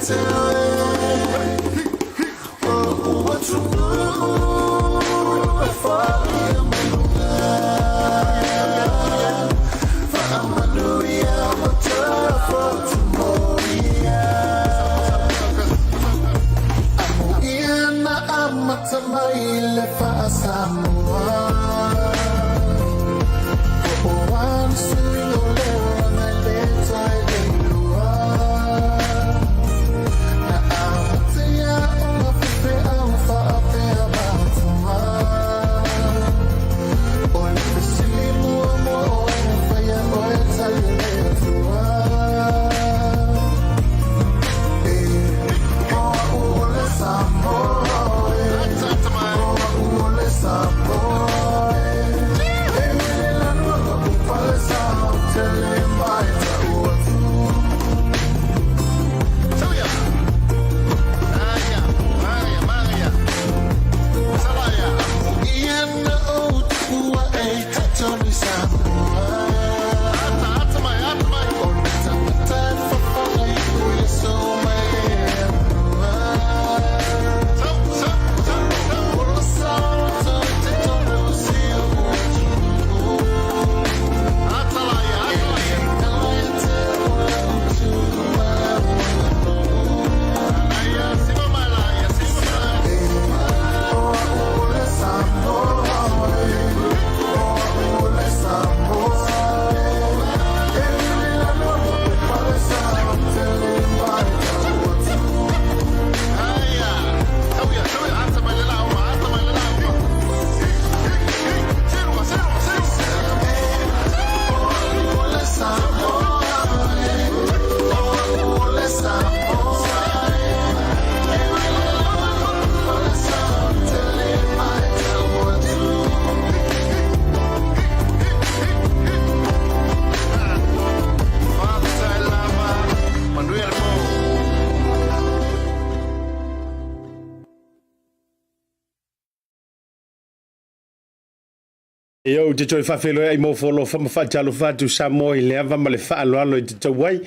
te oe O lo'u atunuu e foia mai luga Faamanuia ma tafotu moia Amuia na amata mai le faa-Samoa Po o a ni suiga o le olaga e le toe leilua Na amata ia ona faifeau faapea matua O le fesili muamua o ai na faia oe tali e le Atua E o a'u o le Samoa e O a'u o le Samoa e E wili lanu lo'u palesa ou te le mae ta'u atu. Amuia na ou tupu a'e i totonu i Samoa O le tangata e fafaga iu ia sou mai le atunua O lo sa o te tonu o si ou atunuu E le galo ia te au lau tu ma lau aganuu E o a'u o le Samoa e O a'u o le Samoa e E lili lanu lo'u palesa ou te le mae ta'u atu. O a'u o le Samoa e O a'u o le Samoa e E lili lanu lo'u palesa ou te le mae ta'u atu. Ia ou te toe faafeiloai mo foalofa ma faatalofa atu Samoa i le ava ma le faaaloalo i te tau ai.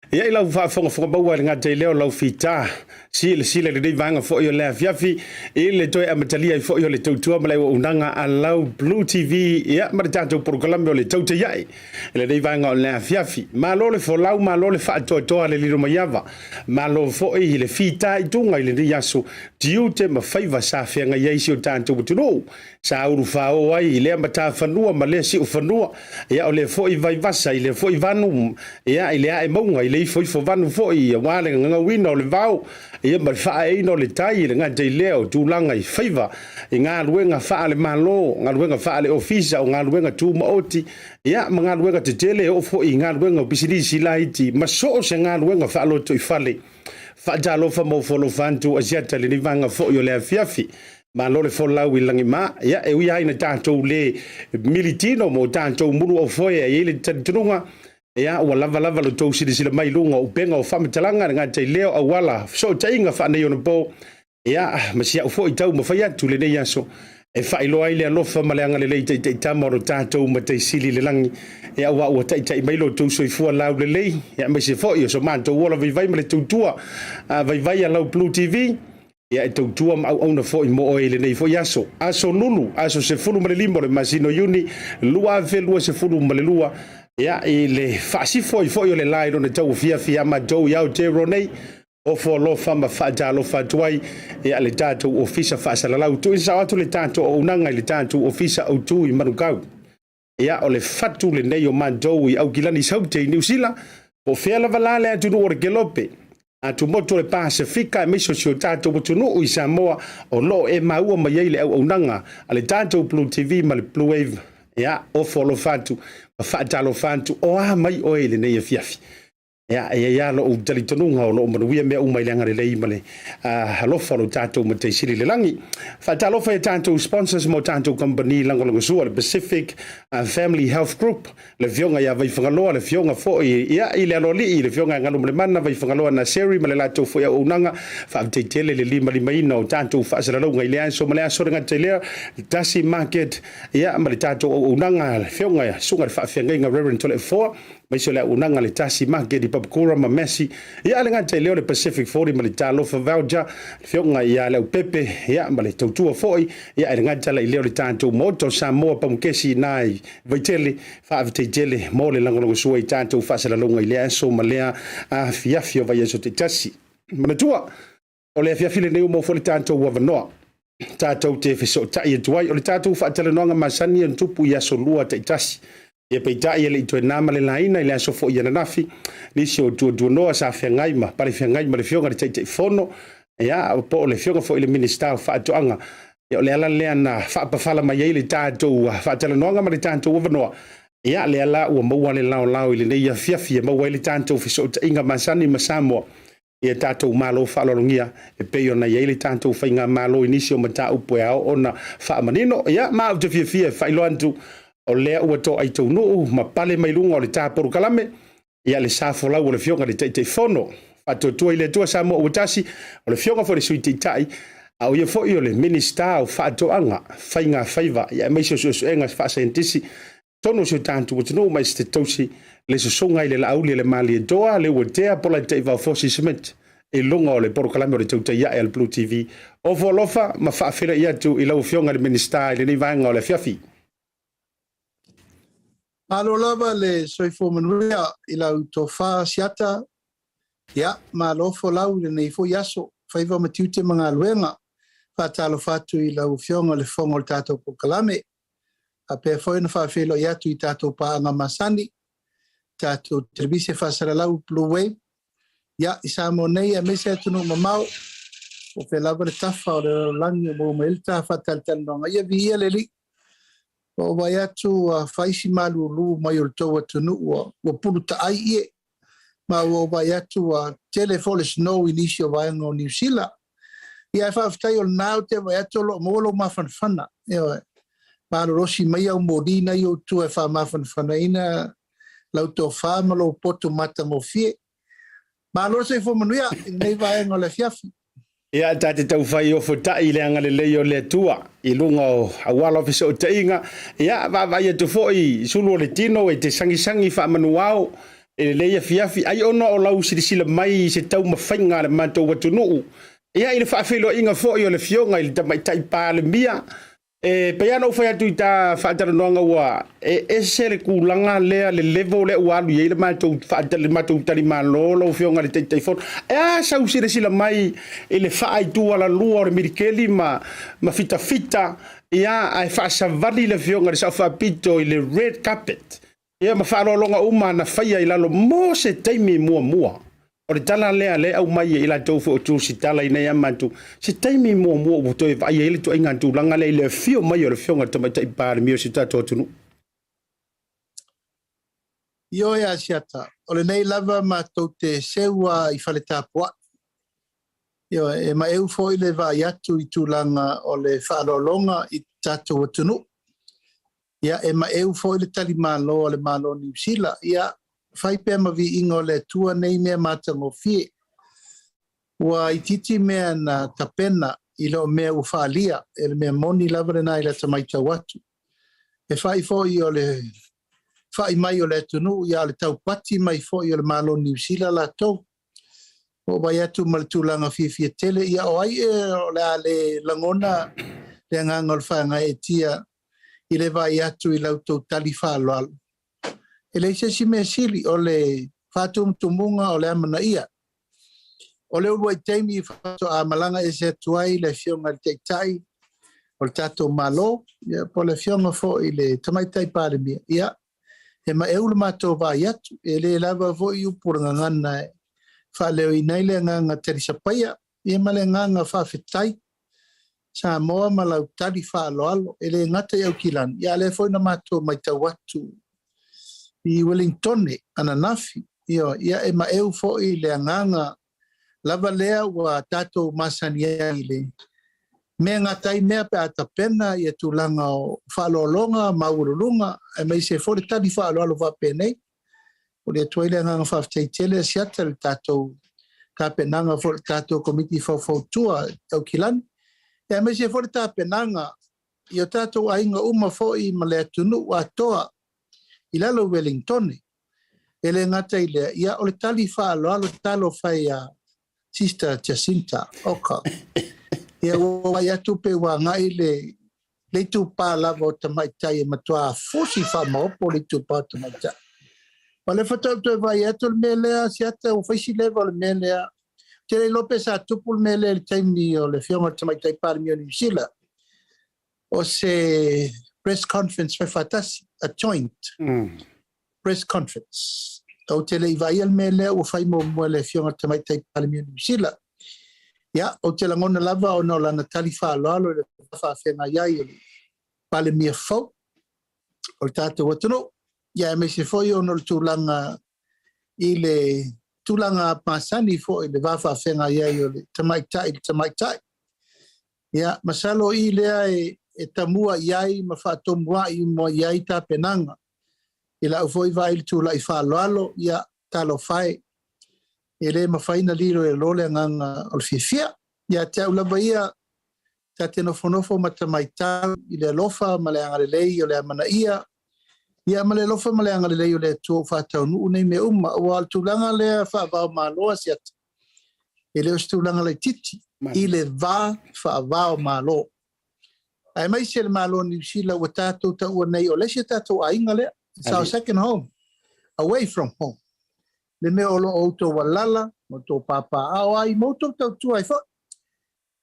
Ia i lau faafogafoga maua i le gata i lea o lau fita silasila i lenei vaega foi o le afiafi i le toe amatalia ai foi o le tautua ma le auaunaga a lau Blue TV ia ma le tatou polokalame o le Tautaia'i i lenei vaega o le afiafi. Malo le folau, malo le faatoatoa le lilo maiava, malo foi i le fitaituga i lenei aso tiute ma faiva sa feagai ai si o tatou atunuu. Sa ulufāō ai i lea matafanua ma lea siufanua, ia o lea foi vaivasa i lea foi vanu, ia i le ae mauga i le ifoifo vanu foi aua le gagauina o le vao, ia ma le faaeina o le tai i le gata i lea o tulaga i faiva i galuega faale-Malo, galuega faale-Ofisa, o galuega tumaoti, ia ma galuega tetele e oo foi i galuega o pisinisi laiti ma so o se galuega faalotoifale. Faatalofa ma ofo alofa atu Asiata i lenei vaega foi o le afiafi. Malo le folau i lagima. Ia, e ui lava ina tatou le militino mo tatou mulu aufoe e i ai le talitonuga, ia, ua lava lava lo tou silasila mai i luga o upega o faamatalaga, le gata i lea o auala fesootaiga faaneionapo, ia, ma si au foi taumafai atu i lenei aso e faailoa ai le alofa ma le agalelei taitaitama o lo tatou Matai Sili i le lagi, ia, aua ua taitai mai lo outou soifua laulelei, ia, aemaise foi o so matou ola vaivai ma le tautua vaivai a lau Blue TV, Ia e tautua ma auauna foi mo oe i lenei foi aso. Aso Lulu, aso 15 o le masina o Iuni 2022, ia i le faasifo ai foi o le la i lona tauafiafi ia matou i Aotearoa nei, ofo alofa ma faatalofa atu ai ia le tatou Ofisa Faasalalau. Tuuina sao atu le tatou auaunaga i le tatou Ofisa Autu i Manukau. Ia, o le fatu lenei o matou i Aukilani Saute i Niu Sila, po o fea lava la le atunuu o le Kelope, atumotu o le Pasefika aemaise o si o tatou atunuu i Samoa o lo o e maua mai ai le auaunaga a le tatou Blue TV ma le Blue Wave. Ia, ofo alofa atu ma faatalofa atu, o a mai oe i lenei afiafi? Ia, e i ai lava lou talitonuga o lo o manuia mea uma i le agalelei ma le alofa o lo tatou Matai Sili i le lagi. Faatalofa i a tatou sponsors mo tatou kamupani lagolagosua, le Pacific Family Health Group, le Afioga ia Vaifagaloa, le Afioga foi ia, i le Aloalii, le Afioga ia Galumalemana Vaifagaloa Naseri ma le latou foi auaunaga. Faafetai tele le limalimaina o tatou faasalalauga i lea aso ma le aso le gata i lea, le Tasi Market, ia, ma le tatou auaunaga, le Afioga ia Susuga i le Faafeagaiga Reverend Toleafoa. Aemaise o le auaunaga a le Tasi Maketi Papakura ma Messi, ia, le gata i lea o le Pacific 40 ma le Talofa Voucher, le Afioga ia Leaupepe, ia, ma le tautua foi, ia, e le gata la i lea o le tatou Maota o Samoa Pamukesi i ina i Vaitele, faafetai tele mo le lagolagosua i tatou faasalalauga i lea aso ma lea afiafi o vaiaso taitasi. Manatua, o le afiafi lenei ua maua foi le tatou avanoa tatou te fesootai atu ai. O le tatou faatalanoaga masani e tupu i aso lua taitasi. Ia peitai e le i toe na ma le laina i le aso foi ananafi, nisi o tuatuanoa sa feagai ma palefeagai ma le Afioga i le Taitaifono, ia, po o le Afioga foi i le Minisita o Faatoaga. Ia, o le ala lea na faapafala mai ai le tatou faatalanoaga ma le tatou avanoa. Ia, lea la ua maua le laolao i lenei afiafi e maua ai le tatou fesootaiga masani ma Samoa. Ia tatou Malo faaaloalogia e pei ona i ai le tatou faigamalo i nisi o mataupu e ao ona faamanino. Ia, ma ou te fiafia e faailoa atu o lea ua toai taunuu ma pale mai luga o le ta polokalame, ia, le sa folau o le Afioga i le Taitaifono. Faatuatua i le Atua Samoa ua tasi, o le Afioga foi i le Sui Taitai, a o ia foi o le Minisita o Faatoaga, Faiga Faiva, ia, aemaise o Suesuega Faasaienitisi totonu o si o tatou atunuu, ma se tausi le sosoga i le Laauli a le Malietoa le ua tea Polataivao Fosi Smith i luga o le polokalame o le Tautai Ae a le Blue TV. Ofo alofa ma faafeiloai atu i lau Afioga i le Minisita i lenei vaega o le afiafi. Malo lava le soifua manuia i lau tofa Asiata. Ia, malo folau i lenei foi aso, faiva ma tiute ma galuega. Faatalofa atu i lau Afioga i le Fofoga o le tatou polokalame. Faapea foi ona faafeiloai atu i tatou paaga masani, tatou televise faasalalau Blue Wave, ia, i Samoa nei aemaise atunuu mamao, po o fea lava le tafa o le lalolagi o maua mai ai le ta faatalatalanoaga. Ia viia le Alii. Ua ou vaai atu ua fai si malūlū mai o le tou atunuu ua pulutaai ie, ma ua ou vaai atu ua tele foi le snow i nisi o vaega o Niu Sila. Ia ae faafetai o lena ou te vaai atu o lo o maua lou mafanafana. Ioe. Malolosi mai au moli na i ou tua e faamafanafanaina lau tofa ma lou poto matagofie. Malo le soifua manuia i lenei vaega o le afiafi. Ia, ta te taufai ofotai i le agalelei o le Atua i luga o auala o fesootaiga. Ia, vaavaai atu foi i sulu o le tino e te sagisagi faamanuao i lenei afiafi, ai ona o lau silasila mai i se taumafaiga a le matou atunuu. Ia, i le faafeiloaiga foi o le Afioga i le Tamaitai Palemia, e pei lava ona ou fai atu i ta faatalanoaga ua e ese le tulaga lea, le level lea ua alu i ai le matou le matou talimalo, lau Afioga i le Taitaifono. E a sau silasila mai i le faaitualalua o le milikeli ma fitafita, ia, ae faasavali le Afioga i le Sao Faapito i le red carpet, ia, ma faaaloaloga uma na faia i lalo mo se taimi muamua. O le tala lea lea e aumai e i latou foi o tusitala ina ia matou, se taimi muamua ua toe vaai ai le ituaiga tulaga lea i le afio mai o le Afioga i le Tamaitai Palemia o si o tatou atunuu. Ioe Asiata, o lenei lava matou te seu a i Faletapua'i. Ioe, e maeu foi le vaai atu i tulaga o le faaaloaloga i tatou atunuu. Ia, e maeu foi le talimalo a le Malo o Niu Sila. Ia, fai pea ma viiga o le Atua nei mea matagofie. Ua itiiti mea na tapena i lo mea ua faalia, e le mea moni lava lena i lata matau atu. E fai foi o le fai mai o le atunuu, ia o le taupati mai foi o le Malo o Niu Sila latou. Ua ou vaai atu ma le tulaga fiafia tele, ia o ai ea o le a le lagona le agaga o le faagaeetia i le vaai atu i la outou tali faaaloalo. E leai se isi mea sili, o le faatumutumuga o le amanaia. O le uluai taimi faatoa malaga ese atu ai le Afioga i le Taitai o le tatou Malo, ia, po o le Afioga foi i le Tamaitai Palemia, ia, e maeu le matou vaai atu, e le lava foi upu o le gagana e faaleoina ai le agaga talisapaia, ia ma le agaga faafetai. Samoa ma lau tali faaaloalo, e le gata i Aukilani, ia a lea foi na matou matau atu i Welingtone ananafi, ioe, ia e maeu foi le agaga lava lea ua tatou masani ai i le mea gata ai mea pe a tapena ia tulaga o faaaloaloga maualuluga, aemaise foi le tali faaaloalo faapenei. O le atu ai le agaga faafetai tele Asiata i le tatou tapenaga foi le tatou Komiti Faufautua i Aukilani, ia aemaise foi le tapenaga i o tatou aiga uma foi ma le atunuu atoa i lalo o Welingtone. E le gata i lea, ia o le tali faaaloalo talofa e ia Sister Jacinta Oka. Ia ua vaai atu pe ua agai le le itupa lava o tamaitai e matua fusi faamaopo le itupa o tamaitai. Ma le faatoa ou toe vaai atu le mea lea, Siata, ua fai si leva o le mea lea. Ou te le iloa pe sa tupu le mea lea i le taimi o le Afioga i le Tamaitai Palemia o Niu Sila. O se press conference fai faatasi, a joint press conference. Ou te le i vaaia le mea lea ua fai muamua e le Afioga i le Tamaitai Palemia o Niu Sila. Ia, ou te lagona lava ona o lana tali faaaloalo i le faafeagai ai o le Palemia fou o le tatou atunuu, ia aemaise foi ona o le tulaga i le tulaga masani foi i le va faafeagai ai o le tamaitai i le tamaitai. Ia, masalo o i lea e tamua i ai ma faatomua'i uma i ai tapenaga. I lau foi vaai i le tulai faaaloalo, ia, talofa e, e le mafai ona lilo i lalo le agaga o le fiafia. Ia te au lava ia, ta te nofonofo ma ta matau i le alofa ma le agalelei o le amanaia, ia ma le alofa ma le agalelei o le Atua ua faataunuu nei mea uma. Aua o le tulaga lea faava-o-Malo a Siata, e le o se tulaga laitiiti i le va faava-o-Malo. Aemaise le Malo o Niu Sila ua tatou taua nei o le isi o tatou aiga lea. It's our second home, away from home. Le mea o lo o outou alala ma outou papaaao ai ma outou tautua ai foi.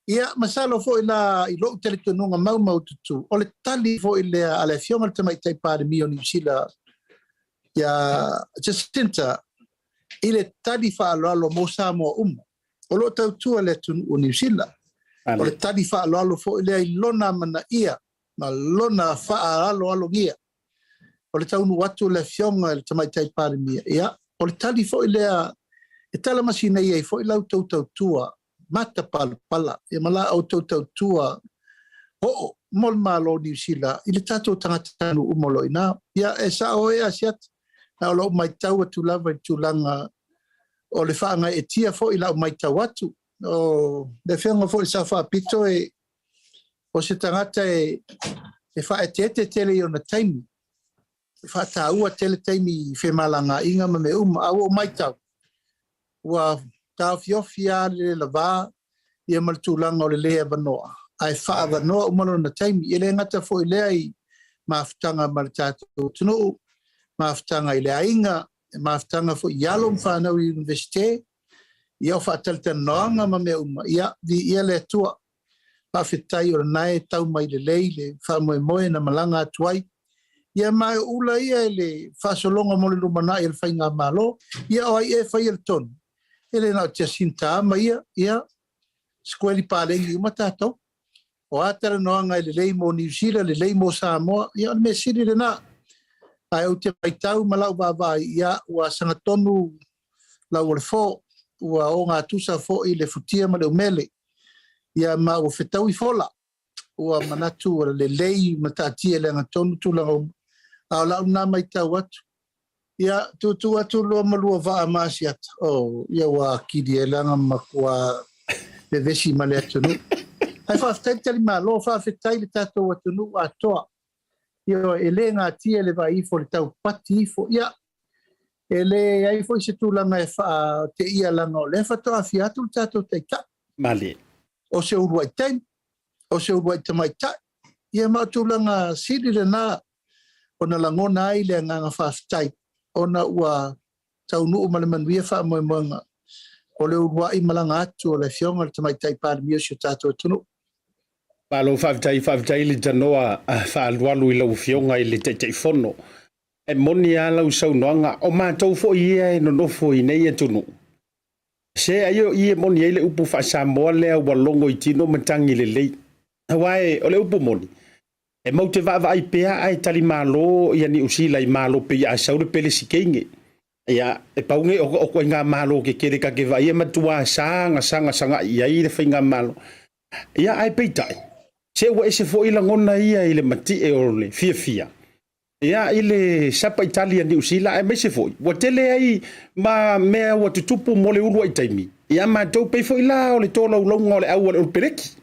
Ia, masalo foi la i lou talitonuga maumaututu, o le tali foi lea a le Afioga i le Tamaitai Palemia o Niu Sila ia Jacinta i le tali faaaloalo mo Samoa uma o lo o tautua le atunuu o Niu Sila. O le tali faaaloalo foi lea i lona amanaia ma lona faaaloalogia o le taunuu atu o le Afioga i le Tamaitai Palemia. Ia, o le tali foi lea e talamasina ai foi la outou tautua matapalapala ia ma la outou tautua oo mo le Malo o Niu Sila i le tatou tagatanuu uma o lo o i ina. Ia, e sao oe Asiata, na o lou matau atu lava i le tulaga o le faagaeetia foi i lau matau atu. O le Afioga foi i le Sao Faapito e o se tagata e faaeteete tele i ona taimi, e faataua tele taimi i femalagaaiga ma mea uma, a ua ou matau, ua taofiofi lava le lavā ia ma le tulaga o le lē avanoa, ae faaavanoa uma lona taimi. E le gata foi lea i mafutaga ma le tatou atunuu, mafutaga i le aiga, mafutaga foi i alo ma fanau i Iunivesite, ia o faatalatalanoaga ma mea uma, ia viia le Atua. Faafetai o lena e tau mai lelei le faamoemoe na malaga atu ai. Ia ma e o ula ia i le faasologa mo le lumanai o le faigamalo. Ia o ai ea e faia le tonu? E le na o Jacinta ma ia, ia, sikueli paleni uma tatou. O a talanoaga e lelei mo Niu Sila, lelei mo Samoa, ia o le mea sili lena. Ae ou te matau ma lau vaavaai, ia ua sagatonu lau o le fo, ua ogatusa foi le futia ma le umele, ia ma ua fetaui fola, ua manatu ua lelei ma taatia i le agatonu tulaga uma. A o lau lena matau atu, ia tuutuu atu lua ma lua vaa ma Asiata, oh, ia ua akili ai leaga matua vevesi ma le atunuu. Ae faafetai le talimalo, faafetai le tatou atunuu atoa. Ioe, e le gatia le vaai ifo i le taupati ifo. Ia, e leai foi se tulaga e faateia leaga o lea faatoa afia atu le tatou Taitai. Malie. O se uluai taimi, o se uluai tamaitai. Ia ma o tulaga sili lena ona lagona ai le agaga faafetai ona ua taunuu ma le manuia faamoemoega o le uluai malaga atu o le Afioga i le Tamaitai Palemia o si o tatou atunuu. Malo faafetai, faafetai le tanoa faaalualu i lau Afioga i le Taitaifono. E moni lava lau saunoaga, o matou foi ia e nonofo i nei atunuu, se ai o i e moni ai le upu faa-Samoa lea ua logo i tino matagi lelei. Aua o le upu moni, E mau te vaavaai pea ae tali malo ia Niu Sila i malo pei a sau le Pelesikeine. Ia, e pau nei o o ituaiga malo kekele ta te vaai e matua saga saga saga'i i ai le faigamalo. Ia, ae peitai, se ua ese foi lagona ia i le mati'e o le fiafia ia i le sapa i tali a Niu Sila aemaise foi ua tele ai ma mea ua tutupu mo le uluai taimi ia matou pei foi la o le tolaulauga o le au a le Olopeleki.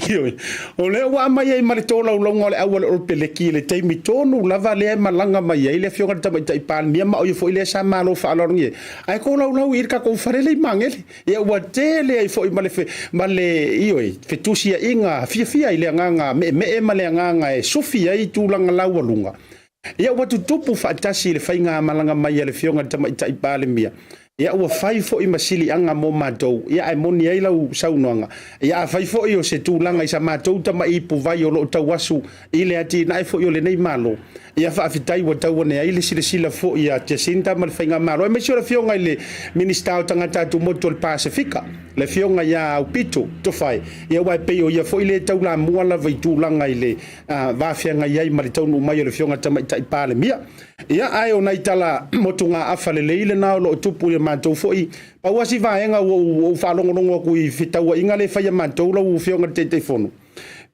Ioe. O lea ua aumai ai ma le tolaulauga o le au a le Olopeleki i le taimi tonu lava lea e malaga mai ai le Afioga i le Tamaitai Palemia, ma o ia foi lea sa malo faaaloalogia ai, ae tolaulau i i le tatou fale lea i Magele. Ia ua tele ai foi ma le, ma le, ioe, fetusiaiga fiafia i le agaga meemee ma le agaga e sufi ai tulaga laualuga. Ia ua tutupu faatasi i le faigamalaga mai a le Afioga i le Tamaitai Palemia, ia ua fai foi ma siliaga mo matou, ia ae moni ai lau saunoaga, ia afai foi o se tulaga i sa matou tamai ipuvai o lo o tauasu i le atinae foi o lenei Malo, ia faafetai ua tau ane ai le silasila foi a Jacinta ma le faigamalo, aemaise o le Afioga i le Minisita o Tagata Atumotu o le Pasefika, le Afioga ia Aupito Tofae, ia aua e pei o ia foi lea e taulamua lava i tulaga i le va feagai ai ma le taunuu mai o le Afioga i le Tamaitai Palemia. Ia, ae o nai tala motugaafa lelei lena o lo o tupu i a matou foi. Pau lava si vaega ua ou faalogologo atu i fetauaiga lea e fai a matou lau Afioga i le Taitaifono,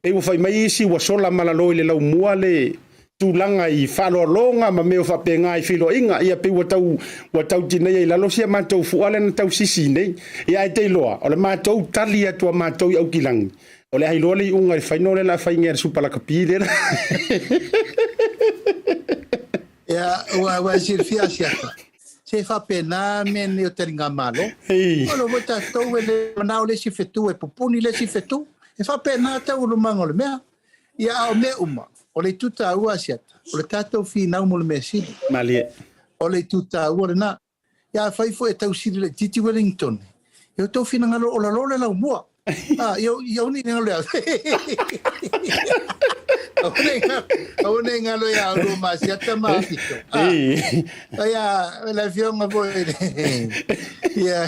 pei ua fai mai isi ua sola malalo i le laumua le tulaga i faaaloaloga ma mea faapena i feiloaiga. Ia pei ua tau ua tau tineia i lalo si a matou fua lea na tau sisi nei. Ia ae te iloa, o le matou tali atu a matou i Aukilagi, O le a iloa le iuga i le final lea o le a faingia e le Supa Lakapi lea. Ia, ua, ua e silafia Asiata, se faapena mea nei o taligamalo. Ei. O lo foi tatou e le manao le isi fetu e pupuni le isi fetu. E faapena taualumaga o le mea. Ia, a o mea uma, o le itu taua Asiata, o le tatou finau mo le mea sili. Malie. O le itu taua lena. Ia afai foi e tau sili laitiiti Wellington, ia outou finagalo o lalo le laumua. Ah, ia ia aua ne i galo ia. Aua ne i galo, aua ne i galo ia oulua ma Asiata ma Apito. Ah, ia le afioga foi le ia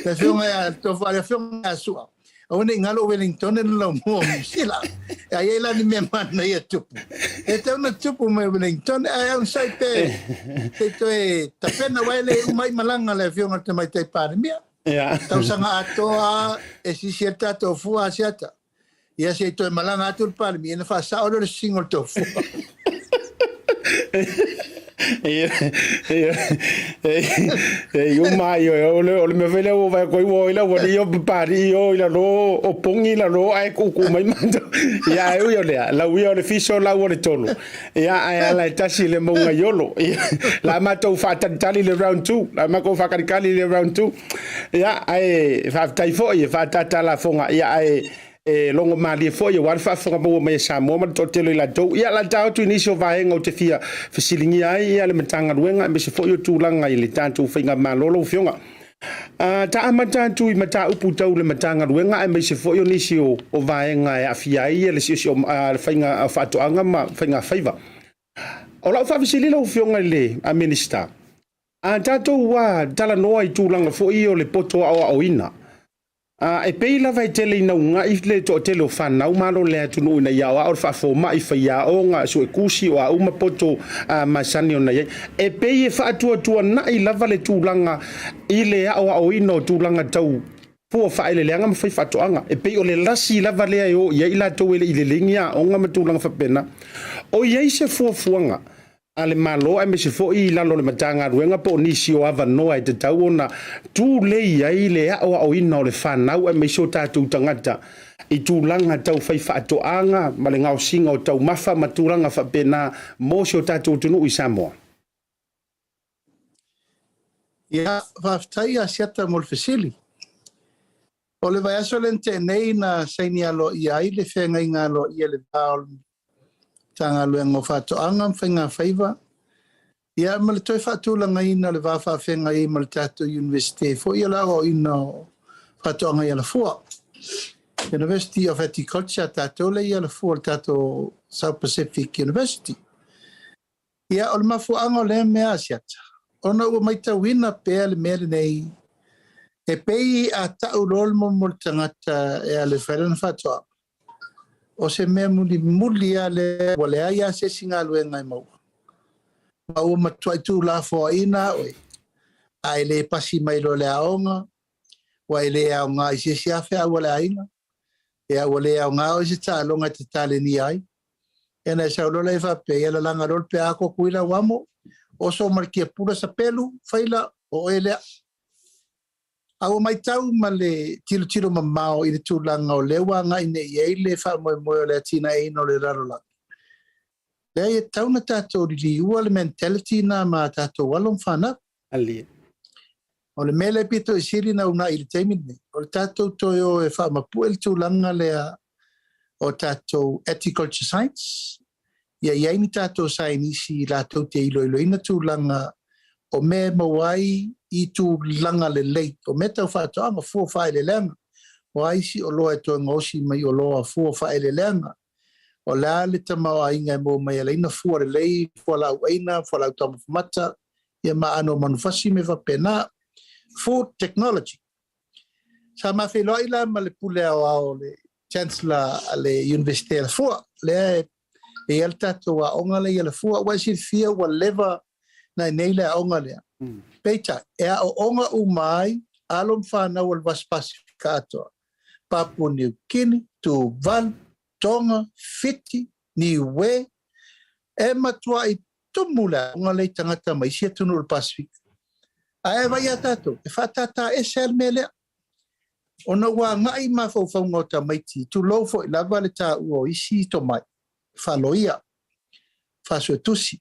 le afioga ia Tofa, le afioga ia Sua. Aua ne i galo o Wellington le laumua o Niu Sila. A i ai la ni mea manaia tupu. E tatau ona tupu mai Wellington ae onosai pe se i toe tapena aua e le uma ai malaga le afioga i le Tamaitai Palemia. Tausaga atoa e sisi ai le tatou fua Asiata. Ia se i toe malaga atu le Palemia ona faasao lea o le sisiga o le tou fua. E uma ai o le o le mea foi lea ua vaai atu ai ua o i le aualii o Papalii o i lalo o Pongi i lalo ae tuutuu mai matou. Ia ae ui o lea, lau ia o le fiso lau o le tolo. Ia ae ala e tasi le mauga i Olo. Ia la matou faatalitali le round 2. La matou faatalitali le round 2. Ia ae faafetai foi e faatata lafoga. Ia ae e logo malie foi aua le faafofoga maua mai a Samoa ma le toatele o i latou. Ia, o le a ta atu i nisi o vaega ou te fia fesiligia ai ia le Matagaluega aemaise foi o tulaga i le tatou faigamalo lau Afioga. Ta amata atu i mataupu tau le Matagaluega aemaise foi o nisi o vaega e aafia ai ia le le faiga faatoaga ma faigafaiva. O lau faafesili lau Afioga i le Minisita, a tatou talanoa i tulaga foi ia o le poto aoaoina, E pei lava e tele ina una'i le toatele o fanau ma alo o le atunuu ina ia aoao le faafomai, faiaoga, suetusi, o a uma poto masani ona i ai. E pei e faatuatuana'i lava le tulaga i le aoaoina o tulaga tau fua faaeleeleaga ma faifaatoaga. E pei o le lasi lava lea e o i ai i latou e le i lelei ni aoga ma tulaga faapena. O i ai se fuafuaga a le Malo aemaise foi i lalo o le Matagaluega po o nisi o avanoa e tatau ona tulei ai le aoaoina o le fanau aemaise o tatou tagata i tulaga tau faifaatoaga ma le gaosiga o taumafa ma tulaga faapena mo si o tatou atunuu i Samoa. Ia, faafetai Asiata mo le fesili. O le vaiaso lea na tea nei na saini aloaia ai le feagaiga aloaia i le va o le Matagaluega o Faatoaga ma Faigafaiva, ia ma le toe faatulagaina o le va faafeagai ai ma le tatou Iunivesite foi o le aoaoina o Faatoaga i Alafua. University of Horticulture tatou lea i Alafua, le tatou South Pacific University. Ia, o le mafuaaga o lea mea Asiata, ona ua matauina pea le mea lenei, e pei a tau loa le momo o le tagata e alu e fai lana faatoaga, o se mea mulimuli lava lea ua leai lava se isi galuega e maua. Ma ua matuai tuulafoaiina oe, a e le pasi mai loa i le aoga, ua e le aoga i se isi lava feau a le aiga, ia ua le aoga oe i se taaloga e te talenia ai. Ia ona e sau loa lea e faapea, ia lalaga loa le pea atu atu i lau amo, oso ma le tiapula sapelu, faila, o oe lea. A ua matau ma le tilotilo mamao i le tulaga o lea ua agai nei i ai le faamoemoe o le atinaeina o le lalolagi, leai, e tatau ona tatou liliua le mentality lena ma a tatou alo ma fanau. Alie. O le mea lea pito i sili ona uunai i le taimi lenei, o le tatou toe o e faamapue le tulaga lea o tatou agriculture science, ia i ai ni tatou saienisi latou te iloiloina tulaga o mea e maua ai i tulaga lelei, o mea tau faatoaga, fua o faaeleeleaga, o a isi oloa e toe gaosi mai oloa fua o faaeleeleaga, o le a le tamaoaiga e maua mai e alaina fua lelei, fualaau aina, fualaau taumafa mata, ia ma aano o manufasi mea faapena. Food technology. Sa ma feiloai la ma le pule aoao le Chancellor a le Iunivesite Alafua, lea e i ai le tatou aoga lea i Alafua. Ua e silafia ua leva na i nei le aoga lea. Peitai, e aooga uma ai alo ma fanau o le Vasa Pasifika atoa, Papua New Guinea, Tuvalu, Tonga, Fiti, Niue, e matuai tumu le aoga lea i tagata mai isi atunuu o le Pasifika. Ae vaai ia tatou, e faatātā ese lava le mea lea. Ona ua agai mafaufauga o tamaiti, tulou foi lava le taua o isi tomai, faaloia, faasuetusi,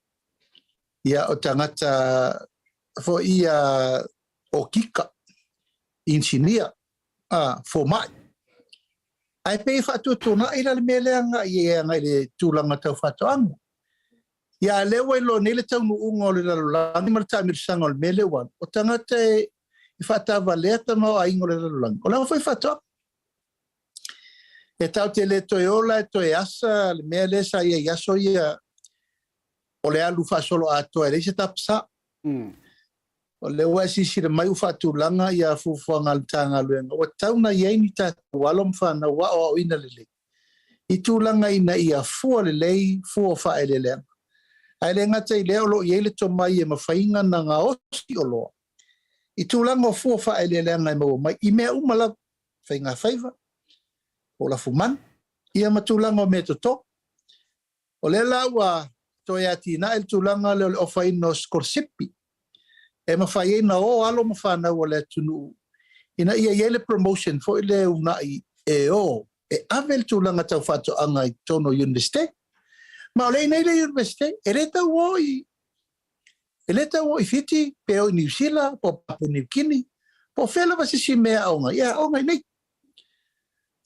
ia o tagata foi ia okika, inisinia, fomai. Ae pei e faatuatuanai la le mea lea agai i ai agai i le tulaga tau faatoaga. Ia a lea ua iloa nei le taunuuga o le lalolagi ma le taamilosaga o le mea lea ua alu, o tagata e faatavalea tamaoaiga o le lalolagi, o le aufaifaatoaga. E tatou te le toe ola e toe asa le mea lea sa i ai i aso ia o le alu faasoloatoa e leai se tapasa. O lea ua e silasila mai ua faatulaga ia fuafuaga a le Matagaluega, ua tatau ona i ai ni tatou alo ma fanau aoaoina lelei i tulaga ina ia fua lelei fua o faaeleeleaga. Ae le gata i lea o lo o i ai le tomai e mafai ona gaosi oloa i tulaga o fua o faaeleeleaga e maua mai i mea uma lava, faigafaiva, po o lafumanu, ia ma tulaga o meatoto. O lea la ua toe atinae le tulaga lea o le ofaina o sikolasipi e mafai ai ona o alo ma fanau a le atunuu ina ia i ai le promotion foi lea e uunai e o e ave le tulaga tau faatoaga i totonu o Iunivesite. Ma o lea e i inei le Iunivesite, e le tau o i e le tau o i Fiti, pe o i Niu Sila, po o Papua Niu Kini, po o fea lava se isi mea e aoga ai, e aoga i inei.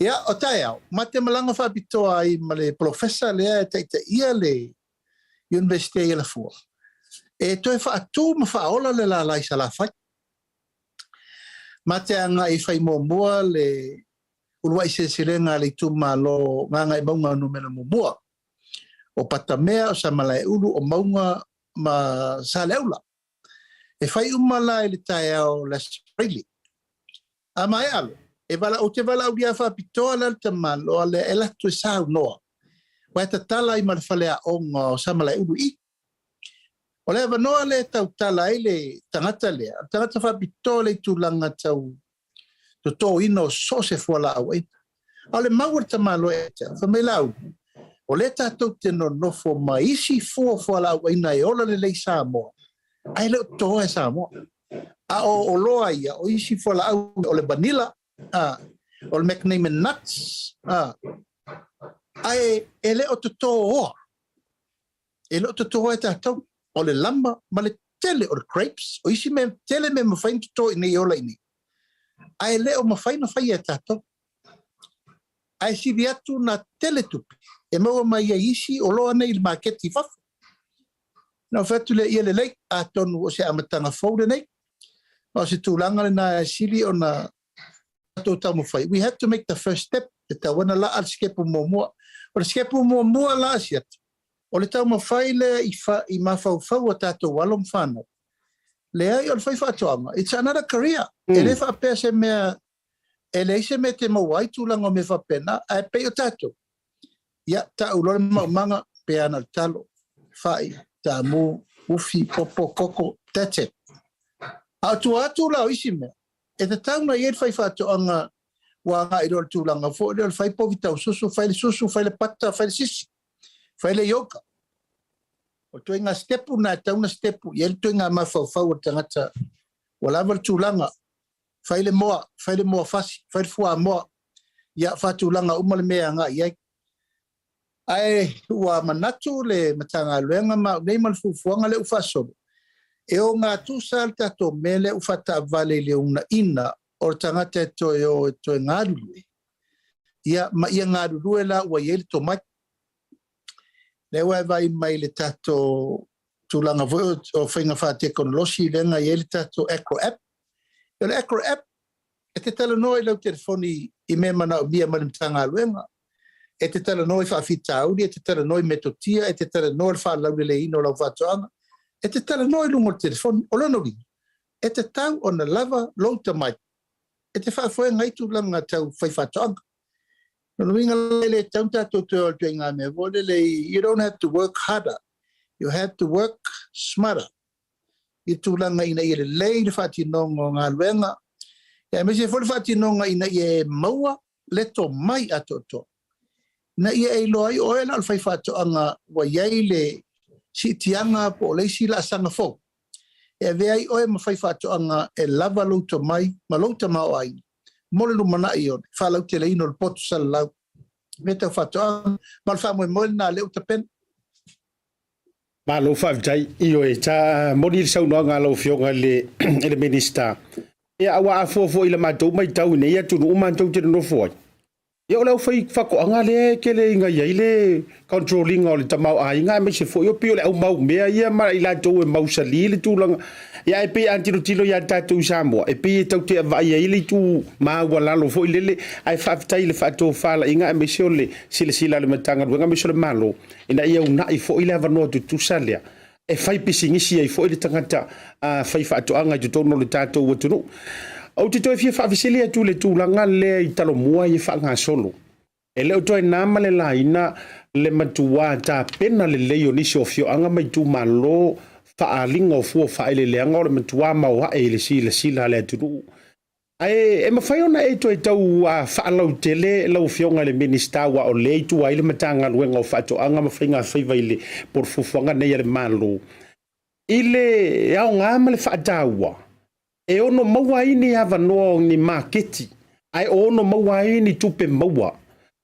Ia, o taeao, ma te malaga faapitoa ai ma le polofesa lea e taitaia le Iunivesite i Alafua, e toe faatu ma faaola le lala i Salafai. Ma te agai e fai muamua le uluai seleselega a le itumalo Gagaemauga numera muamua, o Patamea, o Samalaeulu, o Mauga ma Saleaula. E fai uma la i le taeao o le Aso Faraile. A maea loa, e vala, ou te valaaulia faapitoa la le tamaloa lea e alu atu e saunoa, aua e tatala ai ma le faleaoga o Samalaeulu i i. O le avanoa lea e tautala ai le tagata lea, o le tagata faapitoa lea i tulaga tau totoina o so o se fualaau aina. A o le mau a le tamaloa ia te au, fai mai Laauli, o lea tatou te nonofo ma isi fua o fualaau aina e ola lelei i Samoa, ae le o totoa e Samoa. A o oloa ia, o isi fualaau o le vanilla, a, o le macadamia nuts, a, ae e le o totoa. E le o totoa e tatou. O le lama ma le tele o le grapes, o isi mea tele mea mafai ona toto i nei ola i nei. Ae le o mafai ona faia e tatou. Ae sili atu na tele tupe e maua mai ai isi oloa nei i le maketi i fafo. Na ou fai atu lea, ia lelei, atonu o se amataga fou lenei, ma o se tulaga lena e sili ona tatou taumafai. We had to make the first step, e tatau ona laa le sikepu muamua. O le sikepu muamua la a Siata, o le taumafai lea i, fa, i mafaufau o tatou alo ma fanau. Leai, o le faifaatoaga, it's another career. E le faapea se mea, e leai se mea e te maua ai tulaga o mea faapena, ae pei o tatou, ia, tau loa le maumaga, pe ana le talo, fai, taamu, ufi, popo, koko, that's it. A o tua atu la o isi mea, e tatau ona i ai le faifaatoaga ua agai loa i le tulaga foi lea o le fai povi taususu, fai le susu, fai le pata, fai le sisi, fai le yoga. O le ituaiga sitepu lena e tatau ona sitepu i ai le ituaiga mafaufau o le tagata ua lava le tulaga. Fai le moa, fai le moa fasi, fai le fuamoa, ia faatulaga uma le mea e agai i ai. Ae ua manatu le Matagaluega ma au nei ma le fuafuaga lea ua faasolo, e ogatusa le tatou mea lea ua faataavale i le uunaina o le tagata e toe o e toe galulue, ia ma ia galulue la ua i ai le tomai. Lea ua e vaai mai i le tatou tulaga foi o faiga faatekonolosi lea na i ai le tatou Acro App. O le Acro App, e te talanoa i lau telefoni i mea manaomia mai le Matagaluega, e te talanoa i faafitauli, e te talanoa i metotia, e te talanoa i le faalauleleiina o lau faatoaga, e te talanoa i luga o le telefoni. O lona uiga, e tatau ona lava lou tamai e te faafoega ai tulaga tau faifaatoaga. O lona uiga e le tatau ona tatou toe o i le ituaiga mea foi lele, you don't have to work harder, you have to work smarter i tulaga ina ia lelei le faatinoga o galuega, aemaise foi le faatinoga ina ia e maua le tomai atoatoa, ina ia e iloa ai o oe la o le faifaatoaga ua i ai le siitiaga po o le isi laasaga fou e avea ai oe ma faifaatoaga e lava lou tomai ma lou tamaoaiga mo le lumanai o le faalauteleina o le poto salalau i mea tau faatoaga. Ma o le faamoemoe lena lea ua tapena. Malo faafetai. Ioe, sa moni le saunoaga a lau Afioga i le Minisita. Ia, aua a fua foi i le matou matau i nei atunuu matou te nonofo ai, ia o le aufaifaatoaga lea e tele ina i ai le control ina o le tamaoaiga aemaise foi o pei o le au maumea ia ma i latou e mausali le tulaga. Ia ae pei a tilotilo ia tatou i Samoa, e pei e tatou te vaai ai le itu maualalo foi lele, ae faafetai i le faatofalaiga aemaise o le silasila a le Matagaluega aemaise o le Malo ina ia uunai foi le avanoa tutusa lea e fai pisinisi ai foi le tagata faifaatoaga i totonu o le tatou atunuu. Ou te toe fia faafesili atu i le tulaga lea i Talomua ia faagasolo. E le o toe na ma le laina le matua tapena lelei o nisi o afioaga ma itumalo faaaliga o fua faaeleeleaga o le matua maoae i le silasila a le atunuu. Ae e mafai ona e toe tau faalautele lau Afioga i le Minisita aua o lea e i tua ai le Matagaluega o Faatoaga ma Faiga Faiva i le po o le fuafuaga nei a le Malo i le aoga ma le faataua e ono maua ai ni avanoa o ni maketi ae ono maua ai ni tupe maua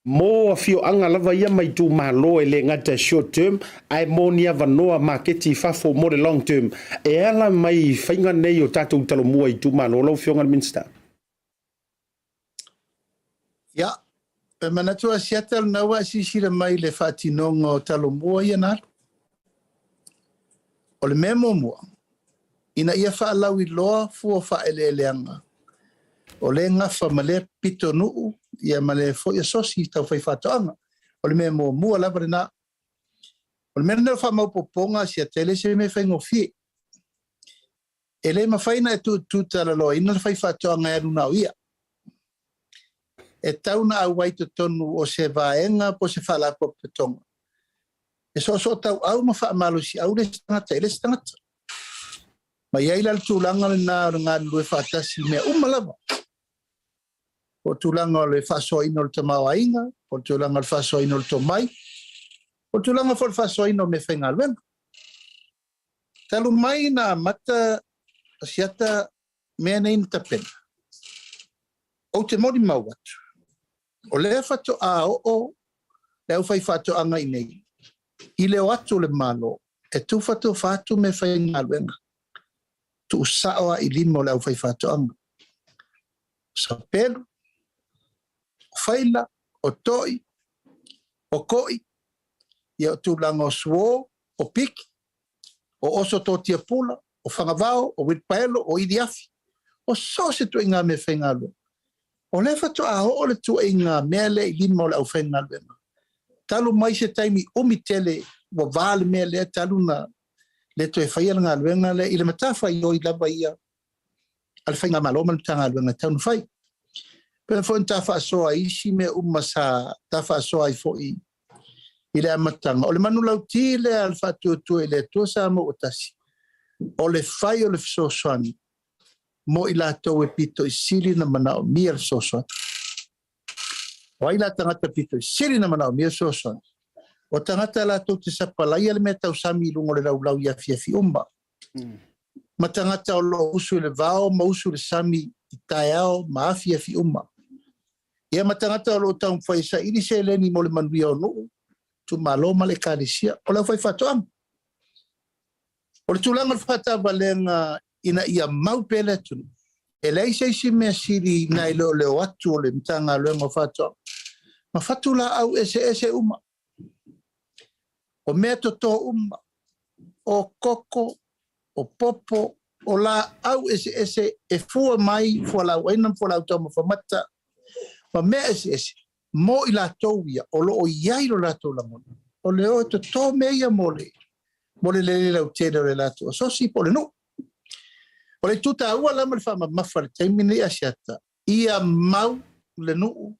mo afioaga lava ia ma itumalo e le gata e short term ae mo ni avanoa maketi i fafo mo le long term e ala mai i faiga nei o tatou Talomua i itumalo lau Afioga i le Minisita? Ia, e manatu a Seattle lena ua e silasila mai i le faatinoga o Talomua ia na alu. O le mea muamua, ina ia faalauiloa fua faaeleeleaga o lea gafa ma lea pitonuu ia ma lea foi asosi tau faifaatoaga. O le mea muamua lava lena. O le mea lena o le faamaopoopoga a Siata, e le se mea faigofie. E le mafai ona e tuutuutalaloaina le faifaatoaga e alu na o ia. E tau na auai totonu o se vaega po o se faalapotopotoga e soosootauau ma faamalosiau le isi tagata i le isi tagata. Ma i ai la le tulaga lena o le galulue faatasi i mea uma lava, po o tulaga o le faasoaina o le tamaoaiga, po o tulaga o le faasoaina o le tomai, po o tulaga foi o le faasoaina o meafaigaluega. Talu mai na amata siata mea nei na tapena, ou te molimau atu, o lea faatoa oo le aufaifaatoaga i nei i le o atu o le Malo e tufatufa atu meafaigaluega tuusao lava i lima o le aufaifaatoaga. O sapelu, o faila, o toi, o koi, ia o tulaga o suo, o piki, o oso totia pula, o fagavao, o uilipaelo, o iliafi, o so o se tuaiga meafaigaluega. O lea faatoa oo le tuaiga mea lea i lima o le aufaigaluega. Talu mai se taimi umi tele ua va le mea lea talu na le toe faia le galuega lea i le matafaioi lava ia a le Faigamalo ma le Matagaluega e tatau ona fai. Pei foi ona ta faasoa i isi mea uma sa ta faasoa ai foi i le amataga, o le manulauti lea a le Faatuatua i le Atua Samoa ua Tasi, o le fai o le fesoasoani mo i latou e pito i sili ona manaomia le fesoasoani. O ai la tagata pito i sili ona manaomia le fesoasoani? O tagata latou te sapalaia le mea tausami i luga o le laulau i afiafi uma. Ma tagata o lo o usu i le vao ma usu i le sami i taeao ma afiafi uma. Ia ma tagata o lo o taumafai e saili seleni mo le manuia o nuu, itumalo ma le Ekalesia. O le aufaifaatoaga. O le tulaga o le faatavalega ina ia mau pea le atunuu, e leai se isi mea sili nai le o le o atu o le Matagaluega o Faatoaga ma fatulaau eseese uma. O mea toto uma, o koko, o popo, o laau eseese e fua mai fualaauaina ma fualaau taumafa mata ma mea eseese mo i latou ia o lo o i ai lo latou lagona, o le o e toto mea ia mo le mo le lelei lautele o le latou asosi po o le nuu. O le itu taua la ma le faamamafa i le taimi lenei Asiata, ia mau le nuu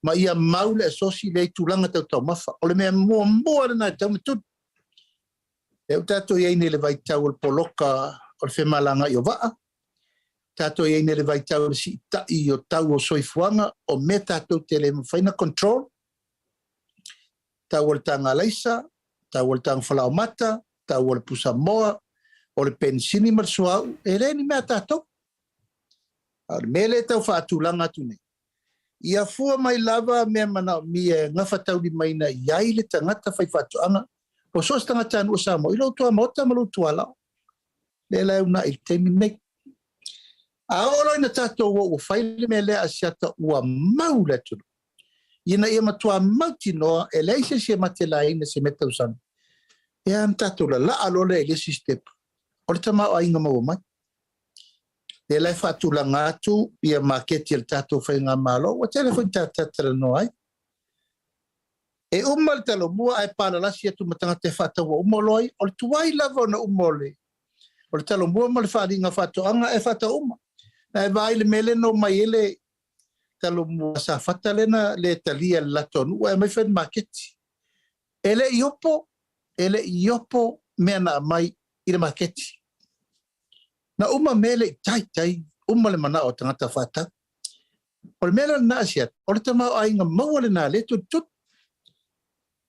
ma ia mau le asosi lea i tulaga tau taumafa. O le mea muamua lena e tatau ona tuli. Lea ua tatou i ai nei i le vaitau o le poloka o le femalagaai o vaa, tatou i ai nei i le vaitau o le siitai o tau o soifuaga, o mea tatou te le mafai ona control, tau o le taga alaisa, tau o le taga falaoamata, tau o le pusamoa, o le penisini ma le suauu, e le ni mea a tatou. A o le mea lea e tau faatulaga atu nei, ia fua mai lava mea manaomia e gafataulimaina i ai le tagata faifaatoaga po o so o se tagatanuu o Samoa i lou tuamaota ma lou tualao, lea la e uunai i le taimi lenei. A oo loa ina tatou o ua fai le mea lea a Asiata ua mau le atunuu, ina ia matua mautinoa e leai se isi e matelaina se mea tausami, ia ona tatou lalaa loa lea i le isi sitepu, o le tamaoaiga maua mai. Lea la e faatulaga atu ia maketi a le tatou faigamalo, ua tele foi ina tatou talanoa ai. E uma le talomua ae palalasi atu ma tagata e faataua uma oloa ia. O le tuai lava ona uma o le o le talomua ma le faaaliga faatoaga ae faatau uma. Na e vaai i le mea lea na omai ai le talomua Safata lea na le talia e le latou nuu ae aumai fai i le maketi. E le i opo, e le i opo mea na aumai i le maketi. Na uma mea e le i taitai uma le manao o tagata faatau. O le mea la lena Asiata, o le tamaoaiga maua lena lea e tulituli.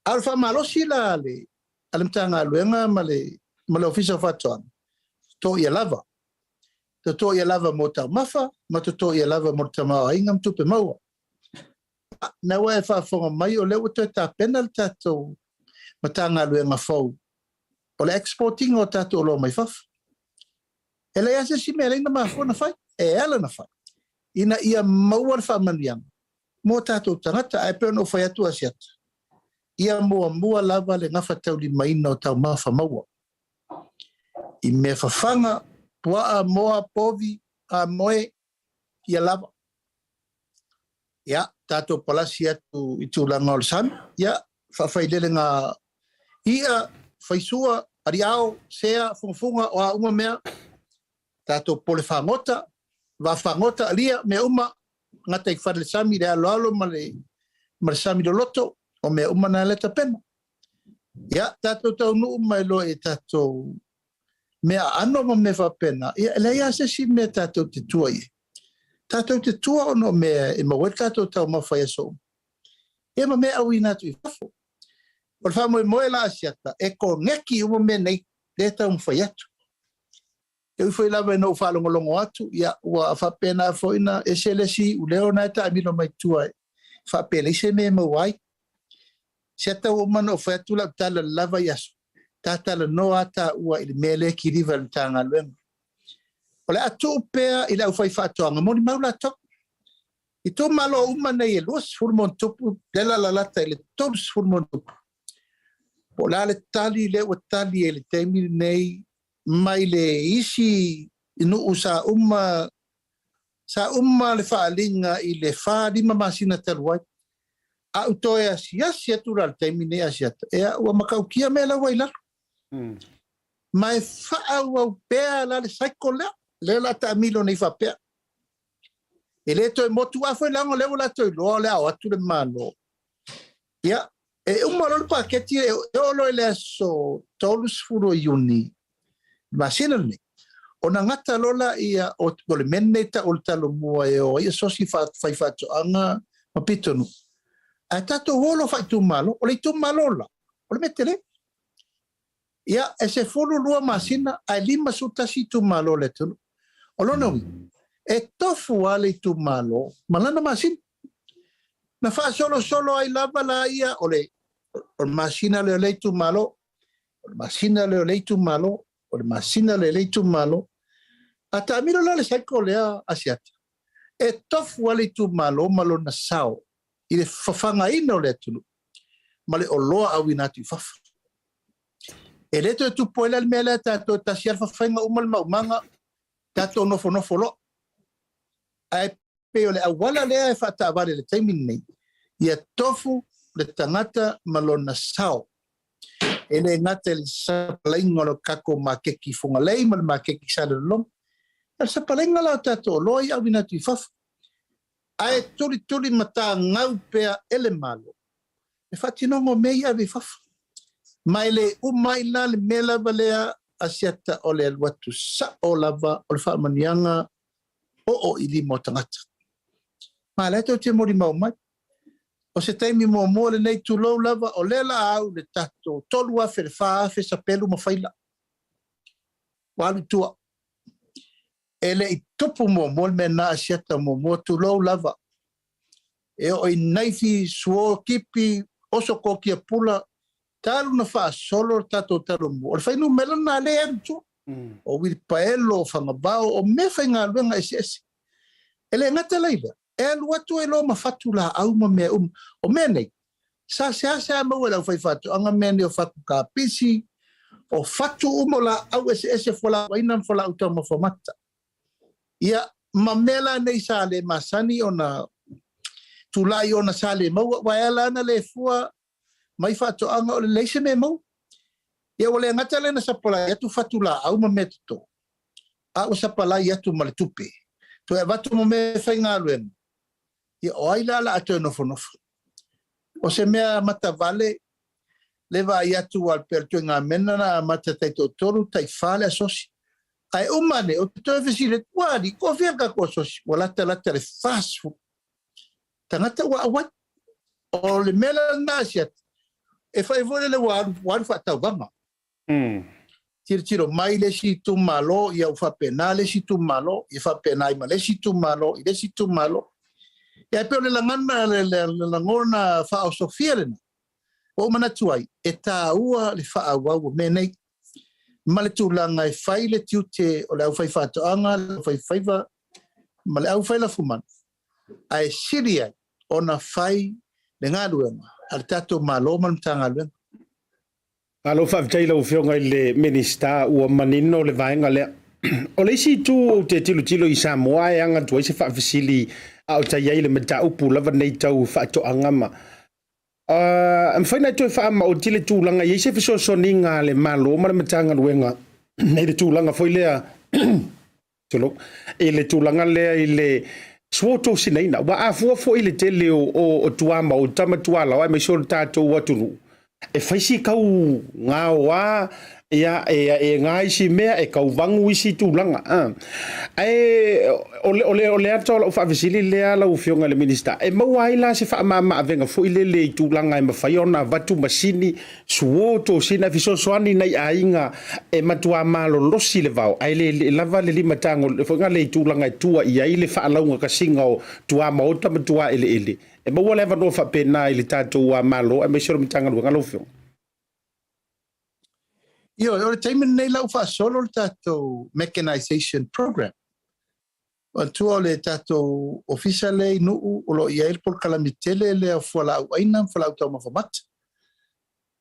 A o le faamalosi la a le, a le Matagaluega ma le, ma le Ofisa o Faatoaga, toto ia lava. Toto ia lava mo taumafa, ma toto ia lava mo le tamaoaiga ma tupe maua. Na ua e faafofoga mai o lea ua toe tapena le tatou Matagaluega fou o le export ina o tatou oloa mai fafo. E leai lava se isi mea e leai na mafua ona fai, e ala ona fai, ina ia maua le faamanuiaga mo tatou tagata. Ae pei ona ou fai atu Asiata, ia muamua lava le gafataulimaina o taumafa maua i mea fafaga, puaa, moa, povi, amoe, ia lava. Ia, tatou palasi atu i tulaga o le sami, ia, faafailelega i'a, faisua, aliao, sea, fugafuga, o a uma mea, tatou pole fagota, vaa fagota, alia, mea uma, gata i fale le sami, le aloalo ma le, ma le sami loloto, o mea uma na le tapena. Ia, tatou taunuu mai loa i tatou mea aano ma mea faapena, ia e leai lava se isi mea tatou te tua i ai. Tatou te tua ona o mea e maua ai le tatou taumafa i aso uma, ia ma mea auina atu i fafo. O le faamoemoe la a Asiata, e koneki uma mea nei, lea e taumafai atu. E ui foi lava ina ou faalogologo atu, ia ua faapena foi na ese le isi iuleo na e taamilo mai tua e faapea e leai se mea e maua ai. Siata ua uma ona ou fai atu lau tala i le la vaiaso, ta talanoa lava taua i le mea lea e kiliva e le Matagaluega. O le a tuu pea i le aufaifaatoaga molimau latou. Itumalo uma nei e 20 ma ona tupu, lea la lalata i le 30 ma ona tupu. Po o le a le tali lea ua tali ai i le taimi lenei mai le isi nuu sa uma sa uma le faaaliga i le 4, 5 masina talu ai. A ou toe asiasi atu la i le taimi lenei Asiata, ea ua matautia mea la ua i lalo. Ma e faaauau pea la le cycle lea, lea o le a taamilo nei faapea. E le toe motu a foi leaga o lea ua latou iloa o le a o atu le Malo. Ia, e uma loa le paketi e oo loa i le aso 30 o Iuni, le masina lenei, ona gata loa laia o le mea lenei e tau o le Talomua e o ai asosi faifaatoaga ma pitonuu. Ae tatou o loa faaitumalo. O le itumalo la, o le mea tele. Ia, e 12 masina ae 51 itumalo o le atunuu. O lona uiga, e tofu lava le itumalo ma lana masina. Na faasolosolo ai lava laia o le masina lea o lea itumalo, o le masina lea o lea itumalo, o le masina lea o lea itumalo. A taamilo la le cycle lea Asiata, e tofu lava le itumalo ma lona sao i le fafagaina o le atunuu ma le oloa auina atu i fafo. E le toe tupu ai la le mea lea tatou e tasi lava le fafaiga uma le maumaga, tatou nofonofo loa. Ae pei o le auala lea e faataavale i le taimi lenei, ia tofu le tagata ma lona sao. E le gata i le sapalaiga o le tatou maketi i Fugalei ma le maketi i Salelologa, a o le sapalaiga la o tatou oloa ia auina atu i fafo. Ae tulituli matagau pea e le Malo le faatinoga o mea ia ave i fafo. Ma e le uma ai la le mea lava lea Asiata o le alu atu sao lava o le faamanuiaga oo i lima o tagata. Ma la e tou te molimau mai. O se taimi muamua lenei, tulou lava, o lea la au le tatou 3,000 le 4,000 sapelu ma faila. Ua alu i tua. E le i tupu muamua le mea lena Asiata muamua, tulou lava. E oo i naifi, suo, kipi, oso kokia pula, talu na faasolo le tatou talomua. O le fuainumera lena lea e alu i tua. O uilipaelo, o fagavao, o mea faigaluega eseese. E le gata la i lea, e alu atu ai loa ma fatu laau ma mea uma. O mea nei, sa seasea maua e le aufaifaatoaga mea nei o fatu kapisi, o fatu uma o laau eseese, fualaau aina ma fualaau taumafa mata. Ia, ma mea la nei sa le masani ona tulai ona sa le maua, aua e ala ona le fua mai faatoaga o le leai se mea e maua. Ia ua le gata lea na sapalai atu fatu laau ma mea toto, a ua sapalai atu ma le tupe, toe avatu ma mea faigaluega, ia o ai la o le a toe nofonofo? O se mea matavale le vaai atu a pei o le ituaiga na amata tai toatolu tai fa le asosi. Ae uma ane, ou te toe fesili atu, ua alii, toafia le tatou asosi? Ua latalata le 40 tagata ua auai. O le mea la lena Asiata, e fai foi lele ua alu, ua alu faatauvaga. Tilotilo mai le isi itumalo, ia ua faapena le isi itumalo, ia faapena ai ma le isi itumalo i le isi itumalo. Ia e pei o le lagana, le lagona faaosofia lena, ua ou manatu ai, e taua le faaauau o mea nei, ma le tulaga e fai le tiute o le aufaifaatoaga, le aufaifaiva ma le aufailafumanu, ae sili ai ona fai le galuega a le tatou Malo ma le Matagaluega. Malo faafetai i lau Afioga i le Minisita, ua manino le vaega lea. O le isi itu ou te tilotilo i Samoa e aga atu ai se faafesili a o tai ai le mataupu lava nei tau faatoaga ma e mafai ona e toe faamaoti le tulaga i ai se fesoasoaniga a le Malo ma le Matagaluega i le tulaga foi lea tulou, i le tulaga lea i le suotosinaina. Ua afua foi le tele o tuamaota ma tualaoa aemaise o le tatou atunuu e fai si tau gaoa, ia, e ga isi mea, e tauvagu isi tulaga. Ae o le ata o lau faafesili lea lau Afioga i le Minisita, e maua ai la se faamama-avega foi lele i tulaga e mafai ona avatu masini suotosina e fesoasoani nai aiga e matua malolosi le vao, ae le lava le limatago foi le i tulaga e tua i ai le faalaugatasiga o tuamaota ma tuaeleele. E maua le avanoa faapena i le tatou Malo aemaise o le Matagaluega lau Afioga. Ioe, o le taimi lenei la ua faasolo le tatou mechanization program. Manatua o le tatou ofisa lea i Nuu o lo o i ai le polokalame tele lea o fualaau aina ma fualaau taumafa mata.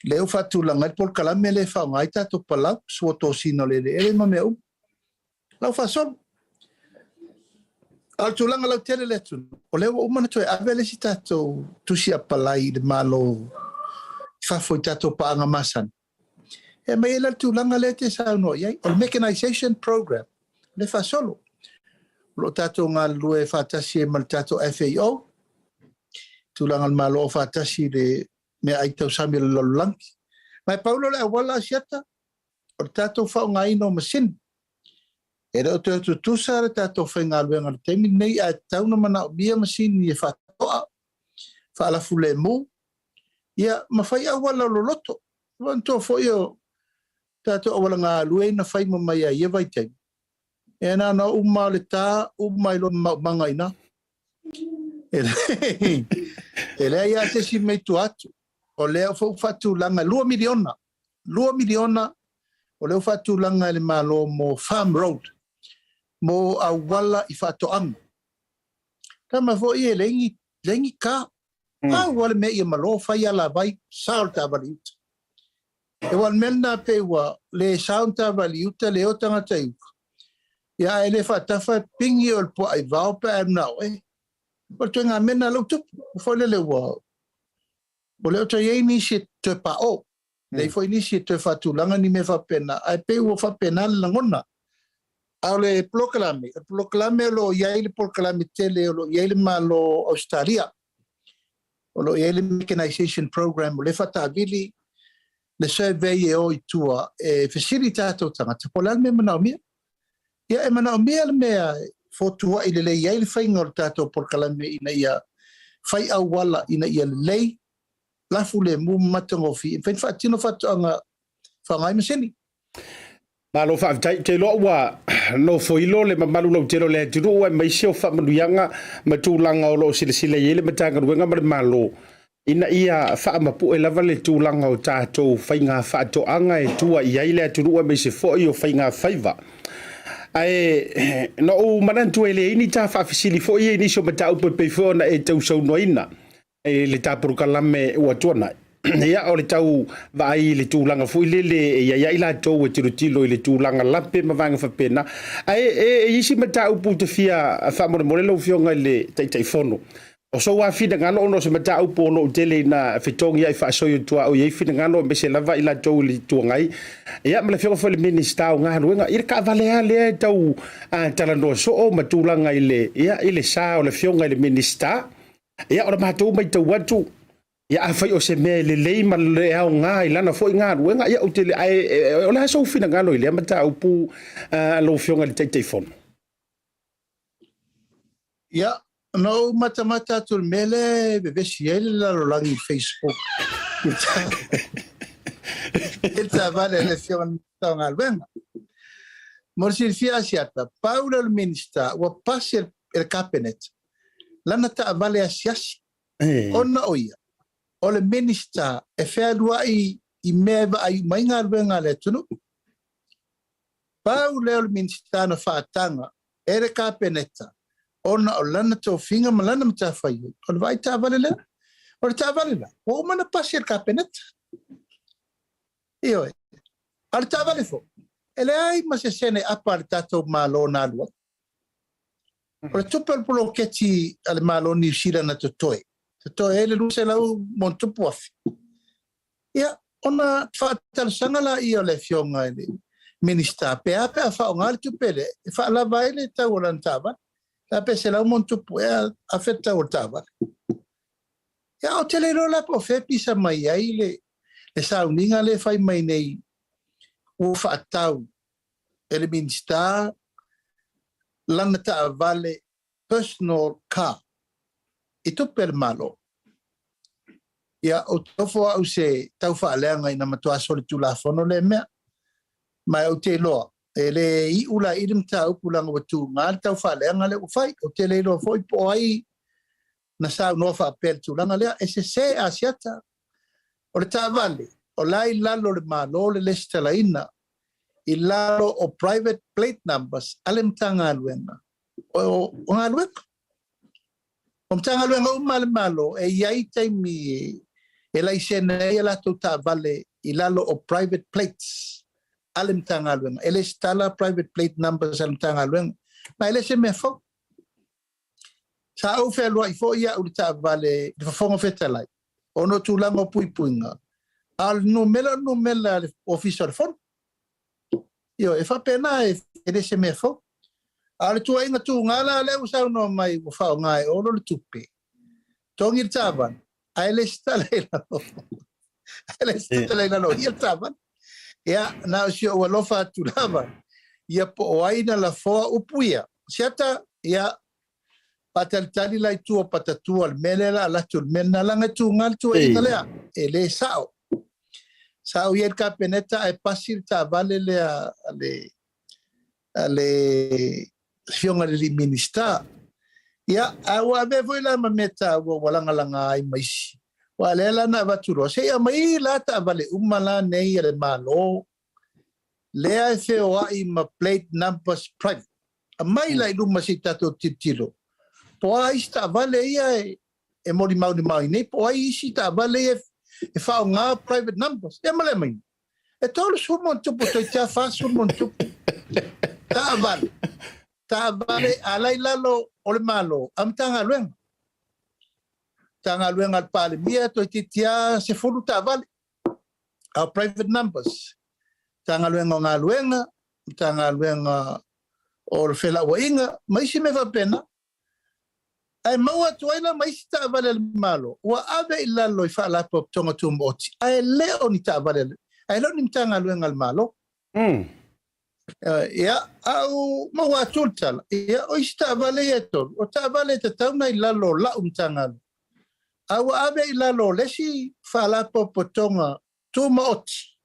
Lea ua faatulaga ai le polokalame lea e faaaoga ai tatou palau, suotosina o le eleele ma mea uma. La ua faasolo. A o le tulaga lautele le atunuu, o lea ua uma ona toe ave le isi tatou tusi apalai i le Malo i fafo i tatou paaga masani. E aumai ai la le tulaga lea e te saunoa i ai. O le mechanization program, le faasolo. O lo o tatou galulue faatasi ai ma le tatou FAO, tulaga o le Malo o faatasi i le meaai tausami o le lalolagi. Ma e pau lea o le auala Asiata, o le tatou faaaogaina o masini. E le o toe tutusa le tatou faigaluega i le taimi lenei, ae tatau ona manaomia masini e faatoa, faalafulemu, ia ma fai auala loloto. Manatua foi o Tatou auala galue na fai ma mai ai ia vaitaimi, e na ona uma o le tā, uma i lona maumaga i ina. E e leai lava se isi mea i tua atu. O lea foi ua faatulaga $2 miliona, $2 miliona o lea ua faatulaga e le Malo mo farm road, mo auala i faatoaga. Tama foi e leai ni, leai ni car. Pau lava le mea ia malo fai alavai, sao le taavale i uta. E ua o le mea lena pei ua le sao ni taavale i uta, le o tagata i uka. Ia ae le faatafa e pigi o le puaa i vao pe a e manao e. O le ituaiga mea lena lea ua tupu. Foi lele ua ua le o toe i ai nisi e toe paʻo. Leai foi nisi e toe faatulaga ni mea faapena, ae pei ua faapena le lagona. A o le polokalame, o le polokalame o lo o i ai le polokalame tele o lo o i ai le Malo o Ausetalia. O lo o i ai le mechanization program o lea e faataavili le survey e o i tua e fesili i tatou tagata po o le a le mea e manaomia. Ia e manaomia le mea e fotuai lelei ai le faiga o le tatou polokalame ina ia fai auala ina ia lelei, lafu lemu ma matagofie e mafai ona faatino faatoaga faaaoga ai masini. Malo faafetai. Ou te iloa ua nofoilo le mamalu lautele o le atunuu aemaise o faamanuiaga ma tulaga o lo o silasila i ai le Matagaluega ma le Malo ina ia faamapue lava le tulaga o tatou faiga faatoaga e tua i ai le atunuu aemaise foi o faiga faiva. Ae na ou manatu e leai ni ta faafesili foi ia i nisi o mataupu e pei foi ona e tausaunoaina i le ta polokalame ua tuanai. Ia, o le tau vaai i le tulaga foi lele e i ai lava i latou e tilotilo i le tulaga lape ma vaega faapena. Ae e i ai isi mataupu ou te fia faamolemole lau Afioga i le Taitaifono. O sou lava finagalo ona o se mataupu o lo o tele ina fetogiai faasoi o tuaoi ai finagalo aemaise lava i latou i le Itu Agai. Ia ma le Afioga foi i le Minisita o Galuega, i le taavale lava lea e tau talanoa soo ma tulaga i le, ia, i le sa o le Afioga i le Minisita. Ia, o le matou matau atu, ia afai o se mea e lelei ma le aoga i lana foi galuega, ia ou te le, ae o le a sou finagalo i lea mataupu lau Afioga i le Taitaifono? Ia, na ou matamata atu i le mea lea e vevesi ai le lalolagi i Facebook i le taavale a le Afioga i le Minisita o Galuega. Mo le silafia Asiata, pau lea o le Minisita ua pasi e le Kapeneta lana taavale asiasi ona o ia o le Minisita e fealuai i mea e vaai uma ai galuega a le atunuu. Pau lea o le Minisita na faataga e le Kapeneta ona o lana tofiga ma lana matafaioi o le vaai taavale lea. O le taavale la, ua uma ona pasi e le Kapeneta. Ioe. A o le taavale foi, e leai ma se sene apa a le tatou Malo na alu ai. O le tupe o le poloketi a le Malo o Niu Sila na totoe, totoe ai le 200 ma ono tupu afe. Ia, ona faatalosaga laia o le Afioga i le Minisita, pe a pe a faaaoga le tupe lea e faalava ai le tau o lana taavale. La pe 100 ma ono tupu ea afe le tau o le taavale. Ia, ou te le iloa la po o fea e pisa mai ai le, le sauniga lea e fai mai nei ua faatau e le Minisita lana taavale personal car i tupe a le Malo. Ia, ou te ofo au se tau faaleaga ina matua solitulafono lea mea. Ma ou te iloa, e le iu la i le mataupu leaga ua tuga le tau faaleaga lea ua fai. Ou te le iloa foi po o ai na saunoa faapea i le tulaga lea. E sese Asiata. O le taavale, o la i lalo o le Malo le lesitalaina i lalo o private plate numbers a le Matagaluega o Galuega. O Matagaluega uma a le Malo e i ai taimi e laisene ai a latou taavale i lalo o private plates a le Matagaluega. E lesitala private plate numbers a le Matagaluega. Ma e le se mea fou. Sa ou fealuai foi au i le taavale i le Fofoga Fetalai ona o tulaga o puipuiga, a o le numera o le numera a le Ofisa o le Fono. Ioe, e faapena e le se mea fou. A o le tuuaiga tuga la lea ua saunoa mai ua faaaoga e Olo le tupe, togi le taavale, ae lesitala i lalo, ae lesitala i lalo o ia le taavale. Ia, na o si ou alofa atu lava, ia po o ai na lafoa upu ia. Siata, ia, faatalitali la i tua o patatua le mea lea la alu atu le mea lena, leaga e tuga le tuuaiga lea, e le sao. Sa ou i ai i le Kapeneta ae pasi le taavale lea a le a le Afioga i le alii Minisita. Ia, ae ua avea foi la ma mea taua ua lagalaga ai ma isi. Aua o lea la na avatu loa, se i aumai la taavale uma la nei a le Malo lea e feoai ma plate numbers private. Aumai la i luma se i tatou tilotilo po o a isi taavale ia e molimaulimau ai nei, po o ai isi taavale ia e faaaoga private numbers. Ia ma le aumaiga, e 30 ma ona tupu, toeitiiti lava 40 ma ona tupu taavale, taavale a la i lalo o le Malo a Matagaluega. Matagaluega a le Palemia toeitiiti lava 10 taavale a o private numbers. Matagaluega o Galuega, Matagaluega o le Felauaiga ma isi mea faapena. Ae maua atu ai la ma isi taavale a le Malo ua ave i lalo i Faalapotopotoga Tumaoti ae le o ni taavale ae le o ni Matagaluega a le Malo. Ia, a ua maua atu le tala, ia, o isi taavale ia e tolu, o taavale e tatau ona i lalo o lau Matagaluega, a ua ave i lalo o le isi Faalapotopotoga Tumaoti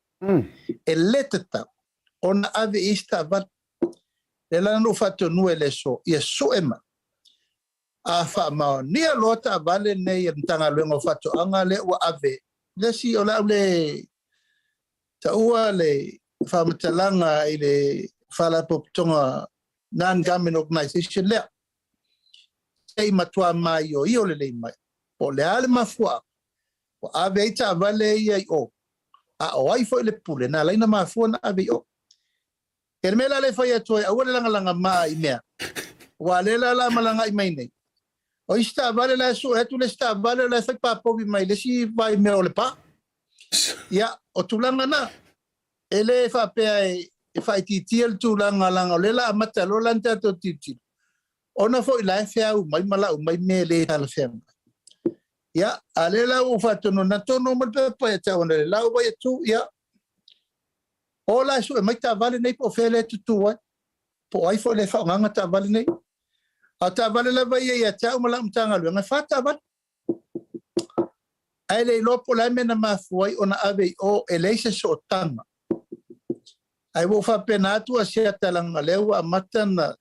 e le tatau ona ave i isi taavale. Lea la na ou faatonua i le aso, ia sue mai. A faamaonia loa taavale nei a le Matagaluega o Faatoaga lea ua ave, le isi o le a ou le taua le faamatalaga i le Faalapotopotoga Non-Government Organisation lea, se i matua maioio lelei mai po o le a le mafuaaga ua ave ai taavale ia i o, a o ai foi le pule na ala ai ona mafua ona ave i o. Ia le mea la lea e fai atu ai, aua le lagalaga i mea, aua o lea la o le a malagai mai nei. O isi taavale la e sue atu le isi taavale o la e fai papovi mai le isi vaimea o Lepa. Ia, o tulaga na, e le faapea e faaitiitia le tulaga leaga o lea o le a amata loa la ona tatou tilotilo, ona foi la e feau mai ma lau mai mea e le talafeagai. Ia, a o lea la ua ou faatonu, na tonu mai le pepa ia te au analeila ua vaai atu, ia, O la e sue mai taavale nei po o fea lea e tutu ai, po o ai foi lea e faaaogaina taavale nei. A o taavale lava ia ia te au ma lau Matagaluega, e fa taavale. Ae le iloa po o le a le mea na mafua ai ona ave i o e leai se sootaga. Ae ua ou faapena atu Asiata leaga o lea ua amata ona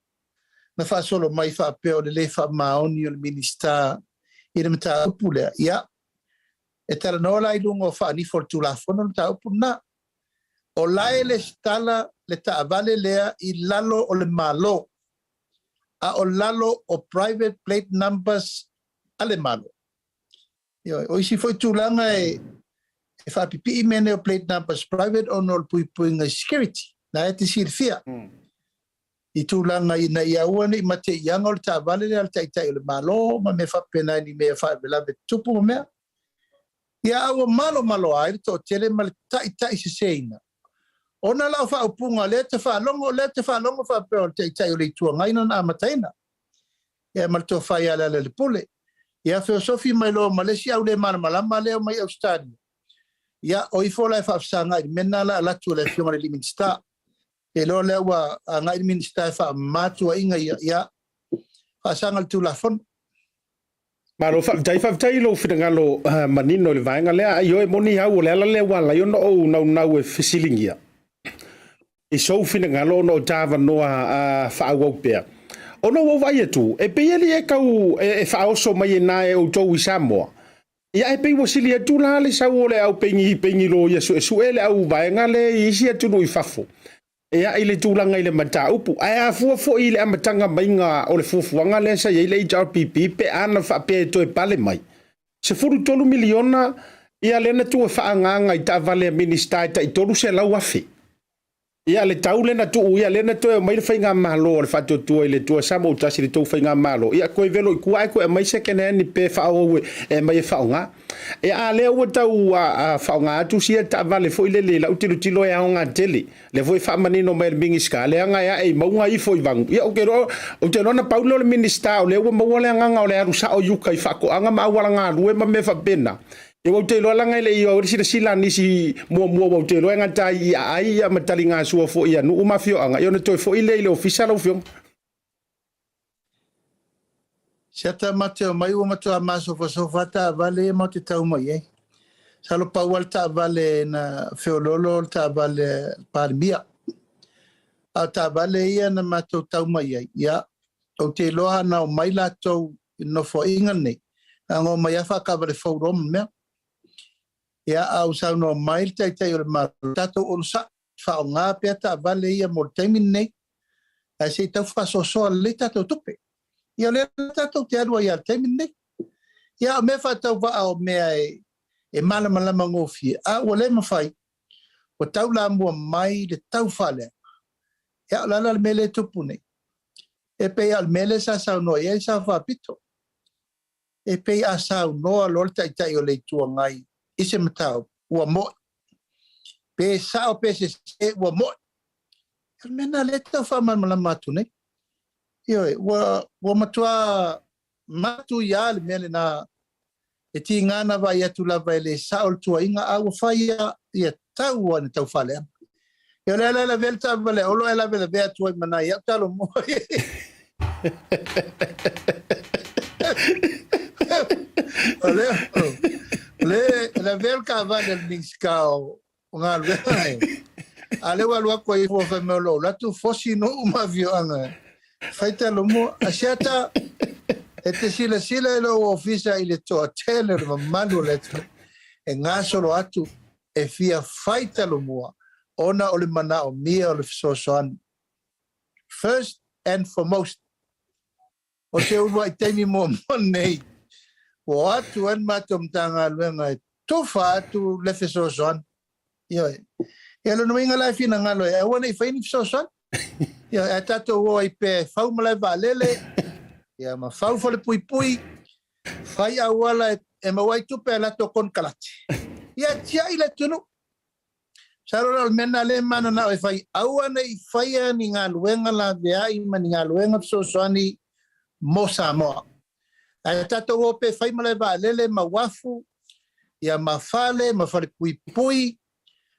faasolo mai faapea o le le faamaoni o le Minisita i le mataupu lea. Ia, e talanoa la i luga o faanifo o le Tulafono le mataupu lena. O la e lesitala le taavale lea i lalo o le Malo, a o lalo o private plate numbers a le Malo. Ioe, o isi foi tulaga e faapipii mea nei o plate numbers private ona o le puipuiga i security, na e te silafia i tulaga ina ia aua ne i mate i aga o le taavale lea a le Taitai o le Malo ma mea faapena i ni mea faalavelave tutupu ma mea. Ia a ua malomaloa ai le toatele ma le taitaiseseina ona la o faaupuga lea te faalogo, lea te faalogo faapea o le Taitai o le Itu Agai na amataina, ia ma le tofa ia Lealailepule. Ia feosofi mai loa ma le isi au le malamalama lea mai Ausetalia, ia o ifo la e faafesagai i le mea lena la alu atu a le Afioga i le alii Minisita. Te iloa lea ua agai le Minisita e faamama tuuaiga ia, ia faasaga le Tulafono. Malo faafetai, faafetai i lou finagalo manino i le vaega lea. Ai oe moni au o le ala lea ua ala ai ona ou naunau e fesiligia i sou finagalo ona o ta avanoa faaauau pea. Ona ua ou vaai atu, e pei e le i tau e faaoso mai e na e outou i Samoa. Ia ae pei ua sili atu la le sau o le au peigi peigi loia suesue le au vaega lea i isi atunuu i fafo. Ia, i le tulaga i le mataupu, ae afua foi i le amataga maiga o le fuafuaga lea sa i ai le HRPP pe a na faapea e toe pale mai, $13 miliona ia lea na tuu e faaagaaga i taavale a Minisita e tai $300,000. Ia, le tau lea na tuu, ia lea na toe aumai le faigamalo a le Faatuatua i le Atua Samoa ua tasi i le tou faigamalo, ia toe velo i tua ae toe aumai second hand pe faaauau e aumai e faaaoga. Ia, a lea ua tau faaaoga atu sia taavale foi lele i lau tilotilo e aoga tele. Lea foi e faamanino mai e le Minisita, leaga e ae i mauga ifo i vanu. Ia, ou te iloa, ou te iloa na pau lea o le Minisita o lea ua maua le agaga o le alu sao i uka i faatoaga ma auala galue ma mea faapena. Ia, ou te iloa leaga e le i oo le silasila a nisi muamua, aua ou te iloa e gata ai i aai ia ma taligasua foi a nuu ma afioaga, ia ona toe foi lea i le ofisa lau Afioga. Siata ma te omai ua matua masofasofa taavale ia matou te tau mai ai. Masalo pau lava le taavale na feoloolo o le taavale a le Palemia. A o taavale ia na matou tau mai ai, ia, ou te iloa ana omai latou i le Nofoaiga lenei, na ona omai lava faataavale fou loa ma mea. Ia, a ua saunoa mai le Taitai o le Malo, tatou onosai, faaaoga pea taavale ia mo le taimi lenei, ae se i tau faasoasoa lelei tatou tupe. Ia o lea tatou te alu ai lava i le taimi lenei. Ia o mea faatauvaa o mea e malamalama gofie, a ua le mafai, ua taulamua mai le taufaaleaga. Ia o le a la le mea lea e tupu nei? E pei lava o le mea lea sa saunoa i ai Sao Faapito. E pei a saunoa loa le Taitai o le Itu Agai i se mataupu, ua mo'i. Pe sao pe sese, ua mo'i. O le mea lena lea e tau faamalamalama atu nei. Ioe, ua, ua matua matuia le mea lena. E tiga na vaai atu lava e le sao le tuuaiga, a ua fai lava ia tau lava ina tau faaleaga. Ia o lea la e lavea le taavale a Olo ae lavelavea atu ai ma nai au talo mua. O lea, o lea e lavea le taavale a le Minisita o o galuega e. A lea ua alu atu ai fua fai mai o lou alu atu fosi nuu ma afioaga e fai talomua. Asiata, e te silasila i lou ofisa i le toatele o le mamalu o le atunuu e gasolo atu e fia fai talomua ona o le manaomia o le fesoasoani. First and foremost, O se uluai taimi muamua lenei ua o atu ai le matou Matagaluega e tufa atu le fesoasoani. Ioe. Ia lona uiga la e finagalo e aua ne i fai ni fesoasoani. Ioe, ae tatou o ai pea e fau malae vaalele, ia ma fau falepuipui, fai auala e maua ai tupe a latou konekarate. Ia tiai le atunuu. Masalo la o le mea lena lea e mananao e fai, aua ne i faia ni galuega laveai ma ni galuega fesoasoani mo Samoa. Ae tatou o pea e fai malae vaalele ma uafu, ia ma fale ma falepuipui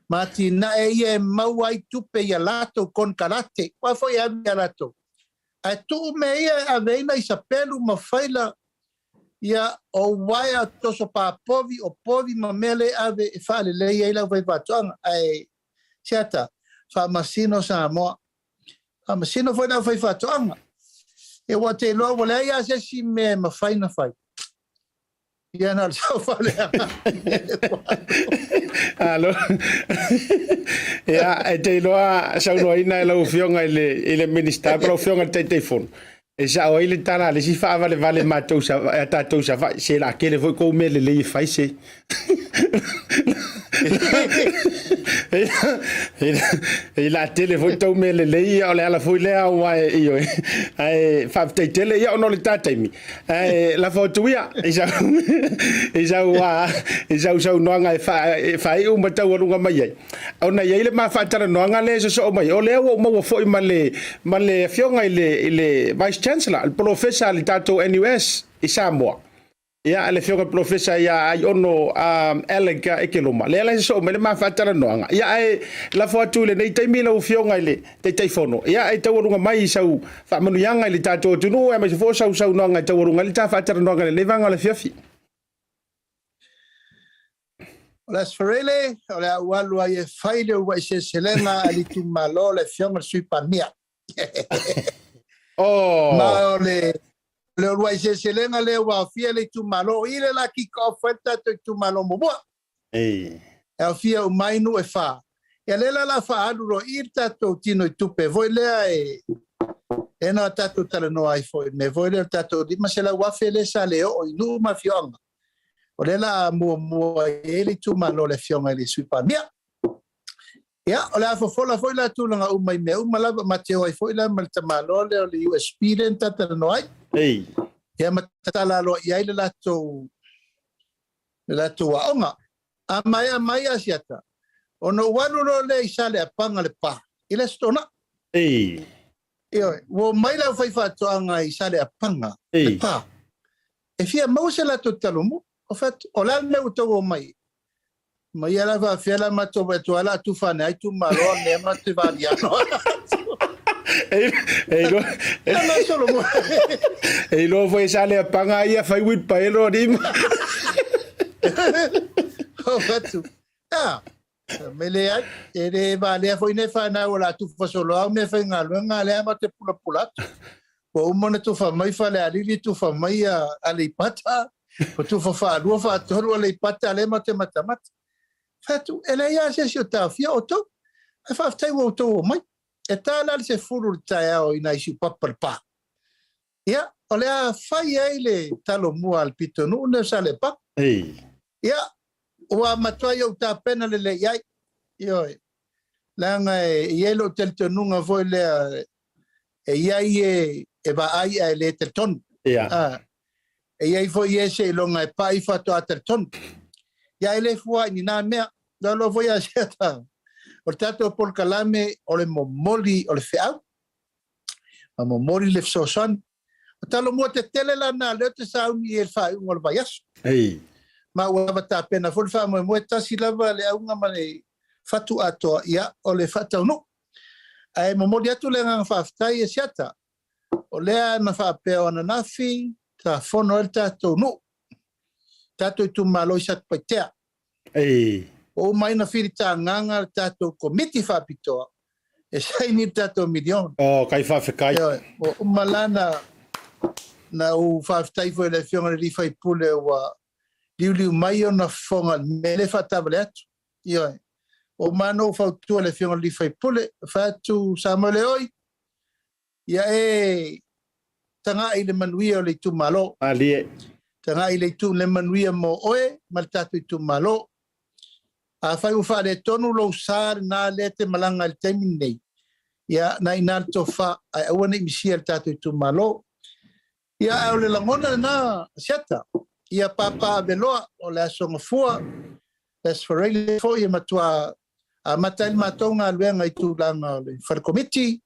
ma atinae ia e maua ai tupe i a latou konekarate, aua foi e ave ia latou. Ae tuu mea ia e ave ai nai sapelu ma faila Ia, o uaea toso papovi, o povi ma mea le ave e faalelei ai le aufaifaatoaga. Ae se ata, faamasino Samoa. Faamasino foi le aufaifaatoaga. Ia ua te iloa ua leai lava se isi mea e mafai ona fai. Ia na o le saofaleaga. Alo. Ia, e te iloa saunoaina e lau Afioga i le Minisita po o lau Afioga i le Taitaifono, E sao ai le tala a le isi faavalevale matou a tatou Savaii, se la tele foi kou mea lelei e fai se. E la tele foi tou mea lelei, ia o le ala foi lea aua e ioe. Ae faafetai tele ia ona o le ta taimi. Ae lafo atu ia i sau i sau i sau saunoaga e faaiu ma taualuga mai ai. Ona e i ai le ma faatalanoaga lea e sosoo mai, o lea ua ou maua foi ma le, ma le afioga i le, i le Vice Chancellor, le Polofesa a le tatou NUS i Samoa. Ia, le afioga i le Polofesa ia Aiono Alec Ekeloma, lea la e sosoo mai le ma faatalanoaga. Ia, ae lafo atu i lenei taimi lau afioga i le Taitaifono, ia, e taualuga mai i sau faamanuiaga i le tatou atunuu, aemaise foi o sau saunoaga e taualuga ai le ta faatalanoaga i lenei vaega o le afiafi. O le Aso Faraile, o le a ou alu ai e fai le uluai seleselega a le itumalo le Afioga i le Sui Palemia. Oh. Ma o le, le uluai seleselega lea ua aofia le itumalo, o i le la kick off ai le tatou itumalo muamua. Ei. E aofia uma ai nuu e fa. Ia lea la la faaalu loa i le tatou tino i tupe foi lea e e na tatou talanoa ai foi me foi lea o le tatou 500,000 lea sa le oo i nuu ma afioaga. O lea la muamua i ai le itumalo o le Afioga i le Sui Palemia. Ia, o le a fofola foi la tulaga uma i mea uma lava, ma te o ai foi la ma le tamaloa lea o le USB lea na talanoa ai. Ei. Ia ma tatala loa i ai le latou le latou aoga. A maea mai Asiata, ona ou alu loa lea i Saleapaga Lepa i le Aso Toonai. Ei. Ioe, ua omai le aufaifaatoaga i Saleapaga Lepa e fia maua se latou talomua. Ou fai atu, o le a le mea ua outou omai ai? Ma ia la faafefea la matou vaai atu, ala tufa ane ai itumalo a mea matou te valiano. E iloa foi e Saleapaga ia fai uilipaelo alii ma. Ou fai atu, A, me leai, e le valea foi nei fanau o le a tufa solo au meafaigaluega, a lea matou te pulapula atu. Ua uma ona tufa mai Falealili, tufa mai Aleipata, ua tufa faalua faatolu Aleipata, a lea matou te matamata. Fai atu, e leai lava se isi o taofia outou, ae faafetai ua outou omai. E ta la le 10 i le taeao i nai Siupapa i Lepa. Ia, o le a fai ai le talomua a le pitonuu lenei o Saleapaga. Ia, ua matuai ou tapena lelei i ai. Ioe, leaga e i ai lou talitonuga foi lea, e i ai e e vaai ae le talitonu. Ia. A, e i ai foi e seiloga e pai faatoa talitonu. Ia, e le fua i ni na mea. Loa foi a Asiata, o le tatou polokalame o le momoli o le feau, ma momoli le fesoasoani. O talomua tetele la na lea ou te sauni i ai i le faaiuga o le vaiaso. Ei. Ma ua lava tapena foi le faamoemoe, tasi lava le auga ma le fatu atoa, ia, o le faataunuu. Ae momoli atu le agaga faafetai e Siata, o lea na faapea o ananafi sa fono ai le tatou nuu, tatou itumalo i Satupaitea. Ei. Ua uma ai na filitagaga le tatou komiti faapitoa e saini le tatou miliona. Oh, kai faafetai. Ioe, ua uma la na na ou faafetai foi i le Afioga i le alii faipule ua liuliu mai ona fofoga i le mea lea e faatavale atu. Ioe, ua uma ona ou fautua i le Afioga i le alii faipule, fai atu Samoele oi, Ia e tagai i le manuia o le itumalo. Malie. Tagai i le itu le manuia mo oe ma le tatou itumalo. Afai ua faaletonu lou sa lena lea e te malaga i le taimi lenei, ia na ina le tofa ae aua ne i misia le tatou itumalo. Ia ae o le lagona lena Asiata, ia papaaveloa o le Aso Gafua, le Aso Faraile foi e matua amata ai le matou galuega i tulaga o le fale komiti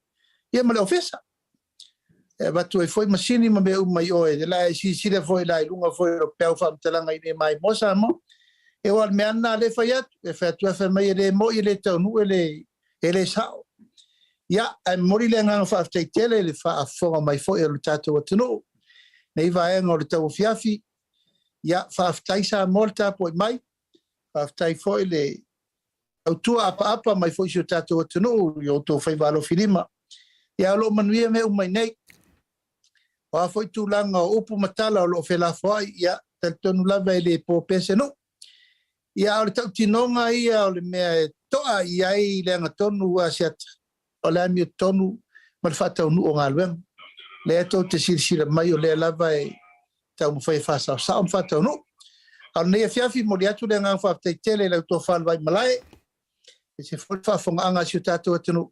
ia ma le ofisa. E avatu ai foi masini ma mea uma i oe, la e silasila foi la i luga foi o le peau faamatalaga i le maimoa Samoa. E o le mea lena lea e fai atu, e fai atu e fai mai e le moi e le taunuu e le e le sao. Ia, ae momoli le agaga faafetai tele i le faafofoga mai foi o le tatou atunuu nei vaega o le tauafiafi. Ia, faafetai Samoa le tapuai mai, faafetai foi le tautua apaapa mai foi i si o tatou atunuu i o outou faiva alofilima. Ia, o lo o manuia mea uma i nei. O a foi tulaga o upu ma tala o lo o felafoai, ia, talitonu lava e le po pea se nuu. Ia, a o le tautinoga ia o le mea e to'a i ai le agatonu a Asiata, o le amiotonu ma le faataunuu o galuega. Lea tou te silasila mai o lea lava e taumafai e faasaosao ma faataunuu. A o lenei afiafi, momoli atu le agaga faafetai tele i lau tofa le Vaimalae, aemaise foi le faafofogaaga a si o tatou atunuu.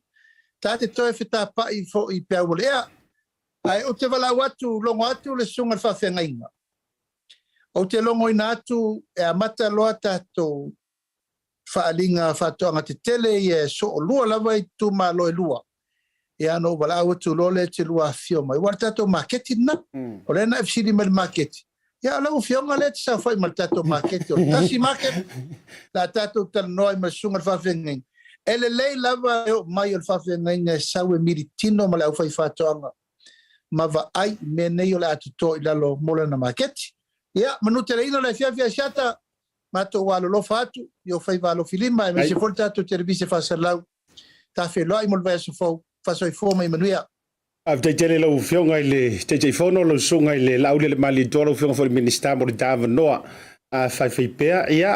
Ta te toe fetapa'i foi i peau o le ea, ae ou te valaau atu, logo atu le susuga i le faafeagaiga. Ou te logoina atu e amata loa tatou faaaliga faatoaga tetele ia e soolua lava itumalo e lua, ia ona ou valaau atu loa lea e te lua afifio mai, aua o le tatou maketi lena. O lea na e fesili mai i le maketi, ia o lau afioga lea e te saofai ma le tatou maketi, o le tasi market, la a tatou talanoa ai ma le susuga i le faafeagaiga. E lelei lava le oo mai o le faafeagaiga e sau e militino ma le aufaifaatoaga ma vaai i mea nei o le a toto i lalo mo lana maketi. Ia, manuteleina le afiafi Asiata, matou alolofa atu i ou faiva alofilima aemaise foi le tatou televise faasalalau. Ta feiloai mo le vaiaso fou. Faasoifua ma ia manuia. Faafetai tele i lau Afioga i le Taitaifono, lau Susuga i le Laaulialemalietoa, lau Afioga foi i le Minisita mo le Tavanoa faifaipea. Ia,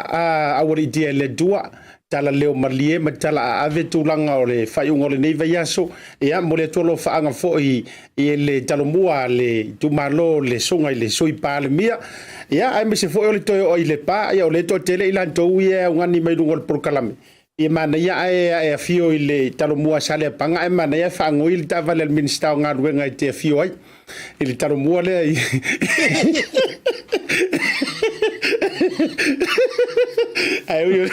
aualiitia e le Atua, tala leo malie ma tala aave tulaga o le faaiuga o lenei vaiaso. Ia, momoli atu alofaaga foi i le talomua a le itumalo le Susuga i le Sui Palemia. Ia, aemaise foi o le toe oo i Lepa, ia o lea e toatele i latou ia e augani mai luga o le polokalame. Ia manaia ae afio i le Talomua a Saleapaga ae manaia ae faagoi le taavale a le Minisita o Galuega e te afio ai i le Talomua lea i Ae ui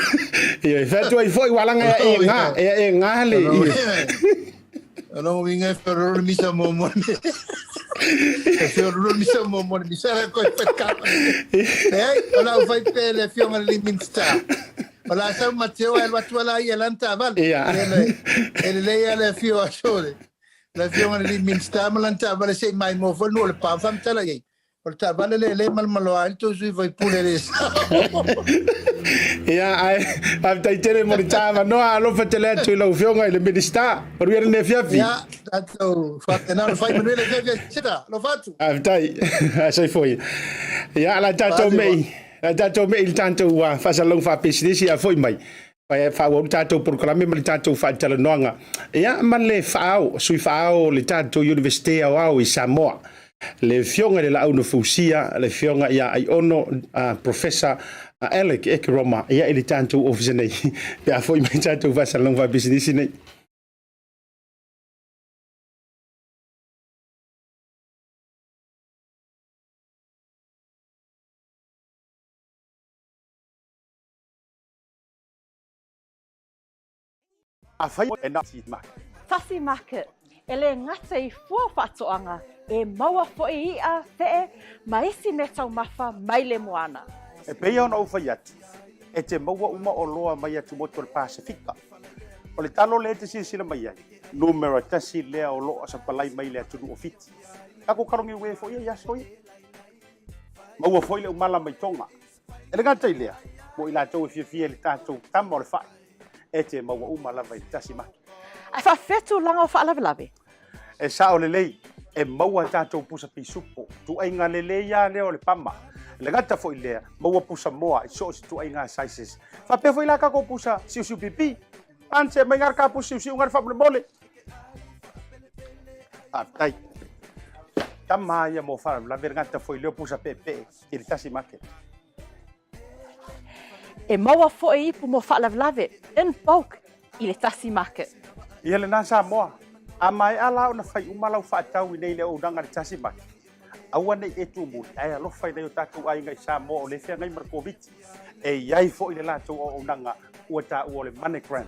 ia e fai atu ai foi ua laga e e ngā, e e ngā le O lona uiga e feololo le misa muamua E feololo le misa muamua le misa la koe fai kapa. Leai, o le a ou fai pea i le Afioga i le Minisita. O le a sau Mateo ae alu atu lava ia i lana taavale. E lelei lava le afio atu o le Afioga i le Minisita ma lana taavale se i maimoa foi le nuu o Lepa ma faamatala i ai. O le taavale lea e le malomaloa ai le tou sui faipule le sao. Ia, ae faafetai tele mo le taavanoa. Alofa tele atu i lau Afioga i le Minisita. Manuia lenei afiafi. Ia, tatou faapena ona fai manuia le afiafi Asiata. Alofa atu. Faafetai. Soifua ia. Ia, la tatou mei, la tatou mei i le tatou faasalalauga faapisinisi a foi mai. Faaauau le tatou polokalame ma le tatou faatalanoaga ia ma le faaao, sui faaao o le tatou Iunivesite Aoao i Samoa, le Afioga i le Laau na Fausia, le Afioga ia Aiono Professor Alec Ekeroma ia i le tatou ofisa nei pe a foi mai tatou faasalalauga faapisinisi nei. Tasi Market, e le gata i fua faatoaga, e maua foi i'a, fe'e, ma isi meataumafa mai le moana. E pei ona ou fai atu, e te maua uma oloa mai atumotu o le Pasefika. O le talo lea e te silasila mai ai, numera tasi lea o lo o sapalai mai le atunuu o Fiti. Tatou kalogiue foi ia i aso ia. Maua foi le umala mai Toga. E le gata i lea, mo i latou e fiafia i le tatou tama o le fai, e te maua uma lava i le tasi maki. Ae faafefea tulaga o faalavelave? E sao lelei, e maua tatou pusa pisupo, tuaiga lelei lava lea o le pama. E le gata foi i lea, maua pusa moa i so o se tuaiga sizes. Faapea foi la tatou pusa siusiu pipi. Ance mai ngā ka pusa siusiu ngā faamolemole. Faafetai. Tama ia mo faalavelave, e le gata foi i lea o pusa peepee. I le tasi market. E maua foi ipu mo faalavelave, in bulk, i le tasi market. Ia lena Samoa, a maea la ona fai uma lau faatau i nei le auaunaga i le tasi market, aua ne i e tumuli, ae alofa i nai o tatou aiga i Samoa o lea e feagai ma le Koviti. E i ai foi le latou auaunaga ua taua o le MoneyGram,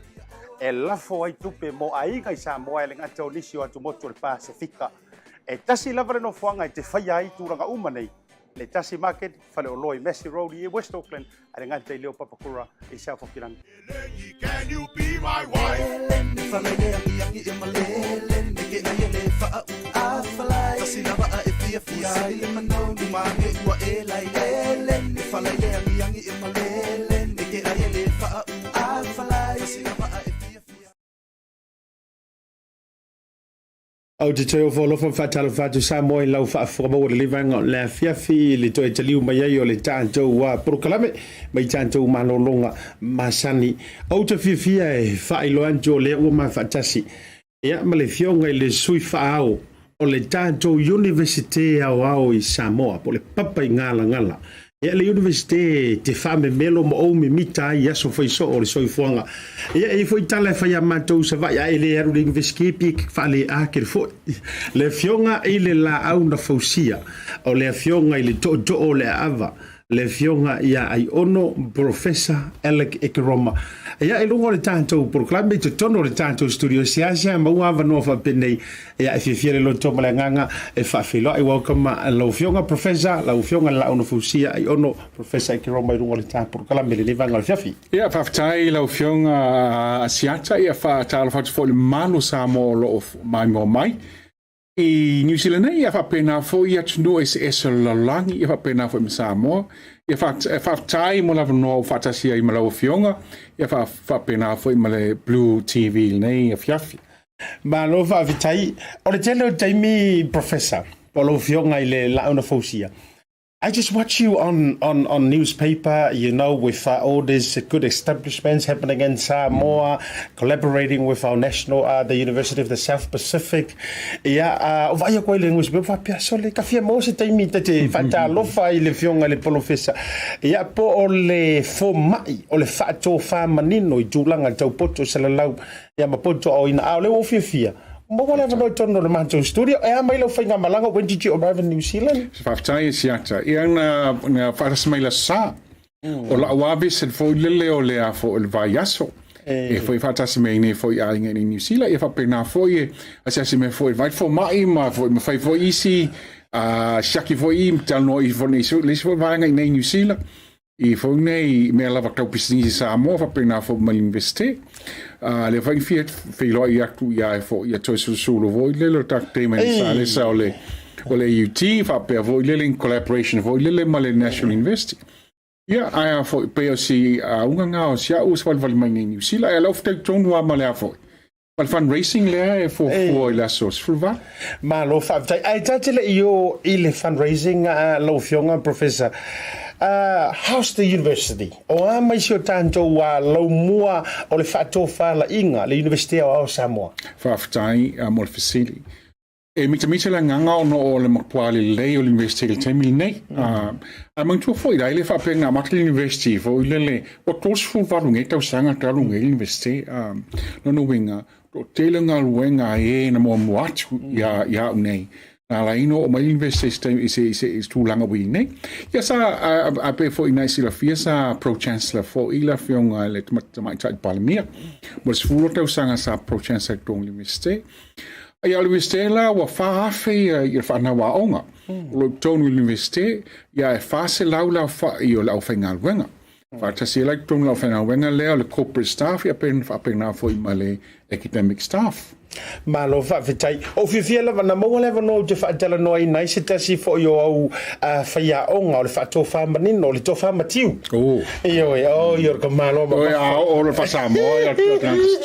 e lafo ai tupe mo aiga i Samoa e le gata o nisi o atumotu o le Pasefika. E tasi lava le nofoaga e te faia ai tulaga uma nei, Le tasi market, faleoloa i Massey Road i West Auckland, a le gata i leo Papakura i South Hokirangi. Can you be my wife? Ou te toe ofo alofa ma faatalofa atu Samoa i lau faafofoga maua i lenei vaega o le afiafi i le toe taliu mai ai o le tatou polokalame mai tatou malologa masani. Ou te fiafia e faailoa atu o lea ua ma faatasi ia ma le Afioga i le Sui Faaao o le tatou Iunivesite Aoao i Samoa po o le Papa i Galagala. Ia le Iunivesite e te faamemelo ma ou mimita ai i aso faisoo o le soifuaga. Ia e i ai foi tala e fai a matou i Savaii a e le alu i le Iunivesite pi e faale-a kele foi. Le Afioga i le Laau na Fausia, o le Afioga i le Tootoo o le Aava, le Afioga ia Aiono Professor Alec Ekeroma. Ia i luga o le tatou polokalame i totonu o le tatou studio seasea maua avanoa faapenei Ia, e fiafia le loto ma le agaga e faafeiloai. Welcome lau Afioga Professor, lau Afioga le Laau na Fausia Aiono, Professor Ekeroma i luga o le ta polokalame i lenei vaega o le afiafi. Ia, faafetai i lau Afioga Asiata, ia faatalofa atu foi i le mamalu o Samoa o lo o maimoa mai i New Zealand nei, ia faapena foi i atunuu eseese o le lalolagi, ia faapena foi ma Samoa. Ia faafetai mo le avanoa ua faatasi ai ma lau Afioga, ia faapena foi ma le Blue TV i lenei afiafi. Malo faafetai. O le tele o taimi, Professor, po o lau Afioga i le Laau na Fausia, I just watch you on newspaper, you know, with all these good establishments happening in Samoa, collaborating with our national, the University of the South Pacific. Ia, o vaai aku ai le newspaper, faapea, sole, ka fia maua se taimi ta te faatalofa ai i le Afioga i le Polofesa. Ia, po o le fomai, o le faatofa manino i tulaga tau poto salalau Ia ma poto aoina. A o lea ua ou fiafia, ua maua le avanoa i totonu o le matou studio. E a mai lau faigamalaga, when did you arrive in New Zealand? Faafetai e Siata. Ia na, na faatasi mai le aso Sa. O lau lava visit foi lele o le a foi o le vaiaso. E foi faatasi mai nei foi aiga i New Zealand. Ia faapena foi e asiasi mai foi vai fomai ma foi ma fai foi isi siaki foi i talanoa i foi nei le isi foi vaega i nei New Zealand. I foi nei mea lava tau pisinisi Samoa faapena foi ma le Universite. A lea foi na fia feiloai atu ia e foi ia toe sulusulu foi lele o le tatou taimi i Salesa o le O le AUT faapea foi lele in collaboration foi lele ma le National University. Ia, ae a foi, pei o si auga ngā o si au savalivali mai nei Niu Sila, ae o lau talitonu lava ma le a foi, ma le fundraising lea e fuafua i le aso 18. Malo faafetai. Ae ta te le i o i le fundraising a lau Afioga Professor, how's the university? O a mai si o tatou laumua o le faatofalaiga le Universite Aoao o Samoa? Faafetai mo le fesili. E mitamita le agaga ona o le matua lelei o le University i le taimi lenei. Ae manatua foi la, e le faapea na amata le University foi lele, ua 38 nei tausaga talu nei le University. Lona uiga, toatele galuega a e na muamua atu ia au nei. Na ala ai ona oo mai le University i se taimi, i se, i se, i se tulaga ua i ai nei. Ia sa, a pei foi na e silafia sa Pro-Chancellor foi le Afioga i le Tamaitai Palemia. Mo le 12 tausaga sa Pro-Chancellor i totonu o le University. Ia o le Iunivesite la ua 4,000 ia ia fanau aoga o lo o i totonu i le Iunivesite, ia e 400 le aofai o le aufaigaluega. Faatasi ai la i totonu o le aufaigaluega lea o le corporate staff ia pe faapena foi ma le academic staff. Malo faafetai. Ou fiafia lava na maua le avanoa ou te faatalanoaina ai se tasi foi o au faiaoga o le faatofa manino, o le tofa matiu. Oh. Ioe, oi o le malo ma. Oi a o le faasamoa ia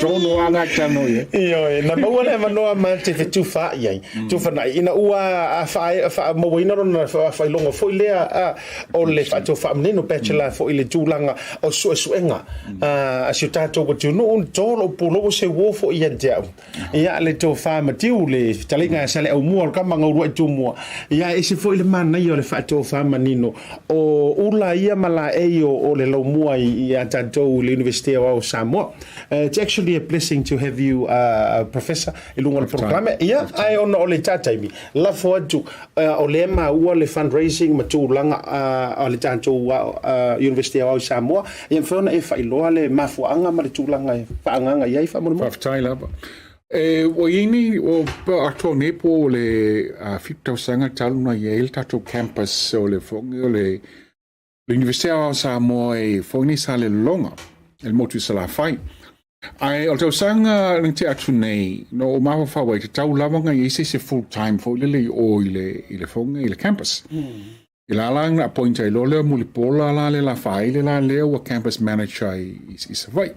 tonu a ngai tano ia. Ioe, na maua le avanoa ma te fetufaai ai. Tufanai ina ua faamauaina lona faailoga foi lea o le faatofa manino bachelor foi i le tulaga o suesuega a si o tatou atunuu, to lou pulou o se uo foi ia te au. Ia, le tofa matiu, le fetalaiga a Saleaaumua o le kama gaulua'i Tumua. Ia, e ese foi le manaia o le faatofa manino o ula ia ma laei o le laumua ia tatou i le Iunivesite Aoao o Samoa. It's actually a blessing to have you, Professor, i luga o le polokalame. Ia, ae ona o le ta taimi, lafo atu o lea e maua le fundraising ma tulaga a le tatou Iunivesite Aoao i Samoa, ia mafai ona e faailoa le mafuaaga ma le tulaga e faaagaaga i ai faamolemole. Faafetai lava. E, ua i ai nei, ua atoa nei po o le 7 tausaga talu na i ai le tatou campus o le fono o le Le Iunivesite Aoao o Samoa e foi nei Salelologa i le motu i Salafai. Ae o le tausaga na tea atu nei, na ou mafaufau ai, tatau lava ona i ai se isi full time foi lele i o i le, i le fono i le campus. I la la na appoint ai loa lea Mulipola la le la Faaile la lea ua campus manager i, i, i Savaii.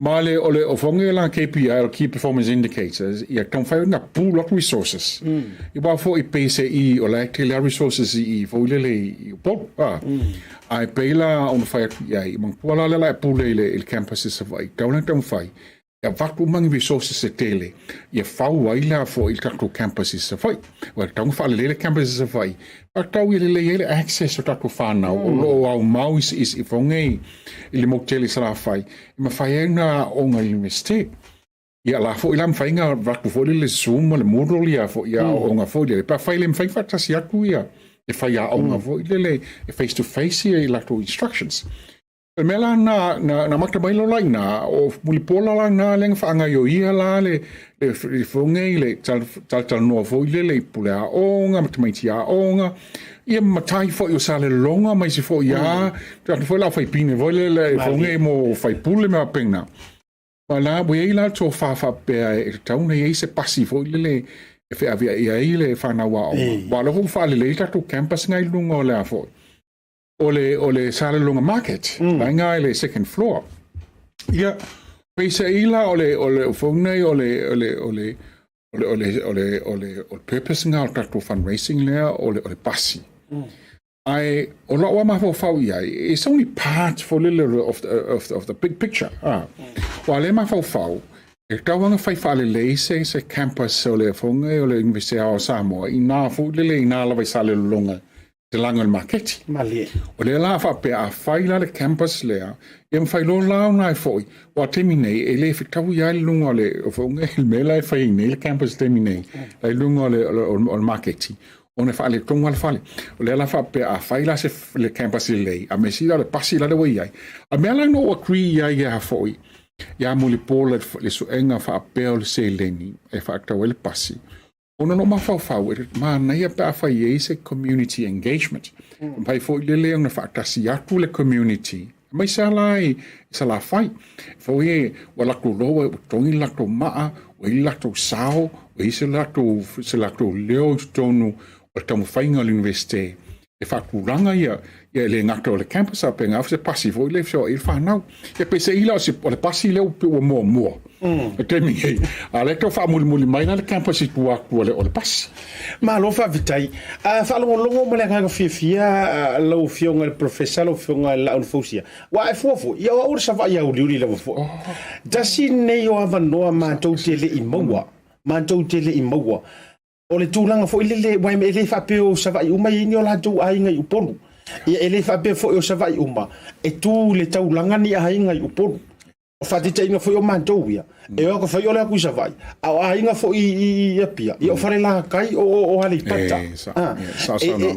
Ma le, o le ofoga la KPI, o Key Performance Indicators, ia taumafai ona pool atu resources. Ia aua foi pei se i, o la e tele lava resources i i foi lele i Upolu. A. Ae pei la ona fai atu i ai, manatua la lea la e pule i le, i le campus i Savaii, tatau ona taumafai e avatu uma ni resources e tele ia fau ai la foi le tatou campus i Savaii. Ua tatau ona faalelei le campus i Savaii, fatatau ia lelei ai le access o tatou fanau o lo o aumau i, i, i foga i, i le motu tele i Salafai, e mafai ai ona aooga i le Iunivesite. Ia la foi la mafai ona avatu foi lele Zoom ma le Moodle ia foi ia aooga foi lele, pe afai e le mafai ona faatasi atu ia e faiaoga foi lele e face to face ia i latou instructions. O le mea la na, na, na amata mai loa la i ina, o Mulipola la ina lea na faagaioia la le, le, le foga i le talatalanoa foi lele i pule aoga ma tamaiti aoga, ia ma matai foi o Salelologa ma isi foi a, tagata foi la faipine foi lele e foga mo faipule ma faapena. Ma la, ua i ai la le tofa faapea e tatau ona i ai se pasi foi lele e feaveai ai le fanau aoga. Aua o lea foi ua faalelei le tatou campus na i luga o le a foi, o le, o le Salelologa Market, la i ina i le second floor. Ia, peiseai la o le, o le phone nei o le, o le, o le, o le, o le, o le, o le, o le purpose lena o le tatou fundraising lea, o le, o le pasi. Ae o lau lava mafaufau i ai, it's only part foi lele of the, of the, of the big picture. Ah. Aua o lea mafaufau, e tatau lava ona fai faalelei se, se campus o le fono o le Iunivesite Aoao o Samoa, ina foi lele ina lava i Salelologa te laga o le maketi. Malie. O lea la a faapea a fai la le campus lea, ia mafai loa la ona e foi, aua taimi nei e le fetaui lava i luga o le, o foi le mea la e fai ai nei le campus i le taimi nei, la i luga o le, o le, o le maketi, ona e faaletonu lava le fale. O lea la faapea a fai la se le campus lelei, a mea sili la o le pasi la lea ua i ai. A mea la na ou agree i ai ia foi, ia Mulipola le suega faapea o le seleni e faatatau ai le pasi, Ona na ou mafaufau, e manaia pe a fai ai se community engagement. Mafai foi lele ona faatasi atu le community. Aemaise lava la i Salafai. Foi e ua latou loa ua togi le latou maa, ua i ai le latou sao, ua i ai se latou, se latou leo i totonu o le taumafaiga o le Iunivesite e faatulaga ia, ia e le gata o le campus a faapena se pasi foi lea e feoai ai le fanau. Ia peiseai la o le pasi lea ua muamua i le taimi nei, a o lea e tau faamulimuli mai la le campus i tua atu o le pasi. Malo faafetai. Faalogologo ma le agaga fiafia lau Afioga i le Polofesa, lau Afioga i le Laauli Fausia. Ua e fua foi, ia o au o le Savaii auliuli lava foi. Tasi lenei o avanoa matou te le i maua, matou te le i maua. O le tulaga foi lele, aua e le faapea o Savaii uma e i ai ni o latou aiga i Upolu. Ia e le faapea foi o Savaii uma e tu i le taulaga ni aiga i Upolu. O faataitaiga foi o matou ia, e o atu fai ole atu i Savaii, a o aiga foi i Apia, ia o Falelatai, o Aleipata.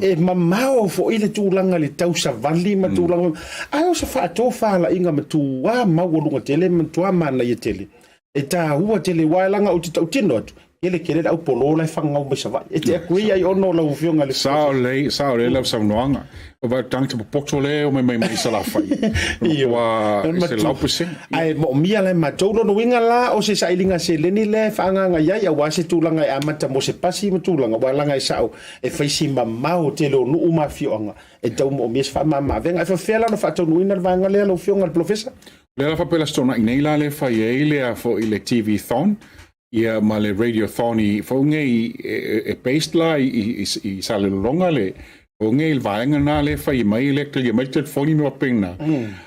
E mamao foi le tulaga i le tausavali ma tulaga, ae o se faatofalaiga matua maualuga tele ma matua manaia tele. E taua tele aua leaga ou te tautino atu, tele tele le aupolo la e fagau mai Savaii. E te agree ai ono lau Afioga i le Sao lelei, sao lelei lau saunoaga. O vai tagata popoto lea e omai mai mai Salafai. Matua 100%. Ae moomia la e matou. Lona uiga la o se sailiga seleni lea e faaagaaga i ai aua se tulaga e amata mo se pasi ma tulaga aua leaga e sao e fai si mamao tele o nuu ma afioaga e tau moomia se faamamaavega. E faapefea la ona faataunuuina le vaega lea lau Afioga i le Polofesa? O lea la faapea le Aso Toonai nei la lea e fai ai le a foi le TV Thon ia ma le Radio Thon i foge i e based la i Salelologa le foge i le vaega na lea e fai mai lea clear mai le telefoni ma faapena.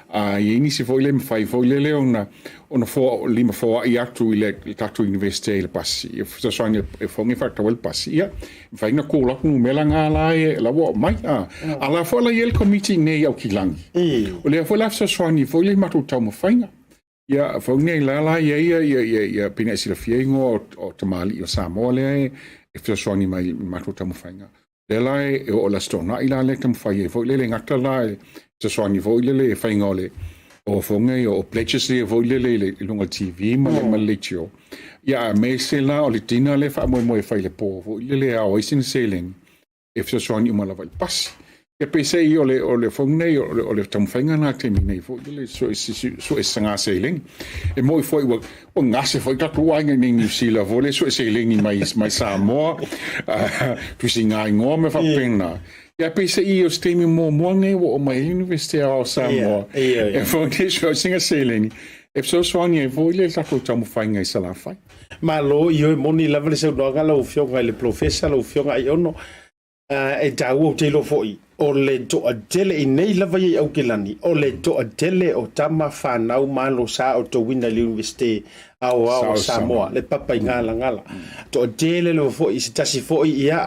A i ai nisi foi le mafai foi lele ona ona foa lima foai atu i le tatou Universite i le pasi e fesoasoani e foge faatau ai le pasi ia mafai ona call atu numera na la e la ua aumai a a la foi la i ai le komiti nei i Aukilani o lea foi la fesoasoani foi le matou taumafaiga ia foi nei la la i ai ia ia ia pei ona e silafia igoa o tamalii o Samoa lea e fesoasoani mai i matou taumafaiga lea la e oo i le Aso Toonai la lea e taumafai ai foi lele gata la e fesoasoani foi lele faiga o le o foi nei o pledges ia foi lele i luga o le TV ma le ma le leitio ia aemaise la o le dinner lea e faamoemoe e fai i le po foi lele e ao ai sina seleni e fesoasoani uma lava i le pasi. Ia peiseai o le o le foi nei o le o le taumafaiga lena i le taimi nei foi lele sue sue saga seleni. E moni foi ua ua gase foi tatou aiga i nei Niu Sila foi lea sue seleni mai mai Samoa tusiga igoa ma mea faapena. Ia peiseai o se taimi muamua lenei ua oo mai ai le Iunivesite Aoao o Samoa e foi nei sue sina seleni e fesoasoani ai foi le tatou taumafaiga i Salafai. Malo, ioe moni lava le saunoaga lau Afioga i le Polofesa, lau Afioga Aiono. E taua ou te iloa foi, o le toatele i nei lava ia i Aukilani, o le toatele o tama fanau ma alo sa otouina i le Iunivesite Aoao o Samoa, le papa i Galagala. Toatele lava foi i se tasi foi ia,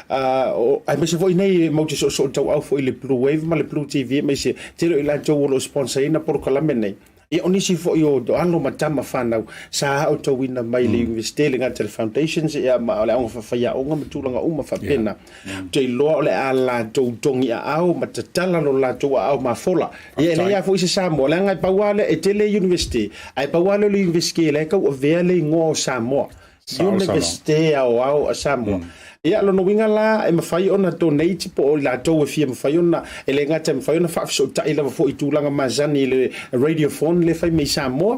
aemaise foi nei matou te soosoo tauau foi i le Blue Wave ma le Blue TV, aemaise tele o i latou o lo o sponsor ina polokalame nei. Ia, o nisi foi o alo ma tama fanau sa aotauina mai le Iunivesite, le gata i le Foundations, ia, ma o le aoga faafaiaoga ma tulaga uma faapena. Ou te iloa o le a latou togi aao ma tatala lo latou aao mafola. Ia, e leai lava foi se Samoa, leaga e pau lava lea, e tele Iunivesite, ae pau lava lea o le Iunivesite la e tauavea le igoa o Samoa. Iunivesite Aoao a Samoa. Ia, lona uiga la, e mafai ona donate po o i latou e fia mafai ona, e le gata e mafai ona faafesootai lava foi i tulaga masani i le radiophone lea e fai mai i Samoa,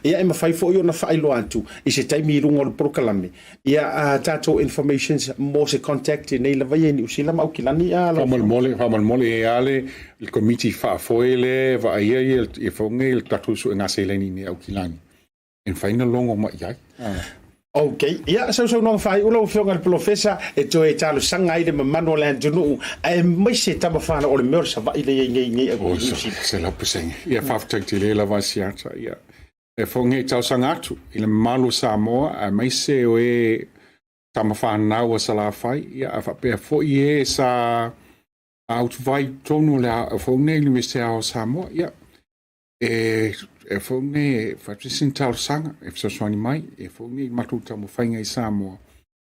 ia e mafai foi ona faailoa atu i se taimi i luga o le polokalame, ia a tatou informations mo se contact i nei lava ia i Niu Sila ma Aukilani a lau Faamolemole, faamolemole, e i ai lava le le komiti faafoe lea e vaaia ia foi nei le tatou suega seleni i nei Aukilani. E mafai ona logo mai i ai. Ok, ia sausaunoaga faaiu lau Afioga i le Polofesa e toe talosaga ai le mamalu o le atunuu aemaise tama fanau o le mea o le Savaii lea i ai nei nei au Niu Sila. 100%. Ia faafetai tele lava Asiata. Ia e foi nei talosaga atu i le mamalu o Samoa aemaise o e tama fanau a Salafai ia a faapea foi e sa autuvai i totonu o le foi nei Iunivesite Aoao o Samoa. Ia E, e foi nei e fai sina talosaga e fesoasoani mai, e foi nei matou taumafaiga i Samoa,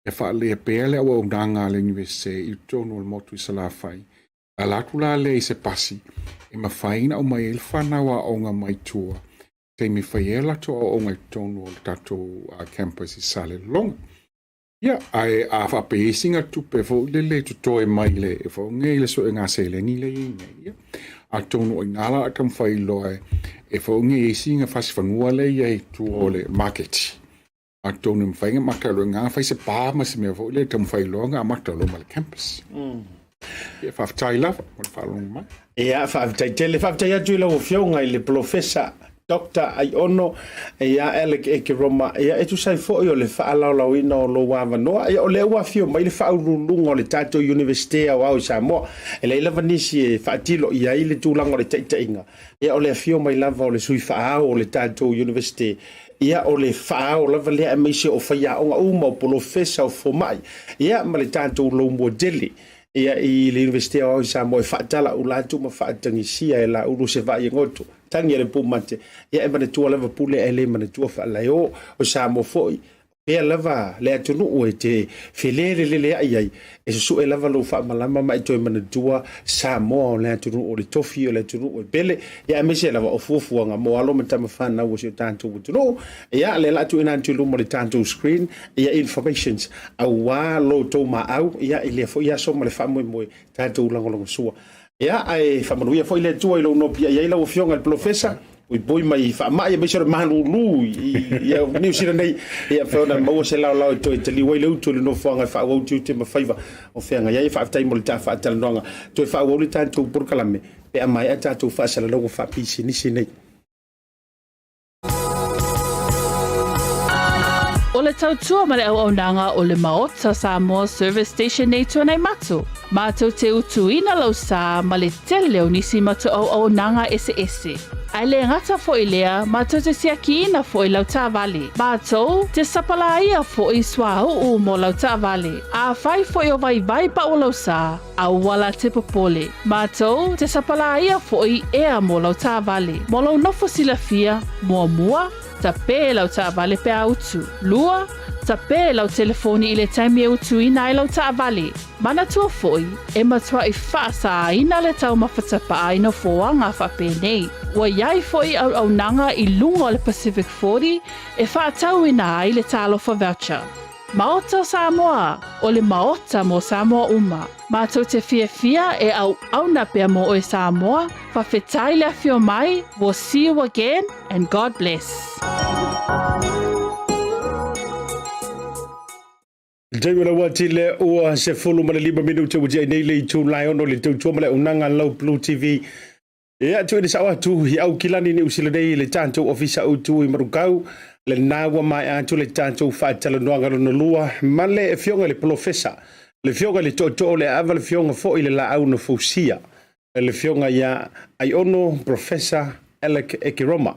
e faaleleia pea le auaunaga a le Iunivesite i totonu o le motu i Salafai. E ala atu la lea i se pasi e mafai ona aumai ai le fanau aoga mai tua, taimi e fai ai a latou aoaoga i totonu o le tatou campus i Salelologa. Ia, ae a faapea e i ai sina tupe foi lele e totoe mai le foi nei le suega seleni lea e i ai nei, ia. Atonu o ina la taumafai loa e foʻi i isi ga fasi fanua lea i ai i tua o le maketi. Atonu e mafai ona mata loa i ina fai se pa ma se mea foi lea e taumafai loa ona amata loa ma le campus. Ia faafetai lava mo le faalogo mai. Ia, faafetai tele. Faafetai atu i lau Afioga i le Polofesa Doctor Aiono, ia Alec Ekeroma, ia e tusa ai foi o le faalaolaoina o lou avanoa. Ia o lea ua afio mai le faauluuluga o le tatou Iunivesite Aoao i Samoa. E leai lava nisi e faatilo i ai le tulaga o le taitaiga. Ia o le afio mai lava o le sui faaao o le tatou Iunivesite, ia o le faaao lava lea aemaise o faiaoga uma, o polofesa, o fomai, ia ma le tatou lou-modele ia i le Iunivesite Aoao i Samoa e faatalaula atu ma faatagisia e laulu se vaai e goto. Tagi a le pumate, ia e manatua lava pule ae le manatua faalaeo. O Samoa foi, pea lava le atunuu e te feleleleleai ai, e susue lava lou faamalama ma e toe manatua Samoa o le atunuu o le tofi, o le atunuu e pele, ia aemaise lava o fuafuaga mo alo ma tama fanau o si o tatou atunuu. Ia, lea la a tuuina atu i luma o le tatou screen, ia informations aua lo outou maau, ia i lea foi aso ma le faamoemoe tatou lagolagosua. Ia, ae faamanuia foi le Atua i lou nopiai ai lau Afioga i le Polofesa, puipui mai faamai aemaise o le malulu i Niu Sila nei, ia faapea ona maua se laolao e toe taliu ai le utu i le nofoaga e faaauau tiute ma faiva o feagai ai. Faafetai mo le ta faatalanoaga. Toe faaauau le tatou polokalame pe a maea tatou faasalalauga faapisinisi nei. O le tautua ma le auaunaga o le Maota Samoa Service Station nei Tuanaimato, mātou te utuina lau sā ma le tele o nisi matou auaunaga eseese. Ae le gata foi lea, mātou te siakiina foi lau taavale. Mātou te sapalāia foi suauu mo lau taavale. Afai foi o vaivai pau o lau sā, Aua la te popole. Mātou te sapalāia foi ea mō lau taavale. Mō lou nofo silafia, muamua, tapē lau taavale pe a utu. Lua, tapē lau telefoni i le taimi e utuina ai lau taavale. Manatua foi, e matuai faasāina le taumafa tapaa i nofoaga faapenei. Ua i ai foi auaunaga i luga o le Pacific 40 e faatauina ai le Talofa Voucher. Maota o Samoa, o le Maota mo Samoa uma. Matou te fiafia e auauna pea mo oe Samoa, fawhetai le afio mai, we'll see you again and God bless. Taimi o le ua tile ua 15 minute ua tiai nei le itu lae ono le tautua ma le auaunaga lau Blue TV. Ia, tuuina sao atu i Aukilani Niu Sila nei le tatou ofisa autu i Marukau, lena ua maea atu le tatou faatalanoaga lona lua ma le afioga i le polofesa, le afioga i le tootoo o le aava, le afioga foi i le laau na fausia, le afioga ia Aiono Professor Alec Ekeroma.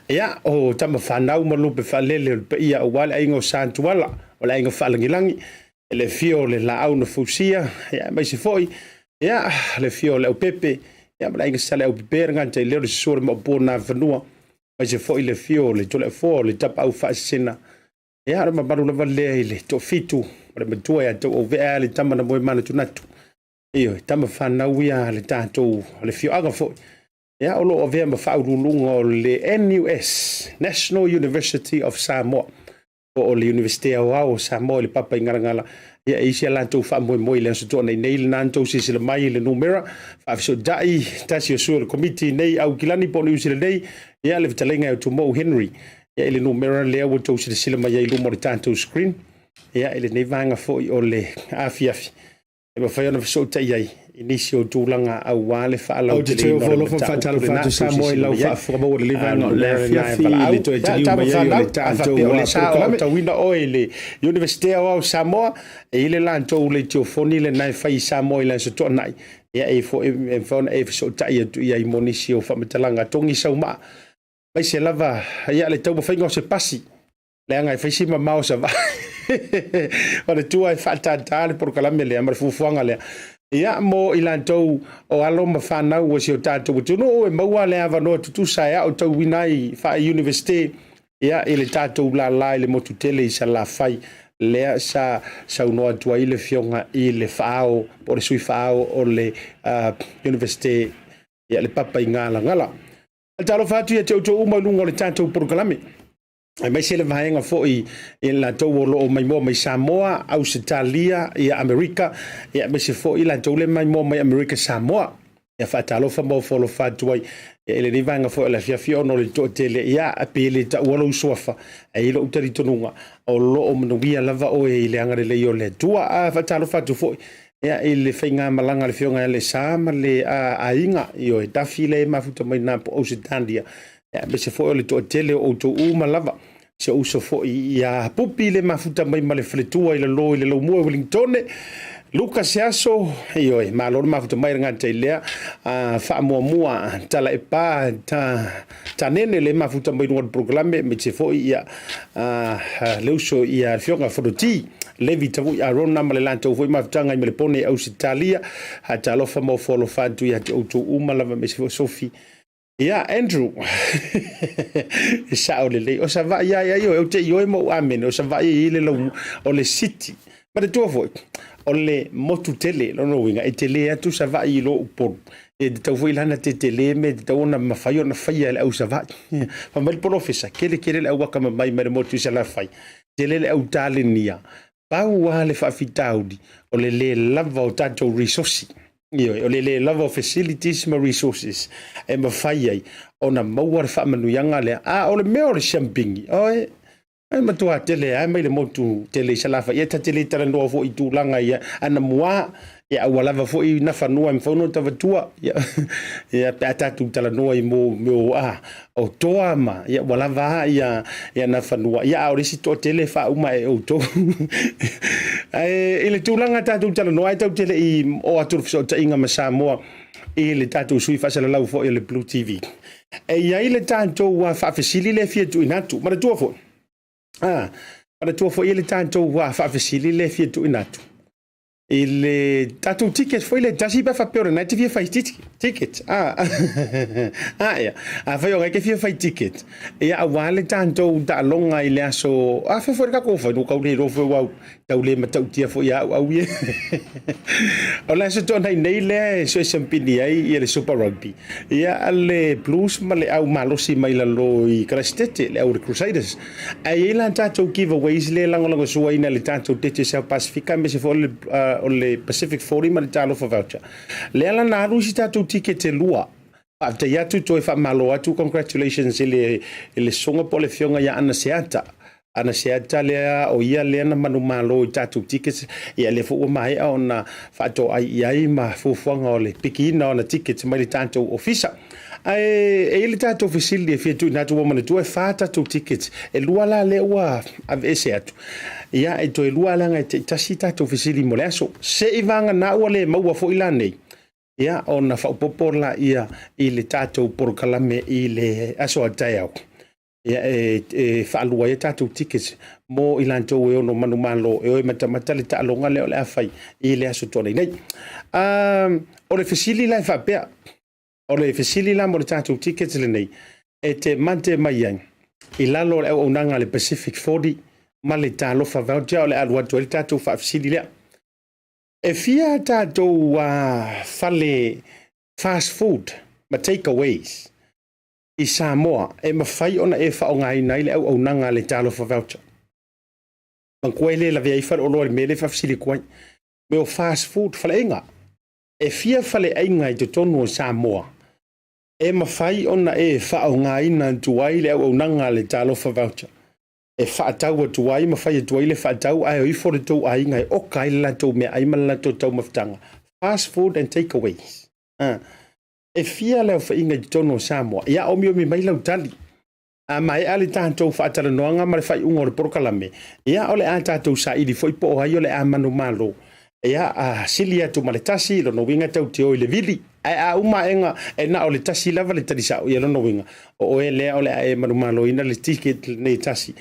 Ia, o tama fanau ma lupe faalele o le paia aua le aiga o Sa Tuala, o le aiga faalagilagi, le afio o le laau na fausia, ia, aemaise foi, ia, le afio o le aupepe, ia, ma le aiga sa le aupepe, le gata i lea o le susu o le maopu o Nafanua, aemaise foi le afio o le Toleafoa o le Tapaau Faasisina, ia, o le mamalu lava lea i le toafitu, o le matua ia Tauauvea le tama na moe manatunatu, ioe, tama fanau ia le tatou, le afioaga foi, ia, o lo o avea ma faauluuluga o le NUS, National University of Samoa, po o le Iunivesite Aoao o Samoa i le papa i Galagala. Ia, e isi a latou faamoemoe i le Aso Toonai nei, lena na tou silasila mai i le numera faafesootai, tasi o sui o le Komiti nei Aukilani po o Niu Sila nei, ia, le fetalaiga ia Tumou Henry, ia, i le numera lea ua tou silasila mai ai i luma o le tatou screen, ia, i lenei vaega foi o le afiafi. E mafai ona fesootai ai i nisi o tulaga aua le faalauteleina o le mataupu lena e Samoa i lau faafofoga maua i lenei vaega o le afiafi i le toe taliu mai ai o le tatou polokalame. Tauina oe i le Iunivesite Aoao o Samoa, e i ai le latou leitiofoni lena e fai i Samoa i le Aso Toonai, ia e foi e mafai ona e fesootai atu i ai mo nisi o faamatalaga togi saumaa, aemaise lava ia le taumafaiga o se pasi Leaga e fai si mamao sa o le tua e faatātā le polokalame lea ma le fuafuaga lea. Ia, mo i latou o alo ma fanau o si o tatou atunuu e maua le avanoa tutusa e aotauina ai faa-Iunivesite, ia, i le tatou lala i le motu tele i Salafai, lea sa saunoa atu ai le Afioga i le Faaao po o le Sui Faaao o le Iunivesite, ia, le Papa i Galagala. Talofa atu ia te outou uma i luga o le tatou polokalame. aemaise le vaega foi i latou o lo o maimoa mai Samoa, Ausetalia, ia Amerika, ia aemaise foi latou le maimoa mai Amerika Samoa. Ia faatalofa ma ofo alofa atu ai ia, i lenei vaega foi o le afiafi ona o le toatele, ia pe le taua lou suafa, ae i ai lou talitonuga o lo o manuia lava oe i le agalelei o le Atua. A faatalofa atu foi ia, i le faigamalaga a le Afioga ia Lesa ma le aiga, ioe, Dafi lea e mafuta mai na po o Ausetalia, ia, aemaise foi o le toatele o outou uma lava. Si ou uso foi ia Pupi le mafuta mai ma le faletua i lalo i le laumua i Wellingtone. Luka se aso, ioe, malo le mafuta mai le gata i lea. Faamuamua tala e pa ta tanene le mafuta mai luga o le polokalame, aemaise foi ia le uso ia le Afioga Fonoti Levi Tavui Arona ma le latou foi mafutaga i Melepone i Ausetalia. Talofa ma ofo alofa atu ia te outou uma lava, aemaise foi Sofi. Ia, Andrew, e sao lelei. O Savaii ia ia ioe, ou te ioe ma ou amene, o Savaii e i ai le lau, o le city. Manatua foi, o le motu tele, lona uiga, e tele atu Savaii i lo Upolu. E tatau foi la ona tetele mea e tatau ona mafai ona faia e le au Savaii. Fai mai le polofesa, tele tele le au akamamai mai le motu i Salafai, tele le au talenia. Pau lava le faafitauli, o le le lava o tatou resources. Ioe, o le le lava o facilities ma resources e mafai ai ona maua le faamanuiaga lea. A o le mea o le siamupini, oe, e matua tele lava mai le motu tele i Salafai. Ia ta te le talanoa foi i tulaga ia anamua, ia a ua lava foi na fanua e mafai ona tavatua. Ia, ia pe a tatou talanoa i mo mea o a o toa ma ia ua lava a ia ia na fanua. Ia a o le isi toatele e faauma e outou. Ae i le tulaga tatou talanoa ai tatou te le i oo atu i le fesootaiga ma Samoa i le tatou sui faasalalau foi o le Blue TV. E i ai le tatou faafesili lea e fia tuuina atu. Manatua foi, manatua foi le tatou faafesili lea e fia tuuina atu i le tatou ticket foi le tasi pe faapea o lena e te fia fai ticket. Ia, afai o lena e te fia fai ticket, ia aua le tatou taaloga i le aso, a fai foi le tatou fai, tau le iloa foi aua tau le matautia foi ia au au ia. O le aso Toonai nei lea e suesiampini ai ia le Super Rugby, ia le Blues ma le au malosi mai lalo i Karasetete, le au le Crusaders. Ae i ai la tatou giveaways lea e lagolagosua le tatou Digicel Pasifika aemaise foi o le, o le Pacific 40 ma le Talofa Voucher. Lea la na alu isi tatou ticket e lua. Faafetai atu, toe faamalo atu, congratulations i le, i le susuga po o le afioga ia Ana Seata. Ana Seata lea, o ia lea na manumalo i tatou tickets. Ia lea foi ua maea ona faatoai i ai ma fuafuaga o le pikiina o ana tickets mai le tatou ofisa. Ae e i ai le tatou fesili e fia tuuina atu, ua manatua e fa tatou tickets, e lua la lea ua aveese atu. Ia, e toe lua leaga e taitasi tatou fesili mo le aso. Se i vagana ua le maua foi la nei, ia ona faaopoopo laia i le tatou polokalame i le aso a taeao. Ia e faalua ai a tatou tickets mo i latou e ono manumalo e o e matamata le taaloga lea o le a fai i le aso Toonai nei. O le fesili la e faapea, o le fesili la mo le tatou tickets lenei, e te mate mai ai i lalo o le auaunaga a le Pacific 40 ma le Talofa Voucher o le a alu atu ai le tatou faafesili lea. E fia tatou fale fast food ma takeaways i Samoa e mafai ona e faaaogaina ai le auaunaga a le Talofa Voucher? Manatua e le lavea ai faleoloa i le mea lea e faafesili atu ai. Mea o fast food, faleaiga. E fia faleaiga i totonu o Samoa e mafai ona e faaaogaina atu ai le auaunaga a le Talofa Voucher e faatau atu ai ma fai atu ai le faatau ae o ifo le tou aiga e oka ai le latou meaai ma le latou taumafataga? Fast food and takeaways. E fia le aofaiga i totonu o Samoa? Ia omiomi mai lau tali. A maea le tatou faatalanoaga ma le faaiuga o le polokalame, ia o le a tatou saili foi po o ai o le a manumalo. Ia, a sili atu ma le tasi, lona uiga e tatou te o i le vili. Ae a uma aega e na o le tasi lava le tali sao, ia lona uiga, o oe lea o le a e manumaloina le ticket lenei e tasi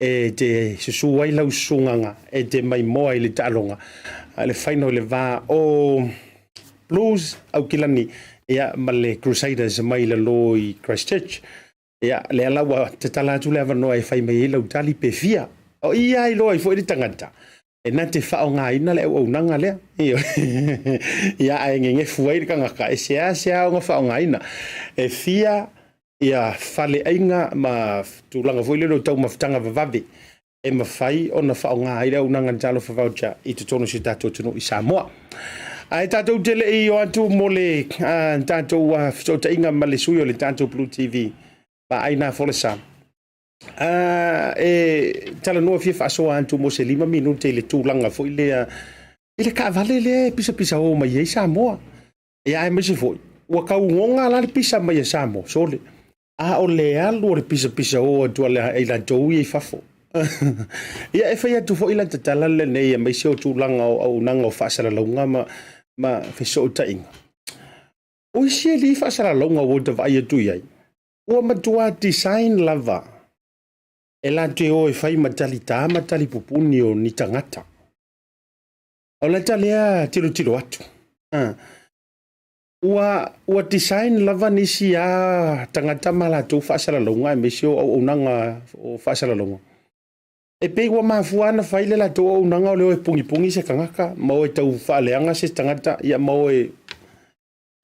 e te susu ai lau susugaga e te maimoa i le taaloga le final i le va o Blues Aukilani ia ma le Crusaders mai lalo i Christchurch. Ia, lea la ua tatala atu le avanoa e fai mai ai lau tali pe fia. O i lava iloa ai foi le tagata e na te faaaogaina le auaunaga lea. Ia, ae gegefu ai le tagata e seasea ona faaaogaina. E fia ia faleaiga ma tulaga foi lele o taumafataga vavave e mafai ona faaaoga ai le auaunaga a le Talofa Voucher i totonu o si o tatou atunuu i Samoa. Ae tatou te le i o atu mo le tatou fesootaiga ma le sui o le tatou Blue TV, vaai nā folasa. E talanoa fia faasoa atu mo se 5 minute i le tulaga foi lea i le taavale lea e pisapisa o mai ai Samoa. Ia aemaise foi, ua taugoga la le pisa mai a Samoa, sole. A o le alu o le pisapisa o atu a i latou ia i fafo. Ia e fai atu foi la tatala lenei aemaise o tulaga o auaunaga o faasalalauga ma fesootaiga. O isi alii faasalalauga ua ta vaai atu i ai, ua matua design lava e latou te o e fai ma talita ma talipupuni o ni tagata. O lata lea tilotilo atu. Ua design lava nisi a tagata ma latou faasalalauga aemaise o auaunaga o faasalalauga. E pei ua mafua ona fai le latou auaunaga o le o e pugipugī se tagata, ma o e tau faaleaga se tagata, ia ma o e...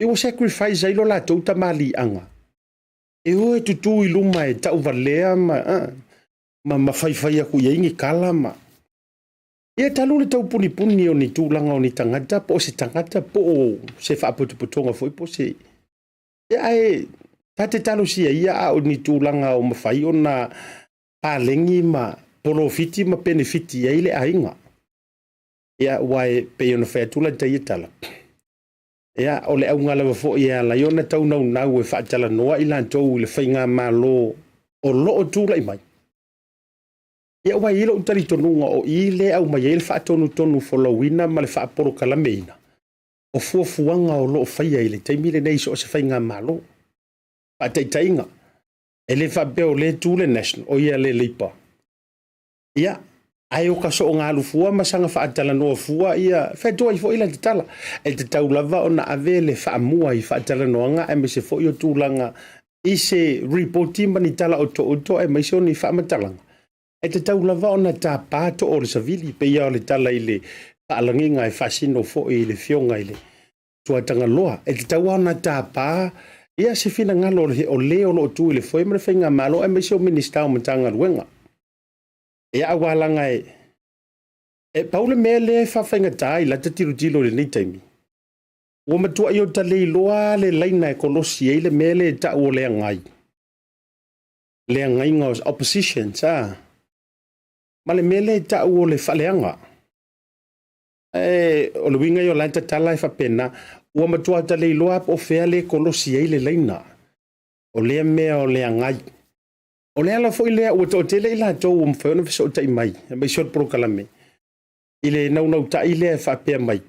E ua sacrifice ai lo latou tamaliiaga. E o e tutū i luma e tauvalea ma faifai atu i ai ni tala ma... Ia talu le tau punipuni o ni tulaga o ni tagata, po o se tagata, po o se faapotopotoga foi, po o se... Ia ae ta te talosia ia a o ni tulaga o mafai ona paleni ma polofiti ma penefiti ai le aiga. Ia aua e pei ona fai atu lata ia tala. Ia o le auga lava foi e ala ai ona tau naunau e faatalanoa i latou i le faigamalo o lo o tulai mai. Ia aua e i ai lou talitonuga o i lea e aumai ai le faatonutonu folauina ma le faapolokalameina o fuafuaga o lo o faia i le taimi lenei i so o se faigamalo. Faataitaiga, e le faapea o lea tu le National, o ia le Labour. Ia, ae o ka soongalu fua ma saga faatalanoa fua ia, fai atu ai foi la tatala. E tatau lava ona ave le faamua i faatalanoaga aemaise foi o tulaga i se ripoti ma ni tala otooto aemaise o ni faamatalaga. E tatau lava ona tapā too o le savili, pei lava o le tala i le faalagiga e faasino foi i le Afioga i le Tuatagaloa. E tatau lava ona tapā ia se finagalo o le o lo o tu i le foe ma le faigamalo aemaise o Minisita o Matagaluega. Ia aua laga e pau le mea lea e faafaigata i lata tilotilo i lenei taimi, ua matuai o ta le iloa le laina e kolosi ai le mea lea e tau o le agai. Le agaiga o opposition, sa. Ma le mea lea e tau o le faaleaga. E, o le uiga ia o la tatala e faapena, ua matua ta le iloa po o fea le kolosi ai le laina. O lea mea o le agai. O le ala foi lea ua toatele i latou ua mafai ona fesootai mai, aemaise o le polokalame, i le naunautai lea e faapea mai.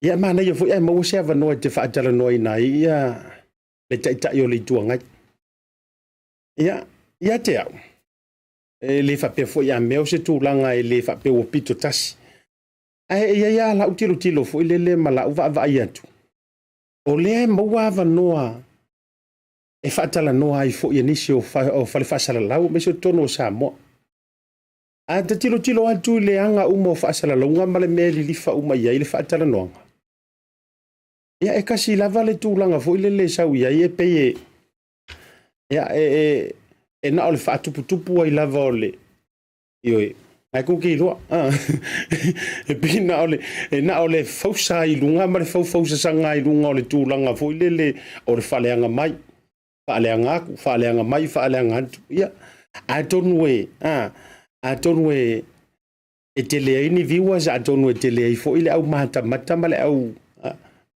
Ia manaia foi ae maua se avanoa e te faatalanoaina ai ia le Taitai o le Itu Agai. Ia, ia te au, e le faapea foi a mea o se tulaga e le faapea ua pito tasi. Ae e i ai lava lau tilotilo foi lele ma lau vaavaai atu, o lea e maua avanoa e faatalanoa ai foi e nisi o fale faasalalau, aemaise o totonu o Samoa. A ta tilotilo atu i le aga uma o faasalalauga ma le mea e lilifa uma i ai le faatalanoaga, ia e kasi lava le tulaga foi lele e sau i ai e pei e, ia, e na o le faatuputupu ai lava o le, ioe, ae kou ke iloa. E pei na o le, e na o le fausa i luga ma le faufausasaga i luga o le tulaga foi lele o le faaleaga mai, faaleaga atu, faaleaga mai, faaleaga atu. Ia, atonu e, atonu e, e tele ai ni viewers, atonu e tele ai foi le au matamata ma le au...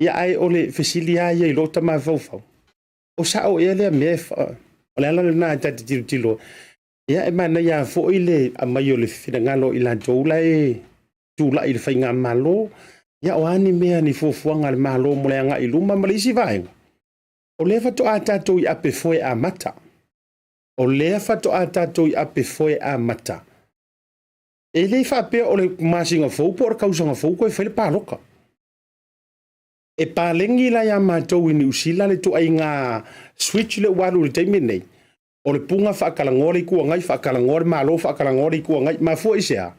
Ia, ae o le fesili lava ia i lota mafaufau. O sao ea lea mea, o le ala lena e ta te tilotilo. Ia, e manaia foi le aumai o le finagalo i latou la e tulai i le faigamalo. Ia, o a ni mea ni fuafuaga a le Malo mo le agai i luma ma le isi vaega. O lea faatoa tatou i ape foe amata. O lea faatoa tatou i ape foe amata. E le faapea o le masina fou po o le tausaga fou toe fai le palota. E paleni la ia matou i Niu Sila le ituaiga switch le ua alu i le taimi lenei. O le puga faatalanoa le Itu Agai, faatalanoa le Malo, faatalanoa le Itu Agai. Mafua i se a?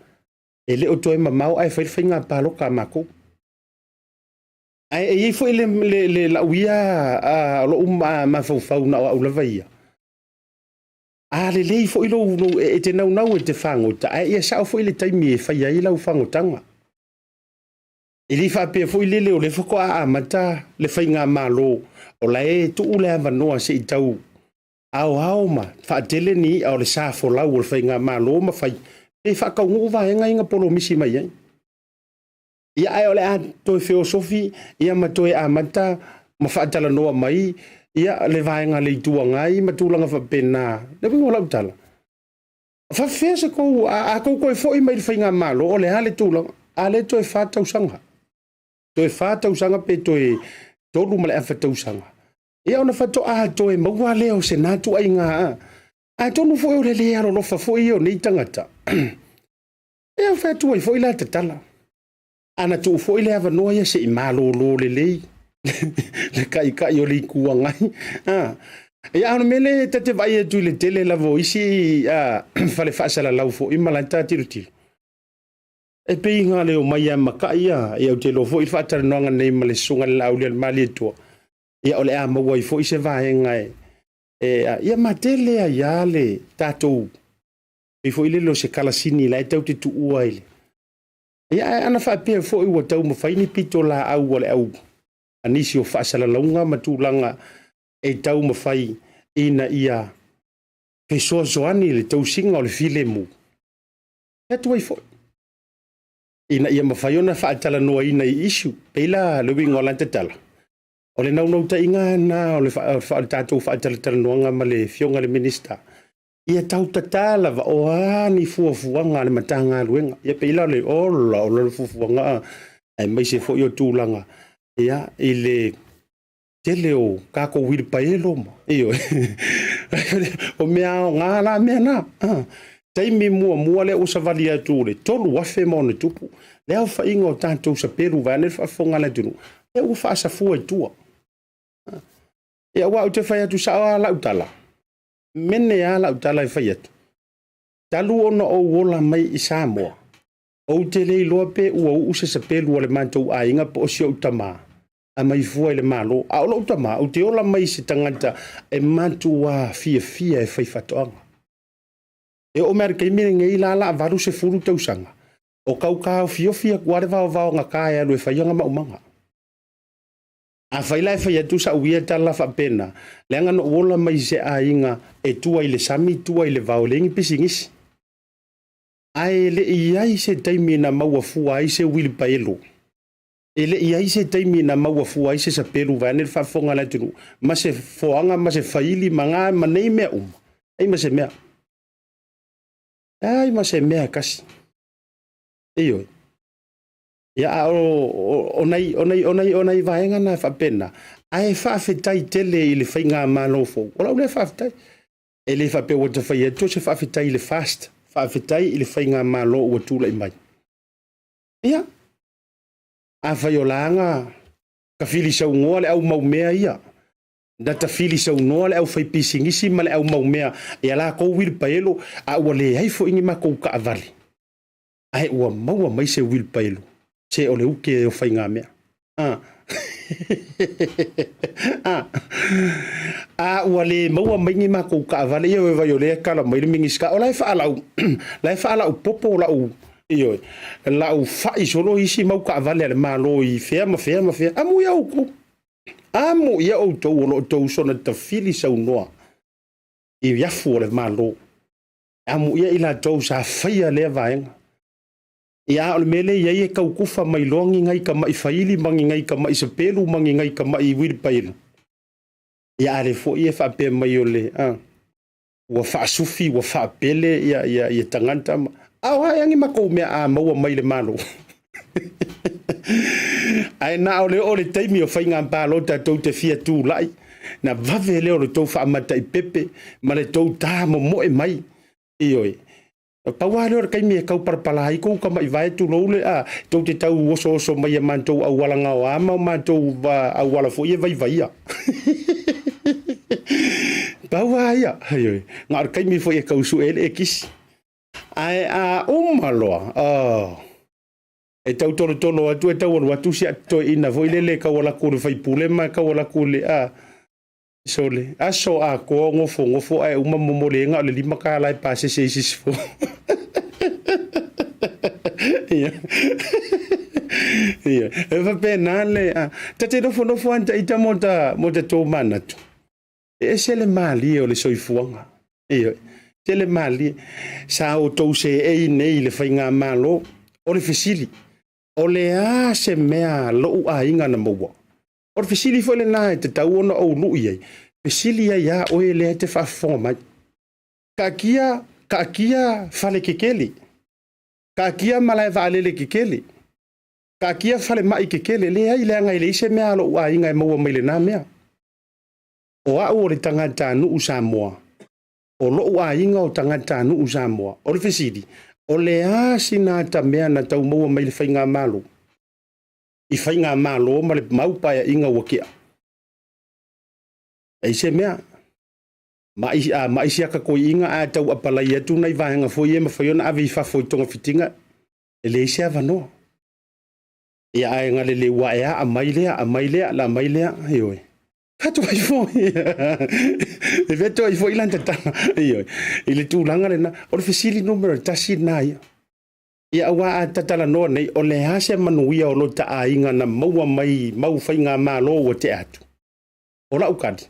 E le o toe mamao ae fai le faiga palota a matou. Ae e i ai foi le lau ia o lou mafaufau na o au lava ia. A lelei foi lou, e te naunau e te fagota, ae ia sao foi le taimi e fai ai lau fagotaga. E le faapea foi lele o lea faatoa amata le faigamalo, o la e tuu le avanoa se i tau aoao ma faatele ni i'a o le sa folau o le faigamalo ma fai pe faataunuu vaega ia na polomisi mai ai. Ia ae o le a toe feosofi ia ma toe amata ma faatalanoa mai ia le vaega a le Itu Agai ma tulaga faapena. Le uiga o lau tala, faafefea se tou, a tou toe foi mai i le faigamalo, o le a le tulaga? A lea toe 4 tausaga, toe 4 tausaga pe toe 3 ma le afa tausaga, ia ona faatoa toe maua lea o se na tuaiga. Atonu foi o le le alolofa foi ia o nei tagata, ia fai atu ai foi la tatala. Ana tuu foi le avanoa ia se i malolo lelei le taitai o le Itu Agai. Ia, a o le mea lea ta te vaai atu i le tele lava o isi fale faasalalau foi ma lata tilotilo, e pei na o le omai lava ma matai ia. Ia ou te iloa foi le faatalanoaga nei ma le Susuga i le Laaulialemalietoa, ia o le a maua ai foi se vaega e ia matele ai lava le tatou, pei foi lele o se kalasini la e tau te tuua i le. Ia, ae ana faapea foi ua taumafai ni pitolaau a le au a nisi o faasalalauga ma tulaga e taumafai ina ia fesoasoani i le tausiga o le filemu, e atu ai foi ina ia mafai ona faatalanoaina i issue. Pei la le uiga o lata tala, o le naunautaiga lena o le tatou faatalatalanoaga ma le Afioga i le Minisita, ia tau tata lava o a ni fuafuaga a le Matagaluega. Ia pei la o le ola o le fuafuaga aemaise foi o tulaga ia i le tele o tatou uilipaelo ma ioe o mea aoga la mea na. Taimi muamua lea ua savali atu le 3,000 ma ona tupu le aofaiga o tatou sapelu vaeane le faafofoga a le atunuu, lea ua faasafua i tua. Ia aua ou te fai atu sao lava lau tala, mene lava lau tala e fai atu, talu ona ou ola mai i Samoa, ou te le iloa pe ua uu se sapelu a le matou aiga po o si ou tama, aumai fua i le Malo. A o lou tama, ou te ola mai i se tagata e matua fiafia e fai faatoaga. E oo mai lava i le taimi lenei la la 80 tausaga, o tau taofiofi atu lava le vaovaogata e alu e fai ana maumaga. Afai la e fai atu sau ia tala faapena, leaga na ou ola mai i se aiga e tua i le sami, tua i le vao, e leai ni pisinisi. Ae le i i ai se taimi na maua fua ai se uilipaelo, e le i i ai se taimi na maua fua ai se sapelu vaeane le faafofoga a le atunuu, ma se foaga ma se faili ma na ma nei mea uma, leai ma se mea. Leai ma se mea e tasi. Ioe. Ia, a o, o, nai, o, nai, o, nai, o nai vaega na faapena, ae faafetai tele i le faigamalo fou. O lau lea faafetai. E le faapea ua ta fai atu o se faafetai i le FAST, faafetai i le faigamalo ua tulai mai. Ia, afai o la na tafili saunoa le au mau mea ia, na tafili saunoa le aufaipisinisi ma le au mau mea i a latou uilipaelo, a ua leai foi ni matou taavale, ae ua maua mai se uilipaelo, se o le uke o faigamea. A. A. A ua le maua mai ni matou taavale, ia vai o lea e tala mai le Minisita, o la e faalau, la e faalaupopo lau, ioe, lau fai solo isi mau taavale a le Malo i fea ma fea ma fea. Amuia outou, amuia outou o lo o outou soona tafili saunoa i afu o le Malo. Amuia i latou sa faia lea vaega. Ia, a o le mea lea e i ai e tau tufa mai loa ni nai tamai faili ma ni nai tamai sapelu ma ni nai tamai uilipaelo. Ia, a lea foi e faapea mai o le, a, ua faasufi, ua faapele ia, ia, ia tagata ma, a o a ea ni matou mea a maua mai le Malo? Ae na o le oo le taimi o faiga palota tou te fia tulai, na vave lea o le tou faamataipepe ma le tou ta momoe mai. Ioe. Pau lava lea o le taimi e tau palapala ai kou tamai vae tulou le a, tou te tau osooso mai i a matou auala gaoa ma o matou auala foi e vaivaia. Pau lava ia, ioe, na o le taimi foi e tau sue ai le ekisi. Ae a uma loa, oh, e tau tolotolo atu, e tau alu atu si toeaina foi lele e tau alu atu i le faipule ma e tau alu atu i le, a, Sole, aso atoa o nofonofo ae uma momoli ai na o le $5 e pasese ai sisifo. Ia. Ia, e faapena le, ta te nofonofo lava ta ita mo ta, mo ta tou manatu. E ese le malie o le soifuaga. Ioe, tele malie. Sa outou seei nei i le faigamalo. O le fesili, o le a se mea lou aiga na maua? O le fesili foi lena e tatau ona ou lui ai, fesili ai ia oe lea e te faafofoga mai. Taatia, taatia fale kekele, taatia malae vaalele kekele, taatia falemai kekele. Leai, leaga e leai se mea a lou aiga e maua mai lena mea. O au o le tagatanuu Samoa, o lou aiga o tagatanuu Samoa. O le fesili, o le a sina ata mea na tau maua mai le faigamalo? I faigamalo ma le mau paeaiga ua tea. Ei se mea. Ma'i, a ma'i si aka toeaiina ae tau apalai atu nai vaega foi ia e mafai ona ave i fafo i togafitiga, e leai se avanoa. Ia ae galeleu ae a, aumai lea, aumai lea, la aumai lea, ioe. Fetu ai foi. E fetu ai foi lana tatala, ioe. I le tulaga lena, o le fesili numera tasi lena ia. Ia aua a tatalanoa nei, o le a se manuia o lota aiga na maua mai mau faigamalo ua tea atu? O lau tali,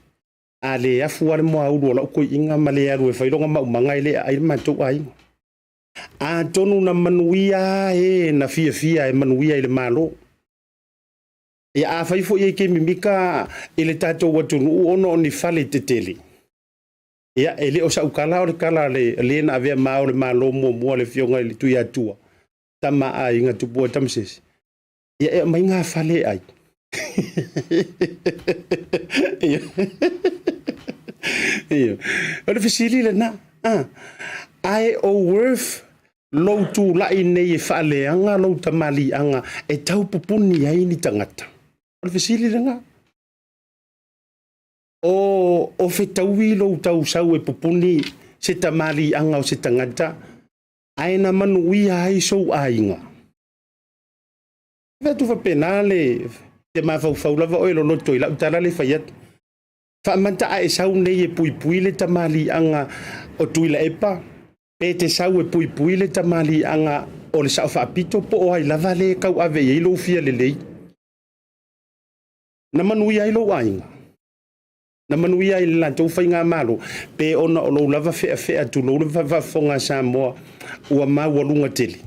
a le afu lava le moaulu o lau toeaina ma le alu e fai lona maumaga e le aai le matou aiga. Atonu na manuia lava e na fiafia e manuia i le Malo. Ia afai foi e te mimika i le tatou atunuu ona o ni fale tetele, ia e le o sau tala o le tala a le na avea ma ao o le Malo muamua le Afioga i le Tuiatua, tama a aiga Tupua Tamasese, Ia e aumai ngā fale e ai. Ia. O le fesili lena. Ah. Ae o worth lou tulai nei e faaleaga lou tamaliiaga e tau pupuni ai ni tagata? O le fesili lena. O, o fetaui lou tausau e pupuni se tamaliiaga o se tagata ae na manuia ai sou aiga? Fai atu faapena le te mafaufau lava oe loloto i lau tala le fai atu. Faamata a e sau nei e puipui le tamaliiaga o Tuilaepa, pe te sau e puipui le tamaliiaga o le Sao Faapito po o ai lava le tau ave i ai lou fia lelei. Na manuia ai lou aiga? Na manuia ai le latou faigamalo? Pe ona o lou lava feafea tulou le faafofoga a Samoa ua maualuga tele?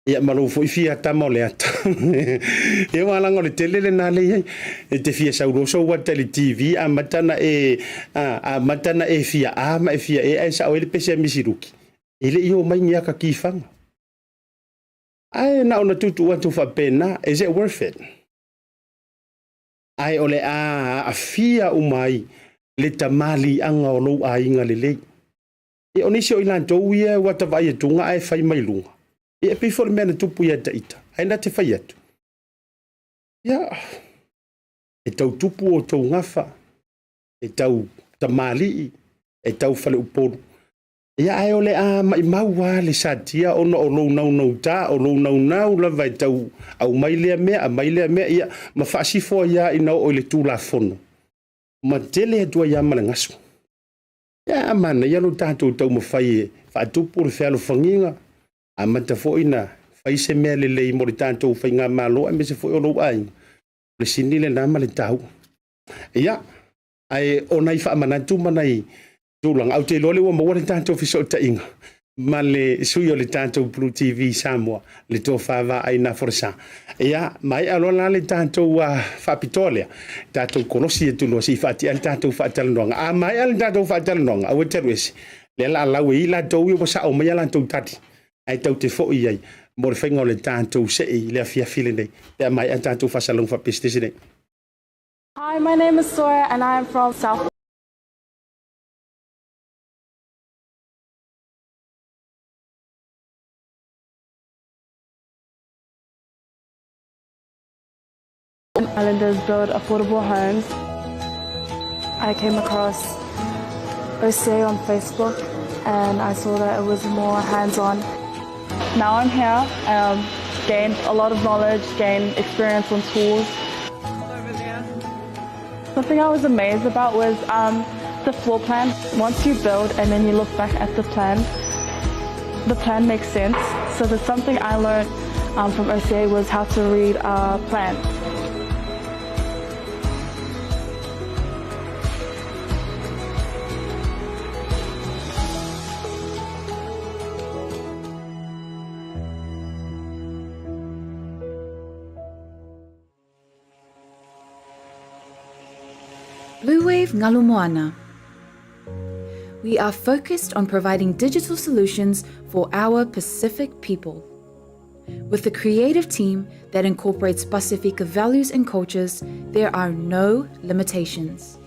Ia ma lou foi fia tama o le ata. Ia aua leaga o le tele lena lea i ai. E te fia sau loa sou ata i le TV amata ona e amata ona e fia A ma e fia E ae sao ai le pese a Misiluki. E le i oo mai ni aka kifaga. Ae na ona tuutuu atu faapena, is it worth it? Ae o le a aafia uma ai le tamaliiaga o lou aiga lelei. Ia, o nisi o i latou ia ua ta vaai atuga ae fai mai luga. Ia, e pei foi o le mea na tupu ia Taita, ae na te fai atu. Ia, e tau tupu outou gafa, e tau tamalii, e tau faleupolu. Ia, ae o le a maimau lava le satia ona o lou naunauta, o lou naunau lava e tau aumai lea mea, aumai lea mea, ia, ma faasifo ai lava ina oo i le Tulafono, ma tele atu ai lava ma le gasu. Ia, a manaia lo tatou taumafai e faatupu le fealofagiga, amata foi na fai se mea lelei mo le tatou faigamalo aemaise foi o lou aiga, o le sini lena ma le taua. Ia, ae o nai faamanatu ma nai tulaga, ae ou te iloa lea ua maua le tatou fesootaiga ma le sui o le tatou Blue TV Samoa, le tofa Vaai Nafolesa. Ia, maea loa la le tatou faapitoa lea, tatou kolosi atu loa se i faatia le tatou faatalanoaga. A maea le tatou faatalanoaga, aua e te alu ese, lea la lau e i latou ia ua sao mai a latou tali, ae tatou te foi i ai mo le faiga o le tatou see i le afiafi lenei, pe a maea tatou faasalalauga faapesetese nei. Hi, my name is Sora and I am from South. Islanders build affordable homes. I came across OCA on Facebook and I saw that it was more hands-on. Now I'm here, um, gained a lot of knowledge, gained experience on tools. Something I was amazed about was um, the floor plan. Once you build and then you look back at the plan, the plan makes sense. So there's something I learned um, from OCA was how to read a plan. Bluewave Ngalu We are focused on providing digital solutions for our Pacific people. With a creative team that incorporates Pasifika values and cultures, there are no limitations.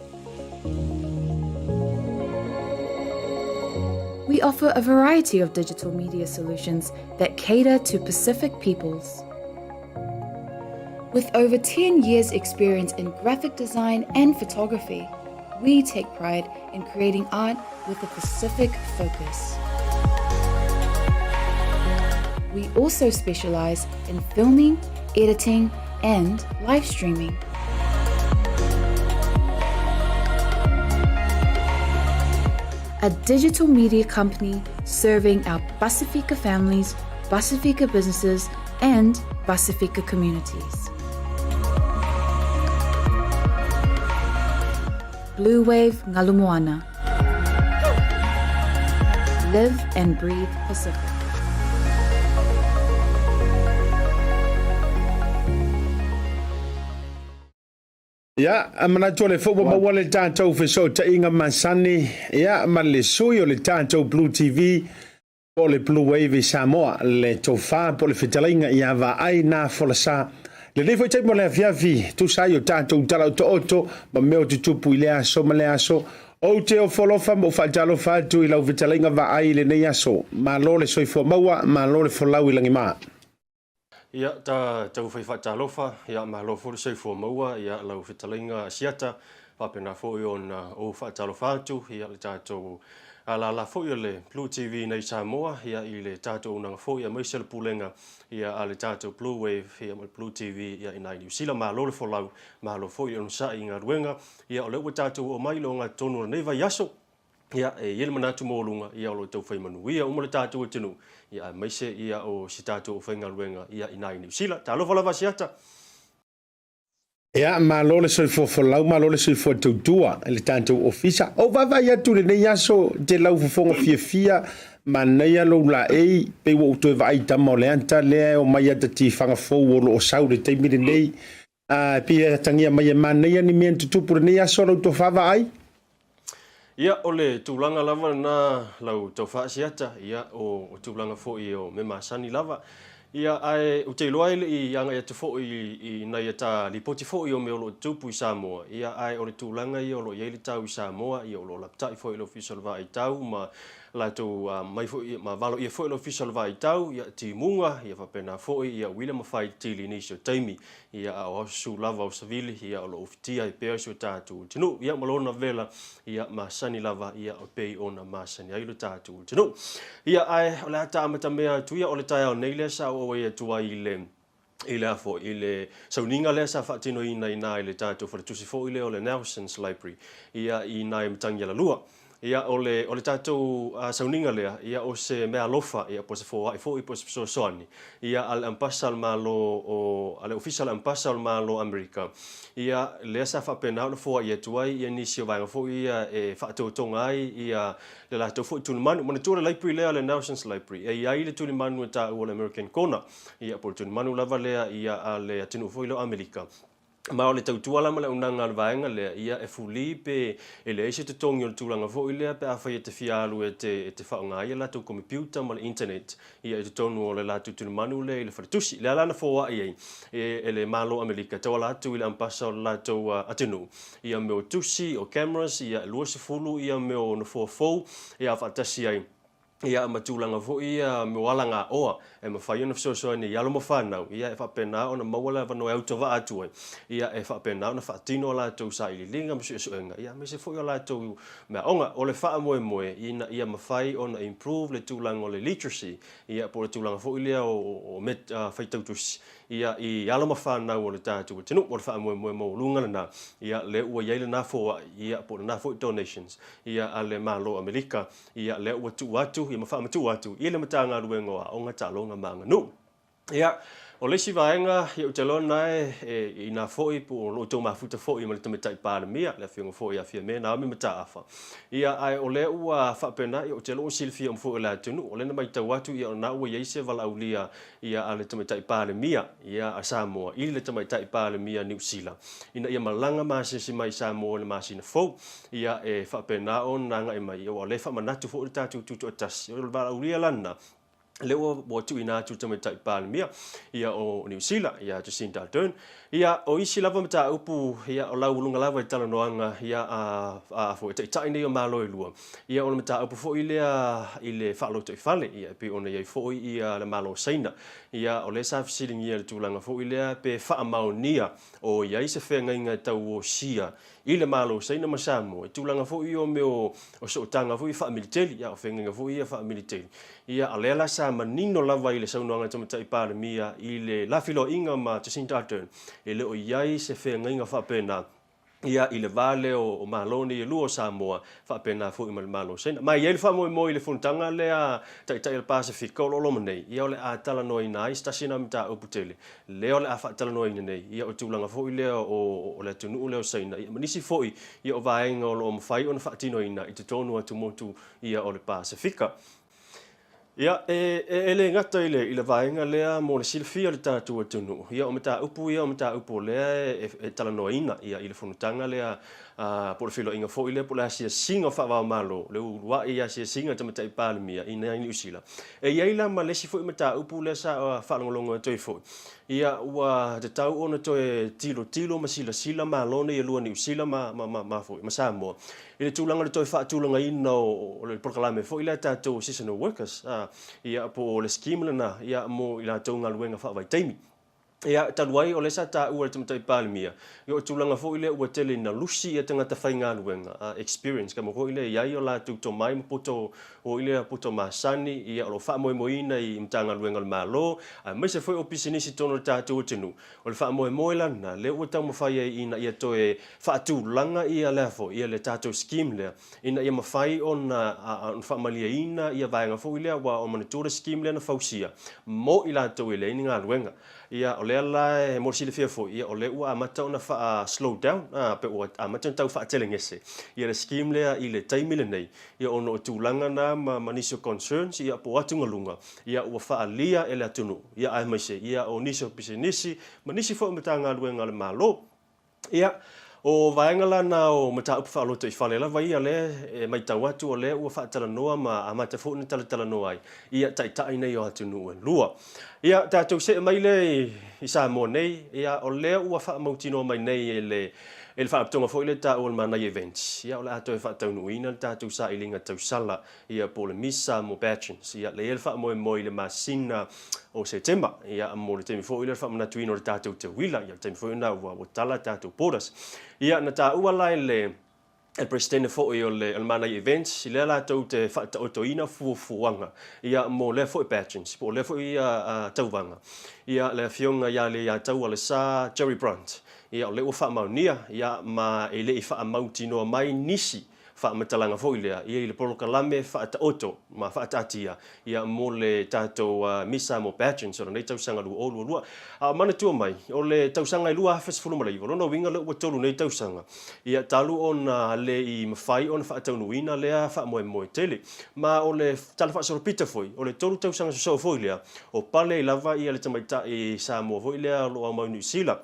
We offer a variety of digital media solutions that cater to Pacific peoples. With over 10 years' experience in graphic design and photography, we take pride in creating art with a Pacific focus. We also specialize in filming, editing, and live streaming. A digital media company serving our Pasifika families, Pasifika businesses, and Pasifika communities. Blue Wave Ngalu Moana. Live and breathe Pacific. Ia, e manatu o le foi ua maua le tatou fesootaiga masani, ia, ma le sui o le tatou Blue TV, po o le Blue Wave i Samoa, le tofa po o le fetalaiga ia Vaai Na Folasa. Lenei foi taimi o le afiafi, tusa ai o tatou tala otooto ma mea o tutupu i lea aso ma lea aso. Ou te ofo alofa ma ou faatalofa atu i lau fetalaiga Vaai i lenei aso. Malo le soifua maua, malo le folau i lagima. Ia, ta taufai faatalofa, ia, malo foi le soifua maua, ia, lau fetalaiga Asiata, faapena foi ona ou faatalofa atu, ia, le tatou lala foi o le Blue TV nei Samoa, ia, i le tatou auaunaga foi, aemaise le pulega, ia, a le tatou Blue Wave, ia, ma le Blue TV, ia, i nai Niu Sila. Malo le folau, malo foi le onosai i galuega, ia, o lea ua tatou oo mai i le ogatotonu o lenei vaiaso, Ia, e i ai le manatu maualuga, ia, o lo o taufai manuia uma le tatou atunuu, ia, aemaise, ia, o si tatou aufaigaluega, ia, i nai Niu Sila. Talofa lava Asiata! Ia, malo le soifua folau, malo le soifua tautua i le tatou ofisa. Ou vaavaai atu i lenei aso, te lau fofoga fiafia, manaia lou laei, pei ua ou toe vaai i tama o le ata lea e omai ata tifaga fou o lo o sau i le taimi lenei. A, e pei e atagia mai e manaia ni mea na tutupu i lenei aso lau tofa vaai? Ia, o le tulaga lava lena lau tofa Asiata, ia, o tulaga foi o mea masani lava. Ia, ae ou te iloa e le i agai atu foi i nai ata lipoti foi o mea o lo o tutupu i Samoa, ia, ae o le tulaga ia o lo o i ai le tau i Samoa, ia, o lo o lapatai foi i le Ofisa o le Vaaitau ma latou mai foi, ma valoia foi le Ofisa o le Vaaitau, ia, timuga, ia, faapena foi, ia, uila ma faitili i nisi o taimi. Ia, a o aso lava o savili, ia, o lo o ufitia ai pea si o tatou atunuu, ia, ma lona vela, ia, masani lava, ia, e pei ona masani ai lo tatou atunuu. Ia, ae o le a ta amatamea atu ia, o le taeao nei lea sa auauai atu ai i le, i le a foi, i le sauniga lea sa faatinoina i ina i le tatou faletusi foi lea o le Nelson's Library, ia, i ina i Matagialalua. Ia, o le, o le tatou sauniga lea, ia, o se meaalofa, ia, po o se foai foi, po o se fesoasoani, ia, a le Ambasa a le Malo o, a le Ofisa o le Ambasa o le Malo o Amerika, ia, lea sa faapena ona foai atu ai, ia, nisi o vaega foi ia e faatotoga ai, ia, le latou foi tulimanu. Manatua le library lea, le Nelson's Library, e i ai le tulimanu e taua o le American Corner, ia, po o le tulimanu lava lea, ia, a le atunuu foi lea o Amerika. Ma o le tautua la ma le auaunaga a le vaega lea, ia e fuli pe e leai se totogi o le tulaga foi lea pe afai e te fia alu e te e te faaaoga ai a latou komepiuta ma le internet ia i totonu o le latou tulimanu lea i le faletusi. Lea la na foai ai e e le Malo o Amerika e tauala atu i le ambasa o le latou atunuu ia mea o tusi, o cameras, ia e 20 ia mea o nofoa fou ia faatasi ai ia ma tulaga foi ia mo alagaoa e mafai ona fesoasoani i alo ma fanau, ia e faapena ona maua le avanoa e autovaa atu ai, ia e faapena ona faatino a latou sailiiliga ma suesuega, ia aemaise foi o latou meaaoga. O le faamoemoe ina ia mafai ona improve le tulaga o le literacy, ia po o le tulaga foi lea o mea faitau tusi, ia i alo ma fanau o le tatou atunuu. O le faamoemoe maualuga lena, ia lea ua i ai lena foai, ia po o lena foi donations, ia a le Malo o Amerika, Ia, lea ua tuu atu, ia ma faamatuu atu i le Matagaluega o Aoga, Taaloga ma Aganuu. Ia, o le isi vaega, ia ou te iloa lena e, inā foi po o lo outou mafuta foi ma le Tamaitai Palemia, le Afioga foi ia Fiame Naomi Mataafa. Ia, ae o lea ua faapena, ia ou te iloa ua silafia uma foi e le atunuu. O lea na matau atu, ia o lena ua i ai se valaaulia ia a le Tamaitai Palemia ia a Samoa i le Tamaitai Palemia Niu Sila, ina ia malaga ma asiasi mai i Samoa i le masina fou, ia e faapena ona agai mai, ia aua o lea e faamanatu foi le tatou Tutoatasi. O le valaaulia la lena, lea ua tuuina atu i le Tamaitai Palemia ia o Niu Sila, ia Jacinda Ardern. Ia, o isi lava mataupu, ia, o lauuluga lava i talanoaga ia a, a foi, taitai nei o Malo e lua. Ia, o le mataupu foi lea i le faalotoifale, ia, e pei ona i ai foi ia le Malo o Saina. Ia, o lea sa fesiligia le tulaga foi lea pe faamaonia o i ai se feagaiga e tauosia i le Malo o Saina ma Samoa, i tulaga foi ia o mea o sootaga foi faamiliteli, ia o feagaiga foi ia faamiliteli. Ia, a o lea la sa manino lava i le saunoaga a le Tamaitai Palemia i le la feiloaiga ma Jacinda Ardern, e le o i ai se feagaiga faapena, ia, i le va lea o Malo nei e lua o Samoa faapena foi ma le Malo o Saina. Ma e i ai le faamoemoe i le fonotaga lea a Taitai o le Pasefika o lo o loma nei, ia o le a talanoaina ai se tasi lena mataupu tele, lea o le a faatalanoaina nei, ia o le tulaga foi lea o le atunuu lea o Saina, ia ma nisi foi ia o vaega o lo o mafai ona faatinoina i totonu o atumotu ia o le Pasefika. Ia, e le gata i le vaega lea mo le silafia o le tatou atunuu, ia o mataupu ia o mataupu o lea e talanoaina ia i le fonotaga lea po o le feiloaiga foi lea po o le asiasiga o faava-o-Malo, le uluai asiasiga a le Tamaitai Palemia i Niu Sila. E i ai la ma le isi foi mataupu lea sa faalogologo atu ai foi, ia ua tatau ona toe tilotilo ma silasila Malo nei e lua Niu Sila ma Samoa I le tulaga o le toe faatulagaina o le polokalame foi lea a tatou seasonal workers, ia, po o le scheme lena, ia, mo i latou galuega faavaitaimi. Ia, talu ai o lea sa taua e le Tamaitai Palemia, ia, o le tulaga foi lea ua tele ina lusi ia tagata faigaluega, experience, ka mea foi lea e i ai o latou tomai ma poto foi lea, poto masani, ia, o lo o faamoemoeina i Matagaluega a le Malo, aemaise foi o pisinisi i totonu o le tatou atunuu. O le faamoemoe la lena, lea ua taumafai ai ina ia toe faatulaga ia lea foi, ia le tatou scheme lea, ina ia mafai ona faamalieina ia vaega foi lea, aua o manatua le scheme lea na fausia mo i latou e leai ni galuega. Ia, o lea la e mo le silafia foi, ia o lea ua amata ona faa slow down, pe ua amata ona tau faatelegese ia le scheme lea i le taimi lenei, ia ona o tulaga na ma nisi o concerns, ia po o atugaluga, ia ua faaalia e le atunuu, ia aemaise ia o nisi o pisinisi ma nisi foi o Matagaluega a le Malo. Ia, o vaega la na o mataupu faalotoifale lava ia lea e matau atu o lea ua faatalanoa ma amata foi ona talatalanoa ai ia taitai nei o atunuu e lua. Ia, tatou see mai lea i Samoa nei, ia o lea ua faamautinoa mai nei e le e le faalapotopotoga foi lea e taua o le Manaia Events, ia o le a toe faataunuuina le tatou sailiga tausala ia po o le Miss Samoa Pageants, ia lea e i ai le faamoemoe i le masina o Setema, ia mo le taimi foi lea o le faamanatuina o le tatou teuila, ia le taimi foi lena ua tala tatou borders. Ia na taua la e le e le Peresetene foi o le Manaia Events, i lea latou te faataotoina fuafuaga ia mo lea foi pageants, po o lea foi tauvaga. Ia le Afioga ia Leiataualesa Jerry Brunt, ia o lea ua faamaonia, ia ma e le i faamautinoa mai nisi faamatalaga foi lea ia i le polokalame faataoto ma faataatia ia mo le tatou Miss Samoa Pageants o lenei tausaga 2022. A o manatua mai, o le tausaga e 2019, o lona uiga lea ua tolu nei tausaga ia talu ona le i mafai ona faataunuuina lea faamoemoe tele. Ma o le tala faasolopita foi, o le tolu tausaga sosoo foi lea, o pale ai lava ia le tamaitai Samoa foi lea o lo o aumai i Niu Sila,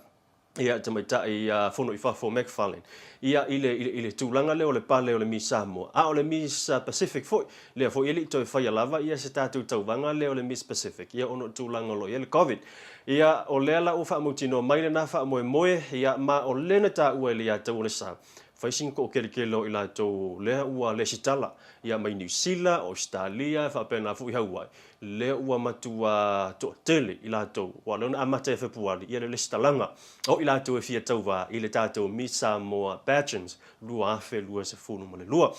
ia le tamaitai ia Fono i Fafo McFarlane, ia i le, i le tulaga lea o le pale o le Miss Samoa, a o le Miss Pacific foi, lea foi e le i toe faia lava ia se tatou tauvaga lea o le Miss Pacific, ia ona o le tulaga o lo o i ai le Covid. Ia, o lea la ua faamautinoa mai lena faamoemoe, ia, ma o lea na taua e Leiataualesa, fai sina toakelikele o i latou lea ua lesitala, ia mai Niu Sila, Ausetalia, faapena foi Hawaii, Lea ua matua toatele i latou, aua o lea na amata ia Fepuari ia le lesitalaga o i latou e fia tauva i le tatou Miss Samoa Pageants 2022.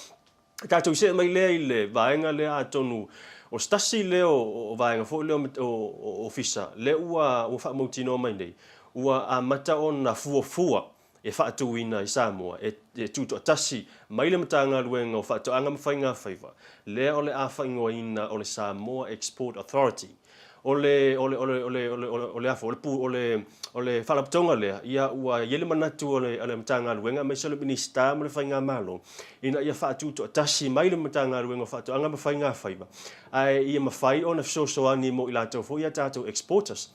Tatou see mai lea i le vaega lea atonu o se tasi lea o vaega foi lea o Ofisa lea ua faamautinoa mai nei ua amata ona fuafua e faatūina i Samoa e tutoatasi mai le Matagaluega o Faatoaga ma Faigafaiva, lea o le a faaigoaina o le Samoa Export Authority. O le, o le, o le, o le, o le, o le a foi, o le pu, o le, o le Faalapotopotoga lea, ia ua i ai le manatu o le, o le Matagaluega aemaise o le Minisita ma le Faigamalo, ina ia faatutoatasi mai le Matagaluega o Faatoaga ma Faigafaiva, ae ia mafai ona fesoasoani mo i latou foi ia tatou exporters,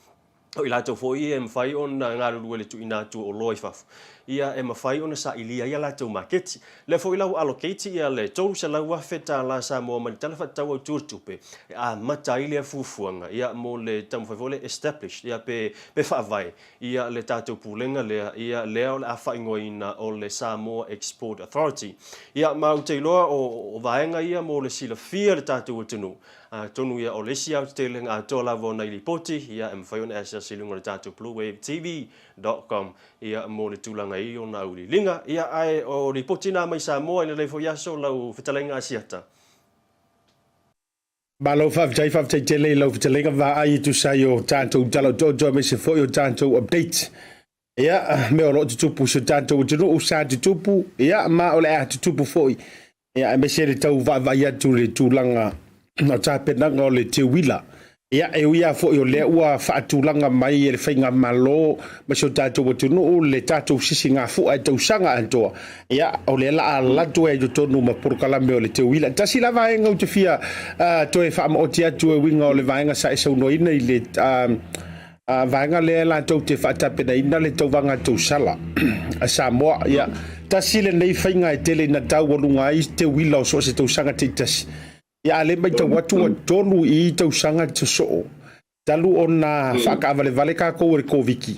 o i latou foi ia e mafai ona galulue i le tuuina atu o oloa i fafo, ia e mafai ona sailia ai a latou maketi. O lea foi la ua allocate ia le $300,000 Samoa mai le Tala Faatatau Autu o le Tupe e amata ai lea fuafuaga ia mo le taumafai foi lea e establish ia pe pe faavae ia le tatou Pulega lea ia lea o le a faaigoaina o le Samoa Export Authority. Ia ma ou te iloa o o vaega ia mo le silafia e le tatou atunuu atonu ia o le isi aotetelega atoa lava o nai lipoti ia e mafai ona e asiasi i luga o le tatou bluewavetv dot com Ia, mo le tulaga i ona auiliiliga. Ia, ae o lipoti na mai Samoa i lenei foi aso, lau fetalaiga Asiata. Malo faafetai, faafetai tele i lau fetalaiga vaai e tusa ai o tatou tala otooto aemaise foi o tatou update. Ia, mea o lo o tutupu i si o tatou atunuu, sa tutupu, ia, ma o le a tutupu foi. Ia, aemaise le tau vaavaai atu i le tulaga o tapenaga o le teuila. Ia, e ui lava foi o lea ua faatulaga mai e le faigamalo ma si o tatou atunuu le tatou sisigafua e tausaga atoa, ia, o lea la a alu atu ai i totonu ma polokalame o le teuila. Tasi la vaega ou te fia toe faamaoti atu e uiga o le vaega sa e saunoaina i le A vaega lea latou te faatapenaina le tauvaga tausala a Samoa, ia, tasi lenei faiga e tele ina taualuga ai te uila o so o se tausaga taitasi. Ia, a le matau atu ua tolu i tausaga sosoo talu ona faakaavalevale kakou e le Koviti,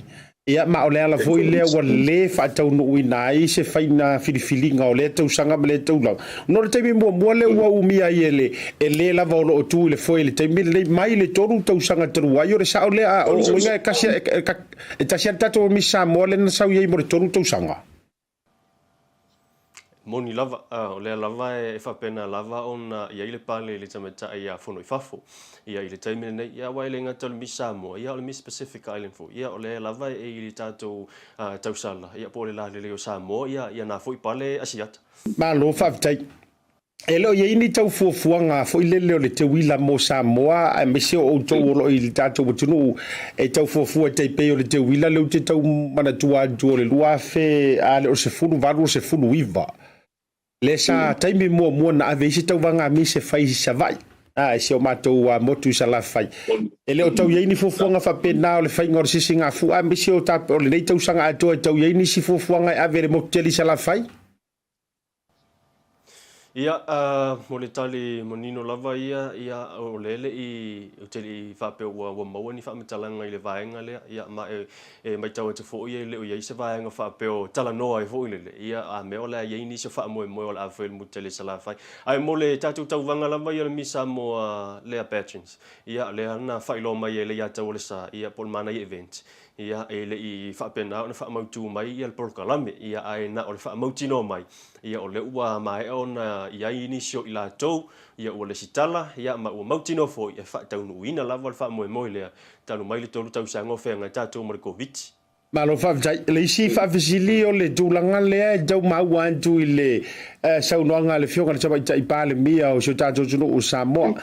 ia, ma o le ala foi lea ua le faataunuuina ai se faiga filifiliga o lea tausaga ma lea taulaga. No le taimi muamua lea ua umia ai e le e le lava o lo o tu i le foe i le taimi lenei mai le tolu tausaga talu ai, o le sao lea, a o lona uiga e kasi e tasi lava le tatou Miss Samoa lea na sau i ai mo le tolu tausaga. Moni lava, o lea lava e faapena lava ona i ai le pale i le tamaitai ia Fono i Fafo ia i le taimi lenei, ia aua e le gata o le Miss Samoa, ia o le Miss Pacific Island foi, ia o lea lava e i le tatou tausala, ia po o le lalelei o Samoa, ia ia na foi pale Asiata. Malo faafetai. E le o i ai ni tau fuafuaga foi lele o le teuila mo Samoa aemaise o outou o lo o i le tatou atunuu e tau fuafua e tai pei o le teuila lea ou te tau manatua atu o le 2000 a le o le 18 o le 19 lea sa taimi muamua na ave ai se tauvaga misi e fai i Savaii a i si o matou motu i Salafai. E le o tau i ai ni fuafuaga faapena o le faiga o le sisigafua aemaise o o lenei tausaga atoa e tau i ai nisi fuafuaga e ave e le motu tele i Salafai? Ia, mo le tali manino lava ia, ia, o lea le i, ou te le i faapea ua, ua maua ni faamatalaga i le vaega lea, ia, ma e, e matau atu foi e le o i ai se vaega faapea o talanoa ai foi lele, ia, a mea o le a i ai nisi o faamoemoe o le a fai i le motu tele i Salafai. Ae mo le tatou tauvaga lava ia o le Miss Samoa lea Pageants, ia, lea na faailoa mai e Leiataua Lesa, ia, po o le Manaia Event, Ia, e le i faapena ona faamautu mai ia le polokalame, ia, ae na o le faamautinoa mai, ia, o lea ua maea ona i ai nisi o i latou, ia, ua lesitala, ia, ma ua mautinoa foi e faataunuuina lava le faamoemoe lea, talu mai le tolu tausaga o feagai tatou ma le Koviti. Malo faafetai. O le isi faafesili o le tulaga lea e tau maua atu i le saunoaga a le Afioga i le Tamaitai Palemia o si o tatou atunuu o Samoa,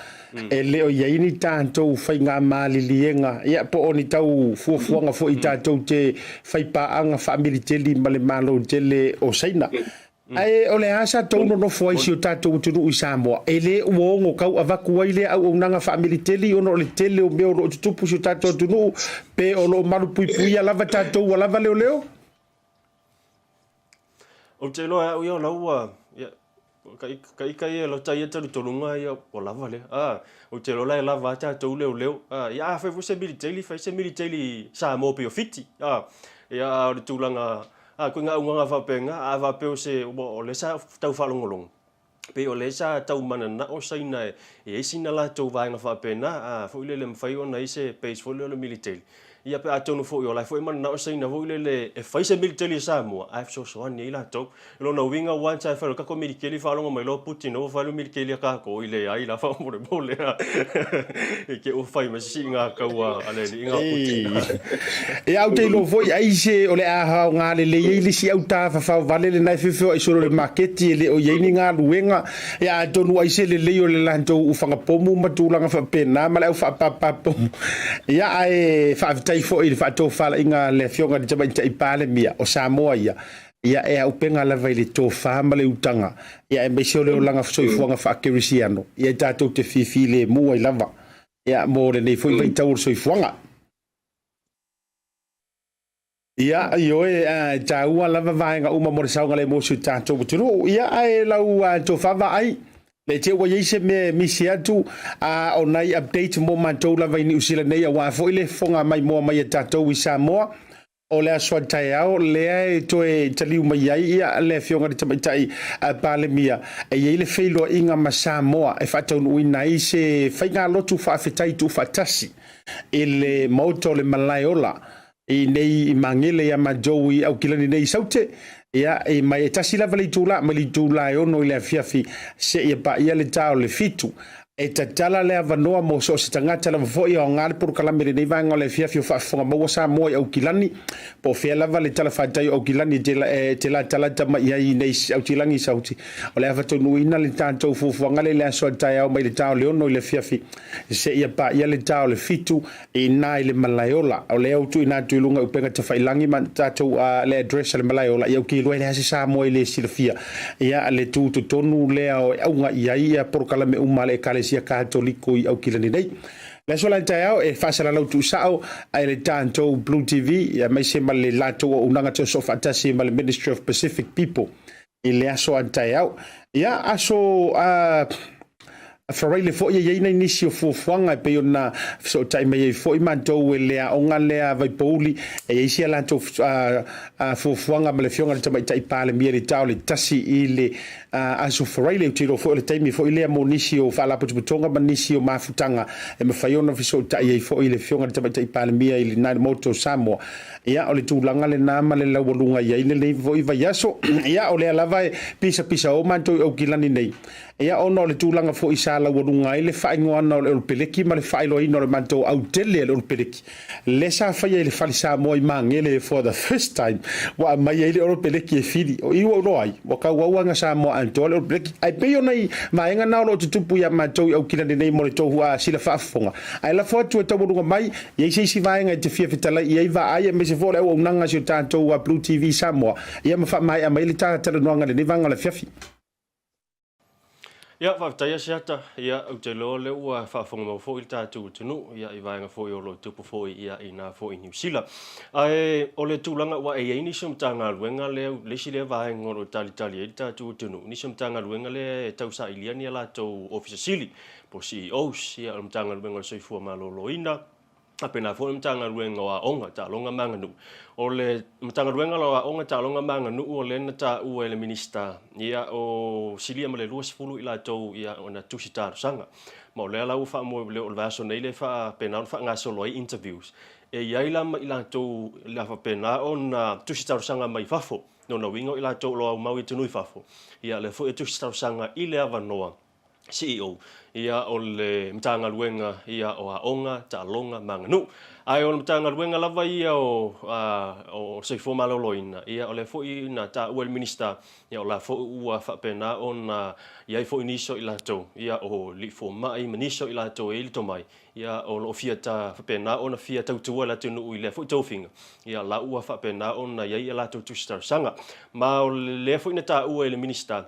E le o i ai ni tatou faigamaliliega, ia, po o ni tau fuafuaga foi tatou te fai paaga faamiliteli ma le Malo tele o Saina. Ae o le a sa tou nonofo ai i si o tatou atunuu i Samoa? E le ua ono tau avatu ai lea auaunaga faamiliteli ona o le tele o mea o lo o tutupu i si o tatou atunuu, pe o lo o malupuipuia lava tatou ua lava leoleo? Ou te iloa e au ia o la ua, ia, ka ka ika ia lota ia talutoluga ia ua lava lea. A, ou te iloa la e lava a tatou leoleo. A, ia a fai foi se militeli, fai se militeli Samoa pei o Fiti. A, ia a o le tulaga, a koe nga augaga faapena, a faapea o se, ua o lea sa tau faalogologo, pei o lea sa tau mananao Saina e i ai sina latou vaega faapena, a foi lele mafai ona i ai se base foi lea o le militeli. Ia pe atonu foi o la e foi e mananao Saina foi lele e fai se militeli a Samoa ae fesoasoani ai latou. O lona uiga once a e fai loa le tatou militeli faalogo mai loa Putin ua fai le militeli a tatou i leai la faamolemole a i te i ua fai mai se siiga taua a le alii na Putin. Ia ou te iloa foi ai se o le a aoga lelei ai le isi au tafafao vale lena e feofeoai solo i le maketi e le o i ai ni galuega. Ia atonu ai se lelei o le latou ufaga pomu ma tulaga faapena ma le au faapapa pomu. Ia ae faafetai foi i le faatofalaiga a le Afioga i le Tamaitai Palemia o Samoa ia. Ia e auupega lava i le tofa ma le utaga, ia aemaise o le olaga soifuaga faakerisiano, ia tatou te fifilemu ai lava, ia mo lenei foi vaitau o le soifuaga. Ia, ioe, e taua lava vaega uma mo le saogalemu o si o tatou atunuu. Ia, ae lau tofa vaai, ne i te i ua i ai se mea e misi atu, a o nai update mo matou lava i Niu Sila nei aua foi le fofoga maimoa mai a tatou i Samoa. O le aso a taeao lea e toe taliu mai ai ia le Afioga i le Tamaitai Palemia e i ai le feiloaiga ma Samoa e faataunuuina ai se faigalotu faafetai tuufaatasi i le Maota o le Malaeola i nei i Magele ia matou i Aukilani nei i Saute. Ia, e mai e tasi lava le itula, mai le itula e 6 i le afiafi seia paia le ta o le 7. E tatala le avanoa mo so o se tagata lava foi e aoga le polokalame i lenei vaega o le afiafi o faafofoga maua Samoa i Aukilani, po o fea lava le talafatai o Aukilani e te latalata mai ai i nei Aukilani i Sauti. O le a faataunuuina le tatou fuafuaga lea i le aso a taeao mai le ta o le 6 i le afiafi seia paia le ta o le 7 i ina i le Malaeola. O lea ua tuuina atu i luga i upega tafailangi ma tatou le address a le Malaeola, ia ou te iloa e leai se Samoa e le silafia ia le tu totonu lea e auga i ai ia polokalame uma a le Ekalesia Katoliko i Aukilani nei. Le aso la taeao e faasalalau tuusao ai le tatou Blue TV aemaise ma le latou auaunaga toesoo faatasi ma le Ministry of Pacific People i le aso a taeao. Ia, aso a Faraile foi e i ai nai nisi o fuafuaga e pei ona fesootai mai ai foi matou e le aoga lea a Vaipouli, e i ai si a latou fuafuaga ma le Afioga i le Tamaitai Palemia i le ta o le 1 i le aso Faraile. Ou te iloa foi o le taimi foi lea mo nisi o faalapotopotoga ma nisi o mafutaga e mafai ona fesootai ai foi le Afioga i le Tamaitai Palemia i le Maota o Samoa. Ia, o le tulaga lena ma le laualuga i ai lenei foi vaiaso. Ia, o lea lava e pisapisao matou i Aukilani nei, ia, ona o le tulaga foi sa laualuga ai le faaigoaina o le Olopeleki ma le faailoaina o le matou autele a le Olopeleki, lea sa faia i le Fale Samoa i Magele for the first time, ua aumai ai le Olopeleki e fili. O i ua ou iloa ai, ua tauau lava ina Samoa atoa le Olopeleki. Ae pei o nai vaega na o lo o tutupu ia matou i Aukilani nei mo le tou sila faafofoga. Ae lafo atu e taualuga mai, I ai se isi vaega e te fia fetalai i ai vaai aemaise foi o le auaunaga a si o tatou a Blue TV Samoa, ia ma faamaea mai le ta talanoaga i lenei vaega o le afiafi. Ia, faafetai Asiata. Ia, ou te iloa o lea ua faafofoga mau foi le tatou atunuu, ia, i vaega foi o lo o tupu foi, ia, i ina foi i Niu Sila. Ae, o le tulaga, aua e i ai nisi o Matagaluega lea, le isi lea vaega o lo o talitali ai le tatou atunuu, nisi o Matagaluega lea e tausailia ni a latou Ofisa Sili, po o CEOs, ia, o le Matagaluega o le Soifua Maloloina, faapena foi le Matagaluega o Aoga, Taaloga ma Aganuu. O le Matagaluega la o Aoga, Taaloga ma Aganuu o lea na taua e le Minisita, ia, o silia ma le 20 i latou, ia, ona tusi talosaga. Ma o lea la ua faamoemoe, o le vaiaso nei lea e faapena ona faagasolo ai interviews. E i ai la ma i latou o le a faapena ona tusi talosaga mai fafo, lona uiga o i latou o lo o aumau i atunuu i fafo, ia, o lea foi e tusi talosaga i le avanoa CEO, ia o le Matagaluega ia o Aoga, Taaloga ma Aganuu. Ae o le Matagaluega lava ia o o Soifua Maloloina, ia o lea foi na taua e le Minisita, ia o la foi ua faapena ona i ai foi nisi o i latou, ia o alii fomai ma nisi o i latou e i ai le tomai, ia o lo o fia ta faapena ona fia tautua le atunuu i lea foi tofiga, ia la ua faapena ona i ai a latou tusi talosaga. Ma o lea foi na taua e le Minisita,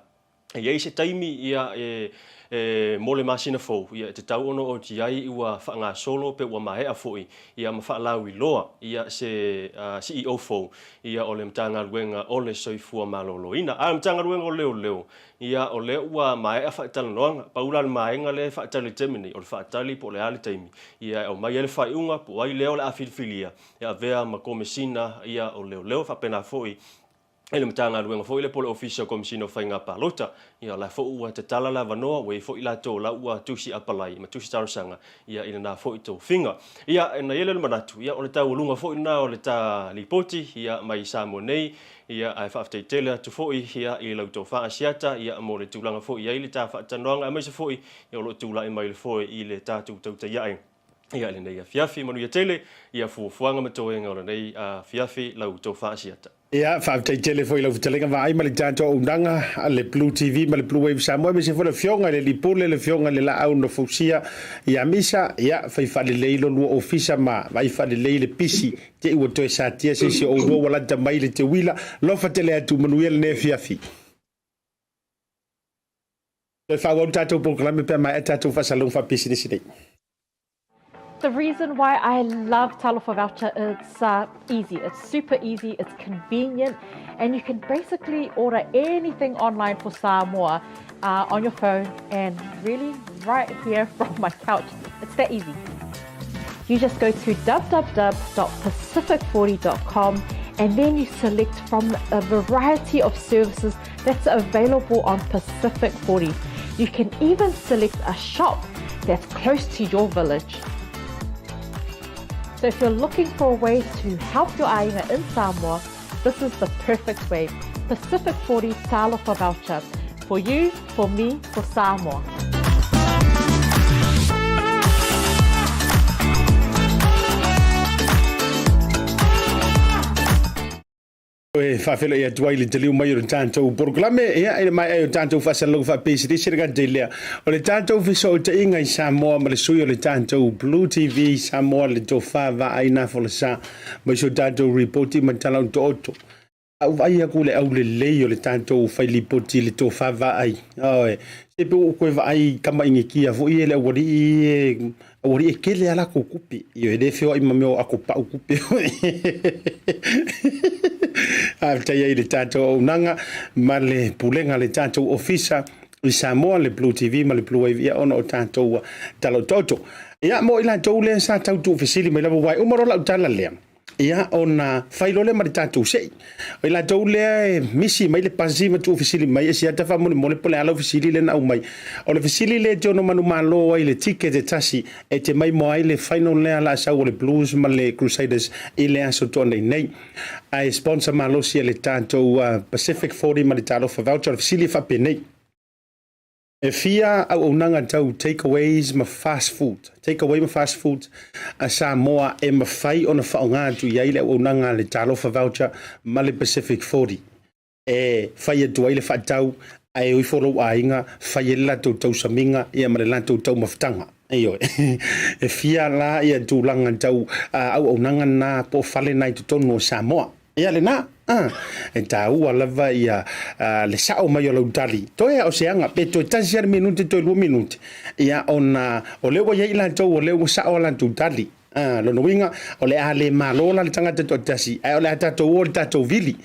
E i ai se taimi ia e e mo le masina fou, ia e tatau ona oti ai ua faagasolo pe ua maea foi ia ma faalauiloa ia se CEO fou ia o le Matagaluega o le Soifua Maloloina. A o le Matagaluega o Leoleo, ia o lea ua maea faatalanoaga, pau la le maega lea e faatali i le taimi nei, o le faatali po o le a le taimi ia e aumai ai le faaiuga po o ai lea o le a filifilia e avea ma Komesina ia o Leoleo faapena foi. I le Matagaluega foi lea po o le Ofisa o Komesina o Faiga Palota. Ia, o la foi ua tatala le avanoa, ua i ai foi latou o la ua tusi apalai ma tusi talosaga, ia, i lena foi tofiga. Ia, ona i ai lea o le manatu, ia, o le taualuga foi lena o le ta lipoti, ia, mai Samoa nei, ia, ae faafetai tele atu foi, ia, i lau tofa Asiata, ia, mo le tulaga foi i ai le ta faatalanoaga, aemaise foi, ia, o lo o tulai mai le foe i le tatou tautai ae. Ia, i lenei afiafi, manuia tele, ia, fuafuaga ma toega o lenei afiafi, lau tofa Asiata. Ia, faafetai tele foi i lau fetalaiga vaai ma le tatou auaunaga a le Blue TV ma le Blue Wave Samoa, aemaise foi le Afioga i le Alii Pule, le Afioga i le Laau na Fausia ia Misa. Ia, fai faalelei lo lua ofisa ma vaai faalelei le pisi, te i ua toe satia se isi o oulua ua lata mai le teuila. Alofa tele atu, manuia lenei afiafi. Toe faaauau le tatou polokalame pe a maea tatou faasalalauga faapisinisi nei. The reason why I love Talofa Voucher, it's easy. It's super easy, it's convenient, and you can basically order anything online for Samoa on your phone and really right here from my couch. It's that easy. You just go to www.pacific40.com and then you select from a variety of services that's available on Pacific 40. You can even select a shop that's close to your village. So if you're looking for a way to help your aina in Samoa, this is the perfect way. Pacific 40 Talofa Voucher. For you, for me, for Samoa. E faafeiloai atu ai le taliu mai o le tatou polokalame, ia, i le maea ai o tatou faasalalauga faapisinisi le gata i lea o le tatou fesootaiga i Samoa ma le sui o le tatou Blue TV Samoa le tofa vaai na folasa mai so tatou ripoti ma tala otooto. A ou vaai aku i le aulelei o le tatou fai lipoti i le tofa vaai, oi, se pe ua ou toe vaai kamaʻigikia foi e le aualii e Aualii e tele a latou tupe. Ioe, e le feoai ma mea o ato pau tupe. Faafetai ai i le tatou auaunaga ma le pulega a le tatou ofisa i Samoa, le Blue TV ma le Blue Wave, ia ona o tatou tala otooto. Ia, mo i latou lea sa tau tuufesili mai lava, uae uma loa lau tala lea, Ia, ona fai loa lea ma le tatou sei. O i latou lea e misi mai le pasi ma tuufesili mai, e siata faamolemole po o le a lau fesili lea na aumai. O le fesili lea e te ono manumalo ai i le ticket e tasi e te maimoa ai le final lea la sau o le Blues ma le Crusaders i le Aso Toonai nei. Ae sponsor malosi e le tatou Pacific 40 ma le Talofa Voucher. O le fesili e faapenei. E fia auaunaga tau takeaways ma fast food, take away ma fast food, a Samoa e mafai ona faaaoga atu i ai le auaunaga a le Talofa Voucher ma le Pacific 40 e fai atu ai le faatau ae o ifo lou aiga fai ai le latou tausamiga ia ma le latou taumafataga. Ioe. E fia la ia tulaga tau auaunaga na po o fale na i totonu o Samoa. Ia lena, a, e taua lava ia le sao mai o lau tali. Toe a o se aga, pe toe tasi a le minute, toe lua minute, ia ona o lea ua i ai i latou o lea ua sao a latou tali. A, lona uiga, o le a le malo la le tagata toatasi, ae o le a tatou o i le tatou vili.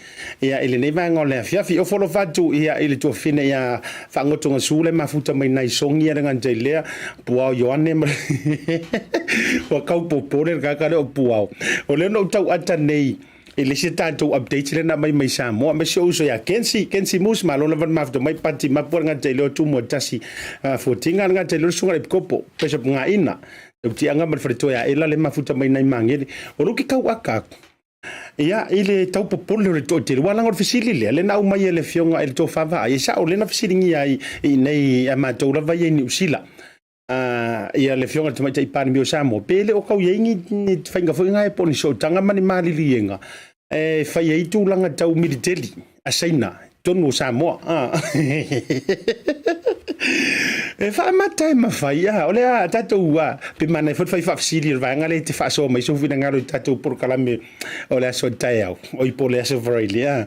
Ia, i lenei vaega o le afiafi. O folofa atu ia i le tuafafine ia Faagotogasu le mafuta mai nai Songi a le gata i lea, Puao Ioane ma ua kau popole le kaka lea o Puao. O lea na ou tau ata nei i le isi tatou updates lea na aumai mai Samoa, aemaise ou uso ia Kensi, Kensi Moose, malo lava le mafuta mai, Pati Mapu a le gata i lea o Tumua Tasi Fuatinga a le gata i lea o le Susuga i le Epikopo, Bishop Ngaina, Tautiaga ma le Faletoe a Ela le mafuta mai nai Magele. O lea ou te tau ata atu, Ia, i le tau popole o le toatele, ua laga o le fesili lea, lea na aumai e le Afioga i le Tofa Vaai, e sao, lea na fesiligia ai i inei a matou lava ia i Niu Sila, ia le Afioga i le Tamaitai Palemia o Samoa, pe le o tau i ai ni, ni faiga foi na po o ni sootaga ma ni maliliega e fai ai tulaga tau militeli a Saina i totonu o Samoa. E faamata e mafai, a, o le a tatou, a, pe manaia foi le fai faafesili o le vaega lea e te faasoa mai sou finagalo i tatou polokalame o le aso taeao, oi po o le aso Faraile, a.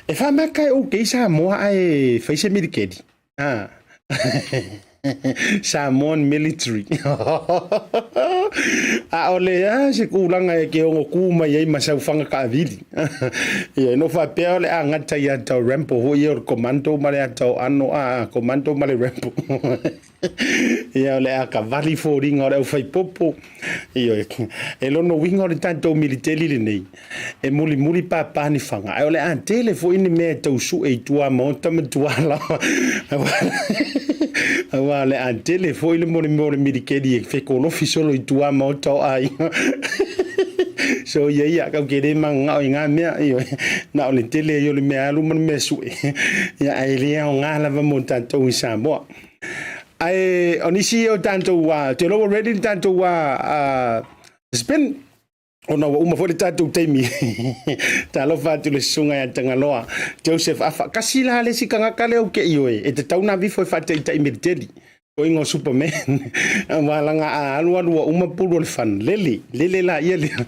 E faamata e okay Samoa ae fai se militeli, a. Samoan military. ʻAʻole a se kūlanga e ke ogo kū mai ai ma sau faga kaʻawili. Ia, no faapea o le a gata ia tau Rambo foi ia o le commando ma le ata o ano a commando ma le Rambo. Ia o le a kavali foliga o le aufaipopo. Ioe, e lona uiga o le tatou militeli lenei, e mulimuli pāpā ni faga, ae o le a tele foi ni mea e tau sue i tua maota ma tua laoa. Aua o le a tele foi le mea o le milikeli e fekolofi solo i tua maota o aiga. So ia ia, kau ke le mananao i ngā mea, ioe, na o le tele ai o le mea alu ma le mea sue. Ia, ae le aoga lava mo tatou i Samoa. Ae o nisi ia o tatou a, te iloa ua ready le tatou a, a spin ona ua uma foi le tatou taimi. Talofa atu le susuga ia Tagaloa Joseph Afa. Kasi la le isi tagata lea ou te ioe e tatau ona avifo e faataitai militeli. Toiga o Superman. Aua laga a alu alu ua uma pulu o le fana. Lele, lele la ia lea.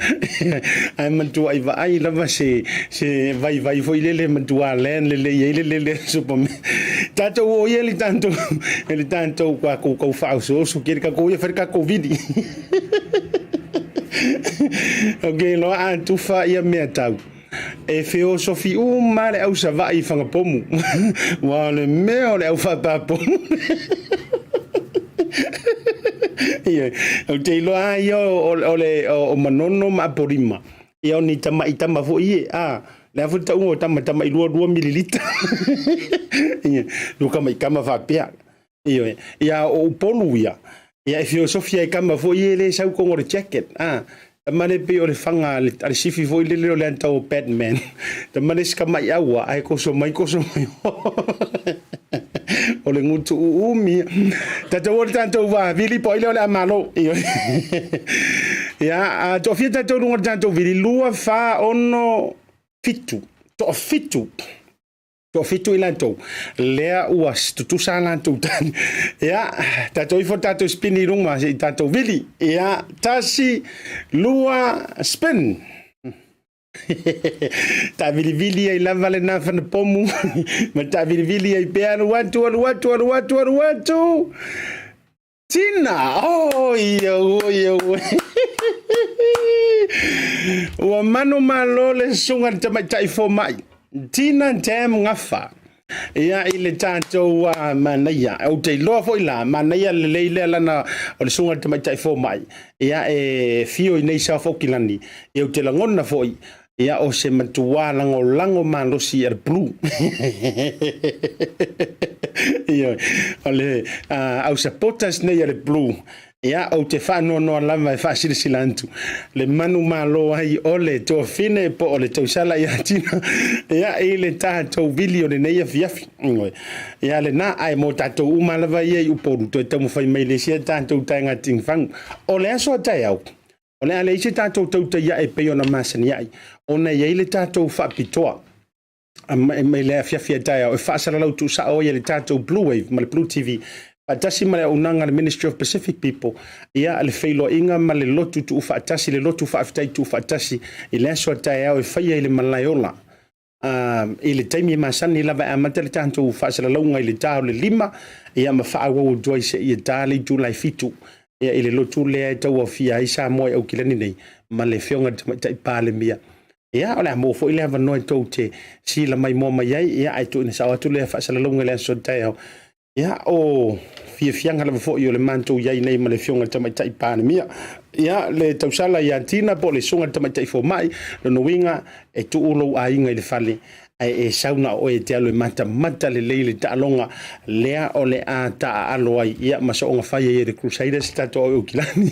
Ae matuai vaai lava se, se vaivai foi lele matua land lelei ai le lele a Superman. Tatou o ia le tatou, le tatou kakou kau faaosooso kele kakou ia fai le kakou vili. Ok, loa a tufa ia mea tau. E feosofi uma le au Savaii i Whangapomu. Ua o le mea o le au whaapapomu. Ia, ou te iloa a ia o, o, le, o, o Manono ma Apolima. Ia o ni tama'i tama foi ie, a, le a foi le tauga o tama, tama'i 22 mililita. Ia, no kama'i kama faapea. Ioe, ia o Upolu ia, ia e feosofi ai kama foi ie le sau kogo o le jacket, a, tama le pei o le faga a le, a le sifi foi lele o le ata o Batman. Tama le isi kama'i aua, ae koso mai, koso mai. O le gutu uumi. Tatou o le tatou va vili po ai lea o le a malo. Ioe. Ia, a toafia tatou luga o le tatou vili, 2, 4, 6, 7. Toafitu. Toafitu i latou. Lea ua tutusa a latou tali. Ia, tatou ifo tatou spin i luga se i tatou vili. Ia, tasi, lua, spin. Taavilivili ai lava lena fanapomu ma taavilivili ai pea alu atu, alu atu, alu atu, alu atu. Tina! Oh, ia, oh, ia, oh. Ua manu malo le susuga le tamaitai fomai. Tina Tam Gafa. Ia i le tatou uh, manaia. Ou te iloa foi la, manaia lelei lea lana o le susuga le tamaitai fomai. Ia e fio i nei South Okilani. Ia ou te lagona foi, ia o se matuā lagolago malosi a le Blue. Ia, o le uh, au supporters nei a le Blue. Ia, ou te faanoanoa lava e faasilasila atu le manumalo ai o le tuafine po o le tausala ia Tina, ia, i le tatou vili o lenei afiafi. Ia, lena, ae mo tatou uma lava ia i Upolu, toe taumafai mai le isi a tatou taega tingfagu. O le aso a taeao, o le a leai se tatou tautai ae pei ona masani ai, ona e i ai le tatou faapitoa mai le afiafi a taeao e faasalalau tuusao ai e le tatou Blue Wave ma le Blue TV faatasi ma le auaunaga a le Ministry of Pacific People, ia le feiloaiga ma le lotu tuufaatasi, le lotu faafetai tuufaatasi i le aso a taeao e faia i le Malaeola. I le taimi e masani lava e amata le tatou faasalalauga i le ta o le 5, ia ma faaauau atu ai seia ta le itula e 7, ia i le lotu lea e tauaofia ai Samoa i Aukilani nei ma le Afioga i le Tamaitai Palemia. Ia, o le a maua foi le avanoa e tou te sila maimoa mai ai, ia, ae tuuina sao atu lea faasalalauga i le aso taeao. Ia, o fiafiaga lava foi o le matou i ai nei ma le Afioga i le Tamaitai Palemia. Ia, le tausala ia Tina po o le Susuga i le Tamaitai Fomai, lona uiga, e tuu lou aiga i le fale, ae e sau na o oe e te alu e matamata lelei le taaloga lea o le a taaalo ai, ia, ma soonga fai ai e le Crusaders tatou au i Aukilani.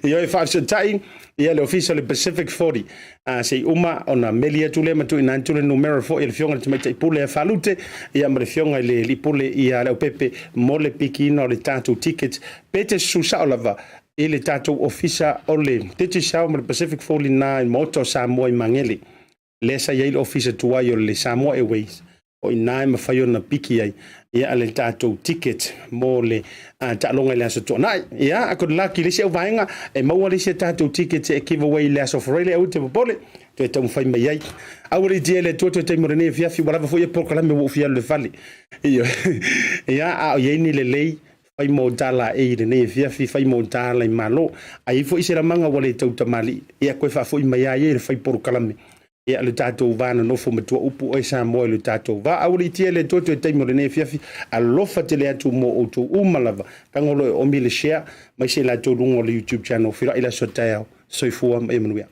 Ia, e faafesootai, ia, le Ofisa o le Pacific 40, a se i uma ona meli atu lea ma tuuina atu le numera foi e le Afioga i le Tamaitai Pule ia Falute, ia ma le Afioga i le Alii Pule ia Leaupepe mo le pikiina o le tatou ticket pe te susu sao lava i le tatou Ofisa o le Digicel ma le Pacific 49 i Maota o Samoa i Magele lea sa i ai le Ofisa tuai o le Samoa Airways. O i ina e mafai ona piki ai ia le tatou ticket mo le taaloga i le aso Tuanai. Ia, good luck i le isi au vaega e maua le isi a tatou ticket e give away i le aso Faraile. Aua te popole, toe taumafai mai ai. Aua le itia e le Atua toe taimi o lenei afiafi, ua lava foi ia polokalame ua ou fia alu i le fale. Ia, a o i ai ni lelei. Fai mo tala e i lenei afiafi, fai mo tala i Malo. A i ai foi se lamaga ua le tautamalii, ia koe faafoi mai a ia i le fai polokalame. Ia le tatou va nonofo matua upu oe Samoa i le tatou va. Aua le itia le Atua toe taimi o lenei afiafi. Alofa tele atu mo outou uma lava. Tago loa e omi le share mai se i latou luga o le YouTube channel. Feiloai i le aso a taeao. Soifua ma ia manuia.